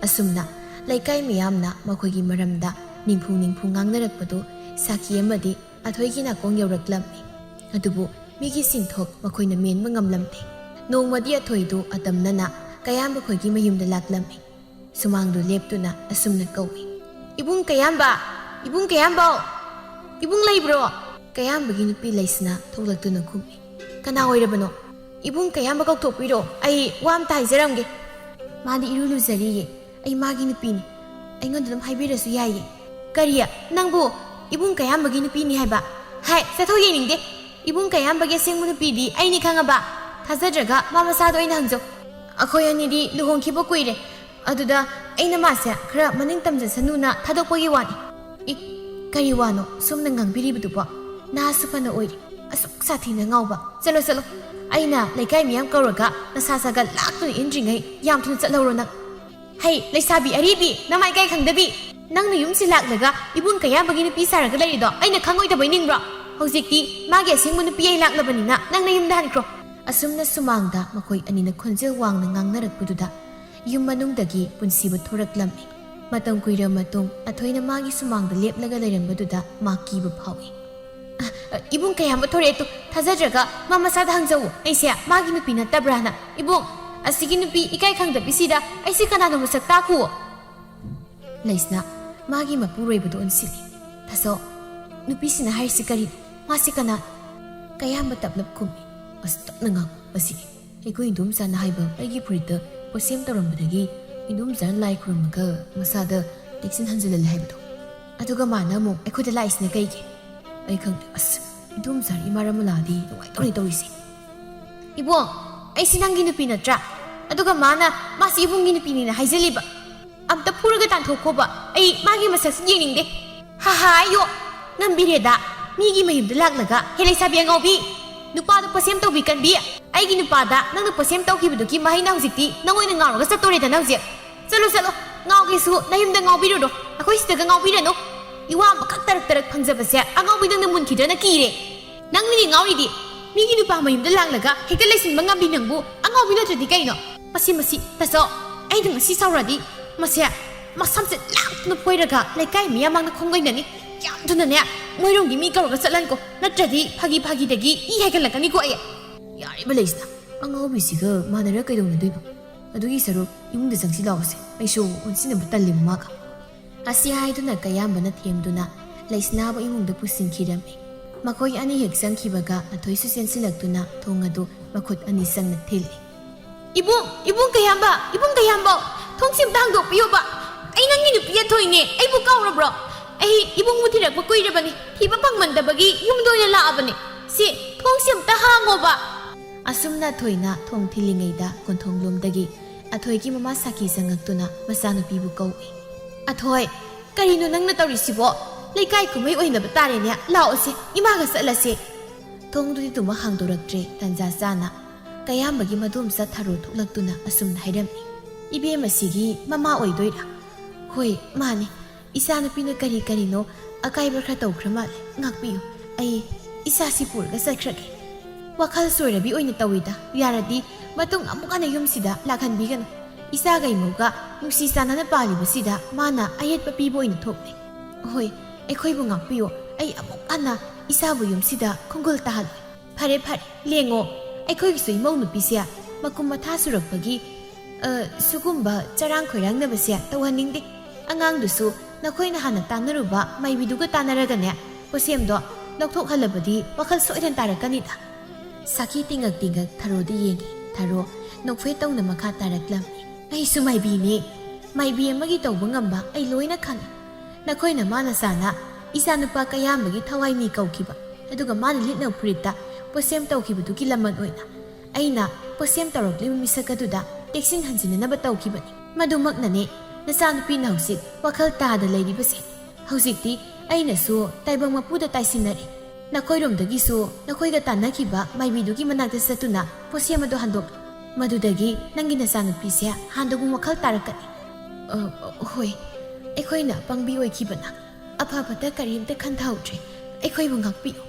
ꯑꯁꯨꯝꯅ ꯂꯩꯀꯥꯏ ꯃꯤꯌꯥꯝꯅ ꯃꯈꯣꯏꯒꯤ ꯃꯔꯝꯗ ꯅꯤꯡꯐꯨ ꯅꯤꯡꯐꯨ ꯉꯥꯡꯅꯔꯛꯄꯗꯨ ꯁꯥꯈꯤ ꯑꯃꯗꯤ ꯑꯊꯣꯏꯒꯤ ꯅꯥꯀꯣꯡ ꯌꯧꯔꯛꯂꯝꯃꯤ꯫ ꯑꯗꯨꯕꯨ ꯃꯤꯒꯤ ꯁꯤꯟꯊꯣꯛ ꯃꯈꯣꯏꯅ ꯃꯦꯟꯕ ꯉꯝꯂꯝꯗꯦ꯫ ꯅꯣꯡꯃꯗꯤ ꯑꯊꯣꯏꯗꯨ ꯑꯇꯝꯅꯅ ꯀꯌꯥꯝꯕ ꯈꯣꯏꯒꯤ ꯃꯌꯨꯝꯗ ꯂꯥꯛꯂꯝꯃꯤ꯫ ꯁꯨꯃꯥꯡꯗꯨ ꯂꯦꯞꯇꯨꯅ ꯑꯁꯨꯝꯅ ꯀꯧꯏ, "ꯏꯕꯨꯡ ꯀꯌꯥꯝꯕ! ꯏꯕꯨꯡ ꯀꯌꯥꯝꯕꯧ! ꯏꯕꯨꯡ ꯂꯩꯕ꯭ꯔꯣ?" ꯀꯌꯥꯝꯕꯒꯤ ꯅꯨꯄꯤ ꯂꯩꯁꯅꯥ ꯊꯣꯛꯂꯛꯇꯨꯅ ꯈꯨꯝꯃꯤ, "ꯀꯅꯥ ꯑꯣꯏꯔꯕꯅꯣ?" "ꯏꯕꯨꯡ ꯀꯌꯥꯝꯕ ꯀꯧꯊꯣꯛꯄꯤꯔꯣ, ꯑꯩ ꯋꯥ ꯑꯝꯇ ꯍꯥꯏꯖꯔꯝꯒꯦ꯫ ꯃꯥꯗꯤ ꯏꯔꯨ ꯂꯨꯖꯔꯤꯌꯦ, ꯑꯩ ꯃꯥꯒꯤ ꯅꯨꯄꯤꯅꯤ, ꯑꯩꯉꯣꯟꯗ ꯑꯗꯨꯝ ꯍꯥꯏꯕꯤꯔꯁꯨ ꯌꯥꯏꯌꯦ꯫" "ꯀꯔꯤ? ꯅꯪꯕꯨ ꯏꯕꯨꯡ ꯀꯌꯥꯝꯕꯒꯤ ꯅꯨꯄꯤꯅꯤ ꯍꯥꯏꯕ? ꯍꯥꯏ, ꯆꯠꯊꯣꯛ, ꯌꯦꯡꯅꯤꯡꯗꯦ꯫ ꯏꯕꯨꯡ ꯀꯌꯥꯝꯕꯒꯤ ꯑꯁꯦꯡꯕ ꯅꯨꯄꯤꯗꯤ ꯑꯩꯅꯤ ꯈꯪꯉꯕ? ꯊꯥꯖꯗ꯭ꯔꯒ ꯃꯥ ꯃꯁꯥꯗ ꯑꯣꯏꯅ ꯍꯪꯖꯧ꯫" ꯑꯩꯈꯣꯏ ꯑꯅꯤꯗꯤ ꯂꯨꯍꯣꯡꯈꯤꯕ ꯀꯨꯏꯔꯦ꯫ ꯑꯗꯨꯗ ꯑꯩꯅ ꯃꯥꯁꯦ ꯈꯔ ꯃꯅꯤꯡ ꯇꯝꯖꯁꯅꯨꯅ ꯊꯥꯗꯣꯛꯄꯒꯤ ꯋꯥꯅꯤ꯫ ꯏ, ꯀꯔꯤ ꯋꯥꯅꯣ ꯁꯣꯝꯅ ꯉꯥꯡꯕꯤꯔꯤꯕꯗꯨꯕꯣ? ꯅꯍꯥꯁꯨ ꯐꯅ ꯑꯣꯏꯔꯤ, ꯑꯁꯨꯛ ꯁꯥꯊꯤꯅ ꯉꯥꯎꯕ꯫ ꯆꯠꯂꯣ, ꯆꯠꯂꯣ, ꯑꯩꯅ ꯂꯩꯀꯥꯏ ꯃꯤꯌꯥꯝ ꯀꯧꯔꯒ ꯅꯁꯥ ꯁꯥꯒ ꯂꯥꯛꯇꯨꯅ ꯏꯟꯗ꯭ꯔꯤꯉꯩ ꯌꯥꯝ ꯊꯨꯅ ꯆꯠꯍꯧꯔꯣ ꯅꯪ꯫ ꯍꯩ, ꯂꯩꯁꯥꯕꯤ ꯑꯔꯤꯕꯤ, ꯅꯃꯥꯏ ꯀꯥꯏ ꯈꯪꯗꯕꯤ! ꯅꯪꯅ ꯌꯨꯝꯁꯤ ꯂꯥꯛꯂꯒ ꯏꯕꯨꯡ ꯀꯌꯥꯝꯕꯒꯤ ꯅꯨꯄꯤ ꯁꯥꯔꯒ ꯂꯩꯔꯤꯗꯣ ꯑꯩꯅ ꯈꯪꯉꯣꯏꯗꯕꯩ ꯅꯤꯡꯕ꯭ꯔꯣ? ꯍꯧꯖꯤꯛꯇꯤ ꯃꯥꯒꯤ ꯑꯁꯦꯡꯕ ꯅꯨꯄꯤ ꯑꯩ ꯂꯥꯛꯂꯕꯅꯤꯅ ꯅꯪꯅ ꯌꯨꯝꯗ ꯍꯟꯈ꯭ꯔꯣ꯫ ꯑꯁꯨꯝꯅ ꯁꯨꯃꯥꯡꯗ ꯃꯈꯣꯏ ꯑꯅꯤꯅ ꯈꯣꯟꯖꯦꯜ ꯋꯥꯡꯅ ꯉꯥꯡꯅꯔꯛꯄꯗꯨꯗ ꯌꯨꯝ ꯃꯅꯨꯡꯗꯒꯤ ꯄꯨꯟꯁꯤꯕ ꯊꯣꯔꯛꯂꯝꯃꯤ꯫ ꯃꯇꯝ ꯀꯨꯏꯔꯕ ꯃꯇꯨꯡ ꯑꯊꯣꯏꯅ ꯃꯥꯒꯤ ꯁꯨꯃꯥꯡꯗ ꯂꯦꯞꯂꯒ ꯂꯩꯔꯝꯕꯗꯨꯗ ꯃꯥ ꯀꯤꯕ ꯐꯥꯎꯏ꯫ "ꯑ, ꯑ, ꯏꯕꯨꯡ ꯀꯌꯥꯝꯕ ꯊꯣꯔꯛꯑꯦ ꯇꯨ, ꯊꯥꯖꯗ꯭ꯔꯒ ꯃꯥ ꯃꯁꯥꯗ ꯍꯪꯖꯧ, ꯑꯩꯁꯦ ꯃꯥꯒꯤ ꯅꯨꯄꯤ ꯅꯠꯇꯕ꯭ꯔꯥꯅ꯫ ꯏꯕꯨꯡ, ꯑꯁꯤꯒꯤ ꯅꯨꯄꯤ ꯏꯀꯥꯏ ꯈꯪꯗꯕꯤꯁꯤꯗ ꯑꯩꯁꯦ ꯀꯅꯥꯅꯣ ꯃꯁꯛ ꯇꯥꯛꯈꯨꯑꯣ꯫" ꯂꯩꯁꯅꯥ, ꯃꯥꯒꯤ ꯃꯄꯨꯔꯣꯏꯕꯗꯨ ꯑꯣꯟꯁꯤꯜꯂꯤ꯫ "ꯇꯥꯆꯧ, ꯅꯨꯄꯤꯁꯤꯅ ꯍꯥꯏꯔꯤꯁꯤ ꯀꯔꯤꯅꯣ? ꯃꯥꯁꯤ ꯀꯅꯥ?" ꯀꯌꯥꯝꯕ ꯇꯞꯂꯞ ꯈꯨꯝꯃꯤ꯫ "ꯑꯁ, ꯇꯞꯅ ꯉꯥꯡꯉꯨ꯫ ꯃꯁꯤ ꯑꯩꯈꯣꯏ ꯏꯟꯗꯣꯝꯆꯥꯅ ꯍꯥꯏꯕ ꯑꯩꯒꯤ ꯐꯨꯔꯤꯠꯇ ꯄꯣꯠꯁꯦꯝ ꯇꯧꯔꯝꯕꯗꯒꯤ ꯏꯟꯗꯣꯝꯆꯥꯅ ꯂꯥꯏ ꯈꯨꯔꯨꯝꯃꯒ ꯃꯁꯥꯗ ꯂꯤꯛꯁꯤꯟ ꯍꯟꯖꯤꯜꯍꯜꯂꯦ ꯍꯥꯏꯕꯗꯣ꯫ ꯑꯗꯨꯒ ꯃꯥꯅ ꯑꯃꯨꯛ ꯑꯩꯈꯣꯏꯗ ꯂꯥꯛꯏꯁꯤꯅ ꯀꯩꯒꯤ? ꯑꯩ ꯈꯪꯗꯦ꯫ ꯑꯁ, ꯏꯟꯗꯣꯝꯆꯥ ꯏꯃꯥ ꯔꯃꯂꯥꯗꯤ ꯅꯨꯡꯉꯥꯏꯇꯧꯔꯦ ꯇꯧꯔꯤꯁꯦ꯫ ꯏꯕꯨꯡ, ꯑꯩꯁꯤ ꯅꯪꯒꯤ ꯅꯨꯄꯤ ꯅꯠꯇ꯭ꯔꯥ? ꯑꯗꯨꯒ ꯃꯥꯅ ꯃꯥꯁꯤ ꯏꯕꯨꯡꯒꯤ ꯅꯨꯄꯤꯅꯦꯅ ꯍꯥꯏꯖꯜꯂꯤꯕ꯫ ꯑꯝꯇ ꯐꯨꯔꯒ ꯇꯥꯟꯊꯣꯛꯈꯣꯕ꯫ ꯑꯩ ꯃꯥꯒꯤ ꯃꯁꯛꯁꯤ ꯌꯦꯡꯅꯤꯡꯗꯦ꯫ ꯍꯥ ꯍꯥ, ꯑꯌꯣ! ꯉꯝꯕꯤꯔꯦꯗ꯫ ꯃꯤꯒꯤ ꯃꯌꯨꯝꯗ ꯂꯥꯛꯂꯒ, ꯍꯦ ꯂꯩꯁꯥꯕꯤ ꯑꯉꯥꯎꯕꯤ! ꯅꯨꯄꯥꯗ ꯄꯣꯠꯁꯦꯝ ꯇꯧꯕꯤ ꯀꯟꯕꯤ! ꯑꯩꯒꯤ ꯅꯨꯄꯥꯗ ꯅꯪꯅ ꯄꯣꯠꯁꯦꯝ ꯇꯧꯈꯤꯕꯗꯨꯒꯤ ꯃꯍꯩꯅ ꯍꯧꯖꯤꯛꯇꯤ ꯅꯪ ꯑꯣꯏꯅ ꯉꯥꯎꯔꯒ ꯆꯠꯇꯣꯔꯦꯗ ꯅꯪ ꯍꯧꯖꯤꯛ꯫ ꯆꯠꯂꯣ, ꯆꯠꯂꯣ꯫ ꯉꯥꯎꯒꯦꯁꯨ ꯅꯌꯨꯝꯗ ꯉꯥꯎꯕꯤꯔꯨꯔꯣ꯫ ꯑꯩꯈꯣꯏ ꯁꯤꯗꯒ ꯉꯥꯎꯕꯤꯔꯅꯨ꯫ ꯏꯋꯥ ꯑꯃꯈꯛ ꯇꯔꯛ ꯇꯔꯛ ꯐꯪꯖꯕꯁꯦ ꯑꯉꯥꯎꯕꯤ ꯅꯪꯅ ꯃꯨꯟꯈꯤꯗ꯭ꯔꯅ ꯀꯤꯔꯦ꯫ ꯅꯪꯅꯤꯅꯦ ꯉꯥꯎꯔꯤꯗꯤ꯫ ꯃꯤꯒꯤ ꯅꯨꯄꯥ ꯃꯌꯨꯝꯗ ꯂꯥꯛꯂꯒ ꯍꯦꯛꯇ ꯂꯩꯁꯤꯟꯕ ꯉꯝꯕꯤ ꯅꯪꯕꯨ ꯑꯉꯥꯎꯕꯤ ꯅꯠꯇ꯭ꯔꯗꯤ ꯀꯩꯅꯣ? ꯃꯁꯤ, ꯃꯁꯤ, ꯇꯥꯆꯧ, ꯑꯩꯅ ꯉꯁꯤ ꯁꯥꯎꯔꯗꯤ ꯃꯁꯦ ꯃꯁꯝꯁꯦ ꯂꯥꯛꯇꯨꯅ ꯐꯣꯏꯔꯒ ꯂꯩꯀꯥꯏ ꯃꯤꯌꯥꯝ ꯃꯥꯡꯗ ꯈꯣꯡꯒꯩꯅꯅꯤ꯫ ꯌꯥꯝ ꯊꯨꯅꯅꯦ ꯃꯣꯏꯔꯣꯝꯒꯤ ꯃꯤ ꯀꯧꯔꯒ ꯆꯠꯍꯟꯀꯣ꯫ ꯅꯠꯇ꯭ꯔꯗꯤ ꯐꯥꯒꯤ ꯐꯥꯒꯤꯗꯒꯤ ꯏ ꯍꯥꯏꯒꯠꯂꯛꯀꯅꯤꯀꯣ ꯑꯩ꯫ ꯌꯥꯔꯤꯕ ꯂꯩꯁꯤꯅ ꯑꯉꯥꯎꯕꯤꯁꯤꯒ ꯃꯥꯟꯅꯔ ꯀꯩꯗꯧꯅꯗꯣꯏꯅꯣ? ꯑꯗꯨꯒꯤ ꯁꯔꯨꯛ ꯏꯃꯨꯡꯗ ꯆꯪꯁꯤ ꯂꯥꯛꯑꯣꯁꯦ꯫ ꯑꯩꯁꯨ ꯑꯣꯟꯁꯤꯟꯅꯕ ꯇꯜꯂꯦꯕ ꯃꯥꯒ꯫ ꯑꯁꯤ ꯍꯥꯏꯗꯨꯅ ꯀꯌꯥꯝꯕꯅ ꯊꯦꯝꯗꯨꯅ ꯂꯩꯁꯅꯥꯕꯨ ꯏꯃꯨꯡꯗ ꯄꯨꯁꯤꯟꯈꯤꯔꯝꯃꯤ꯫ ꯃꯈꯣꯏ ꯑꯅꯤ ꯍꯦꯛ ꯆꯪꯈꯤꯕꯒ ꯑꯊꯣꯏꯁꯨ ꯆꯦꯟꯁꯤꯜꯂꯛꯇꯨꯅ ꯊꯣꯡ ꯑꯗꯨ ꯃꯈꯨꯠ ꯑꯅꯤ ꯆꯪꯅ ꯊꯤꯜꯂꯤ꯫ "ꯏꯕꯨꯡ, ꯏꯕꯨꯡ ꯀꯌꯥꯝꯕ, ꯏꯕꯨꯡ ꯀꯌꯥꯝꯕ, ꯊꯣꯡꯁꯤ ꯑꯝꯇ ꯍꯥꯡꯗꯣꯛꯄꯤꯌꯣꯕ꯫ ꯑꯩ ꯅꯪꯒꯤ ꯅꯨꯄꯤ ꯑꯊꯣꯏꯅꯦ, ꯑꯩꯕꯨ ꯀꯥꯎꯔꯕ꯭ꯔꯣ? ꯑꯩ ꯏꯕꯨꯡꯕꯨ ꯊꯤꯔꯛꯄ ꯀꯨꯏꯔꯕꯅꯤ, ꯊꯤꯕ ꯐꯪꯃꯟꯗꯕꯒꯤ ꯌꯨꯝꯗ ꯑꯣꯏꯅ ꯂꯥꯛꯑꯕꯅꯤ꯫ ꯁꯤ ꯊꯣꯡꯁꯤ ꯑꯝꯇ ꯍꯥꯡꯉꯣꯕ꯫" ꯑꯁꯨꯝꯅ ꯑꯊꯣꯏꯅ ꯊꯣꯡ ꯊꯤꯜꯂꯤꯉꯩꯗ ꯀꯣꯟꯊꯣꯡꯂꯣꯝꯗꯒꯤ ꯑꯊꯣꯏꯒꯤ ꯃꯃꯥ ꯁꯥꯈꯤ ꯆꯪꯉꯛꯇꯨꯅ ꯃꯆꯥꯅꯨꯄꯤꯕꯨ ꯀꯧꯏ꯫ "ꯑꯊꯣꯏ, ꯀꯔꯤꯅꯣ ꯅꯪꯅ ꯇꯧꯔꯤꯁꯤꯕꯣ? ꯂꯩꯀꯥꯏ ꯀꯨꯝꯍꯩ ꯑꯣꯏꯅꯕ ꯇꯥꯔꯦꯅꯦ, ꯂꯥꯛꯑꯣꯁꯦ, ꯏꯃꯥꯒ ꯆꯠꯂꯁꯦ"꯫ ꯊꯣꯡꯗꯨꯗꯤ ꯇꯨꯃ ꯍꯥꯡꯗꯣꯔꯛꯇ꯭ꯔꯦ꯫ ꯇꯟꯖꯥ ꯆꯥꯅ ꯀꯌꯥꯝꯕꯒꯤ ꯃꯗꯣꯝꯆꯥ ꯊꯔꯣ ꯊꯣꯛꯂꯛꯇꯨꯅ ꯑꯁꯨꯝꯅ ꯍꯥꯏꯔꯝꯃꯤ, "ꯏꯕꯦꯝꯃꯁꯤꯒꯤ ꯃꯃꯥ ꯑꯣꯏꯗꯣꯏꯔꯥ?" "ꯍꯣꯏ, ꯃꯥꯅꯤ꯫ ꯏꯆꯥꯅꯨꯄꯤꯅ ꯀꯔꯤ ꯀꯔꯤꯅꯣ ꯑꯀꯥꯏꯕ ꯈꯔ ꯇꯧꯈ꯭ꯔ ꯃꯥꯜꯂꯦ꯫ ꯉꯥꯛꯄꯤꯌꯨ, ꯑꯩ ꯏꯆꯥꯁꯤ ꯄꯨꯔꯒ ꯆꯠꯈ꯭ꯔꯒꯦ"꯫ "ꯋꯥꯈꯜ ꯆꯣꯏꯔꯕꯤ ꯑꯣꯏꯅ ꯇꯧꯏꯗ꯫ ꯌꯥꯔꯗꯤ ꯃꯇꯨꯡ ꯑꯃꯨꯛ ꯍꯟꯅ ꯌꯨꯝꯁꯤꯗ ꯂꯥꯛꯍꯟꯕꯤꯒꯅꯨ꯫ ꯏꯆꯥꯒ ꯏꯃꯧꯒ ꯅꯨꯡꯁꯤ ꯆꯥꯟꯅꯅ ꯄꯥꯜꯂꯤꯕꯁꯤꯗ ꯃꯥꯅ ꯑꯌꯦꯠꯄ ꯄꯤꯕ ꯑꯣꯏꯅ ꯊꯣꯛꯂꯦ꯫ ꯍꯣꯏ, ꯑꯩꯈꯣꯏꯕꯨ ꯉꯥꯛꯄꯤꯌꯨ꯫ ꯑꯩ ꯑꯃꯨꯛ ꯍꯟꯅ ꯏꯆꯥꯕꯨ ꯌꯨꯝꯁꯤꯗ ꯈꯣꯡꯒꯨꯜ ꯇꯥꯍꯜꯂꯣꯏ"꯫ "ꯐꯔꯦ, ꯐꯔꯦ, ꯂꯦꯡꯉꯣ꯫ ꯑꯩꯈꯣꯏꯒꯤꯁꯨ ꯏꯃꯧ ꯅꯨꯄꯤꯁꯦ ꯃꯀꯨꯝ ꯃꯊꯥ ꯁꯨꯔꯛꯄꯒꯤ, ꯑ, ꯁꯤꯒꯨꯝꯕ ꯆꯔꯥꯡ ꯈꯣꯏꯔꯥꯡꯅꯕꯁꯦ ꯇꯧꯍꯟꯅꯤꯡꯗꯦ꯫ ꯑꯉꯥꯡꯗꯨꯁꯨ ꯅꯈꯣꯏꯅ ꯍꯥꯟꯅ ꯇꯥꯟꯅꯔꯨꯕ ꯃꯥꯏꯕꯤꯗꯨꯒ ꯇꯥꯟꯅꯔꯒꯅꯦ, ꯄꯣꯠꯁꯦꯝꯗꯣ ꯂꯧꯊꯣꯛꯍꯜꯂꯕꯗꯤ ꯋꯥꯈꯜ ꯁꯣꯏꯗꯅ ꯇꯥꯔꯛꯀꯅꯤꯗ"꯫ ꯁꯥꯈꯤ ꯇꯤꯡꯉꯛ ꯇꯤꯡꯉꯛ ꯊꯔꯣꯗ ꯌꯦꯡꯉꯤ꯫ ꯊꯔꯣ ꯅꯣꯛꯐꯦꯠ ꯇꯧꯅ ꯃꯈꯥ ꯇꯥꯔꯛꯂꯝꯃꯤ, "ꯑꯩꯁꯨ ꯃꯥꯏꯕꯤꯅꯦ꯫ ꯃꯥꯏꯕꯤ ꯑꯃꯒꯤ ꯇꯧꯕ ꯉꯝꯕ ꯑꯩ ꯂꯣꯏꯅ ꯈꯪꯉꯤ꯫ ꯅꯈꯣꯏꯅ ꯃꯥꯅ ꯆꯥꯅ ꯏꯆꯥꯅꯨꯄꯥ ꯀꯌꯥꯝꯕꯒꯤ ꯊꯋꯥꯏꯅꯤ ꯀꯧꯈꯤꯕ, ꯑꯗꯨꯒ ꯃꯥꯅ ꯂꯤꯠꯅꯕ ꯐꯨꯔꯤꯠꯇ ꯄꯣꯠꯁꯦꯝ ꯇꯧꯈꯤꯕꯗꯨꯒꯤ ꯂꯃꯟ ꯑꯣꯏꯅ ꯑꯩꯅ ꯄꯣꯠꯁꯦꯝ ꯇꯧꯔꯛꯂꯤꯕ ꯃꯤꯁꯛ ꯑꯗꯨꯗ ꯇꯦꯛꯁꯤꯟ ꯍꯟꯖꯤꯟꯅꯅꯕ ꯇꯧꯈꯤꯕꯅꯤ꯫ ꯃꯗꯨꯃꯛꯅꯅꯦ ꯅꯆꯥꯅꯨꯄꯤꯅ ꯍꯧꯖꯤꯛ ꯋꯥꯈꯜ ꯇꯥꯗ ꯂꯩꯔꯤꯕꯁꯦ꯫ ꯍꯧꯖꯤꯛꯇꯤ ꯑꯩꯅꯁꯨ ꯇꯥꯏꯕꯪ ꯃꯄꯨꯗ ꯇꯥꯏꯁꯤꯟꯅꯔꯦ꯫ ꯅꯈꯣꯏꯔꯣꯝꯗꯒꯤꯁꯨ ꯅꯈꯣꯏꯒ ꯇꯥꯟꯅꯈꯤꯕ ꯃꯥꯏꯕꯤꯗꯨꯒꯤ ꯃꯅꯥꯛꯇ ꯆꯠꯇꯨꯅ ꯄꯣꯠꯁꯦꯝ ꯑꯗꯨ ꯍꯟꯗꯣꯛꯂꯨ꯫ ꯃꯗꯨꯗꯒꯤ ꯅꯪꯒꯤ ꯅꯆꯥꯅꯨꯄꯤꯁꯦ ꯍꯥꯟꯅꯒꯨꯝ ꯋꯥꯈꯜ ꯇꯥꯔꯛꯀꯅꯤ"꯫ "ꯑ, ꯍꯣꯏ, ꯑꯩꯈꯣꯏꯅ ꯑꯄꯪꯕꯤ ꯑꯣꯏꯈꯤꯕꯅ꯫ ꯑꯐ ꯐꯠꯇ ꯀꯔꯤꯝꯇ ꯈꯟꯊꯍꯧꯗ꯭ꯔꯦ꯫ ꯑꯩꯈꯣꯏꯕꯨ ꯉꯥꯛꯄꯤꯌꯨ"꯫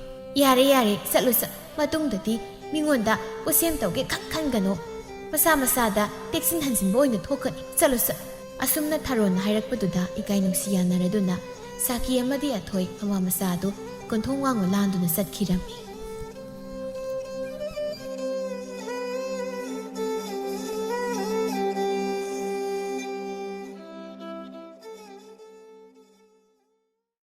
"ꯌꯥꯔꯦ, ꯌꯥꯔꯦ, ꯆꯠꯂꯨ, ꯆꯠꯂꯨ꯫ ꯃꯇꯨꯡꯗꯗꯤ ꯃꯤꯉꯣꯟꯗ ꯄꯣꯠꯁꯦꯝ ꯇꯧꯒꯦ ꯈꯟ ꯈꯟꯒꯅꯨ꯫ ꯃꯁꯥ ꯃꯁꯥꯗ ꯇꯦꯛꯁꯤꯟ ꯍꯟꯖꯤꯟꯕ ꯑꯣꯏꯅ ꯊꯣꯛꯀꯅꯤ꯫ ꯆꯠꯂꯨ, ꯆꯠꯂꯨ"꯫ ꯑꯁꯨꯝꯅ ꯊꯔꯣꯅ ꯍꯥꯏꯔꯛꯄꯗꯨꯗ ꯏꯀꯥꯏ ꯅꯨꯡꯁꯤ ꯌꯥꯅꯔꯗꯨꯅ ꯁꯥꯈꯤ ꯑꯃꯗꯤ ꯑꯊꯣꯏ ꯃꯃꯥ ꯃꯆꯥ ꯑꯗꯨ ꯀꯣꯟꯊꯣꯡ ꯋꯥꯡꯃ ꯂꯥꯟꯗꯨꯅ ꯆꯠꯈꯤꯔꯝꯃꯤ꯫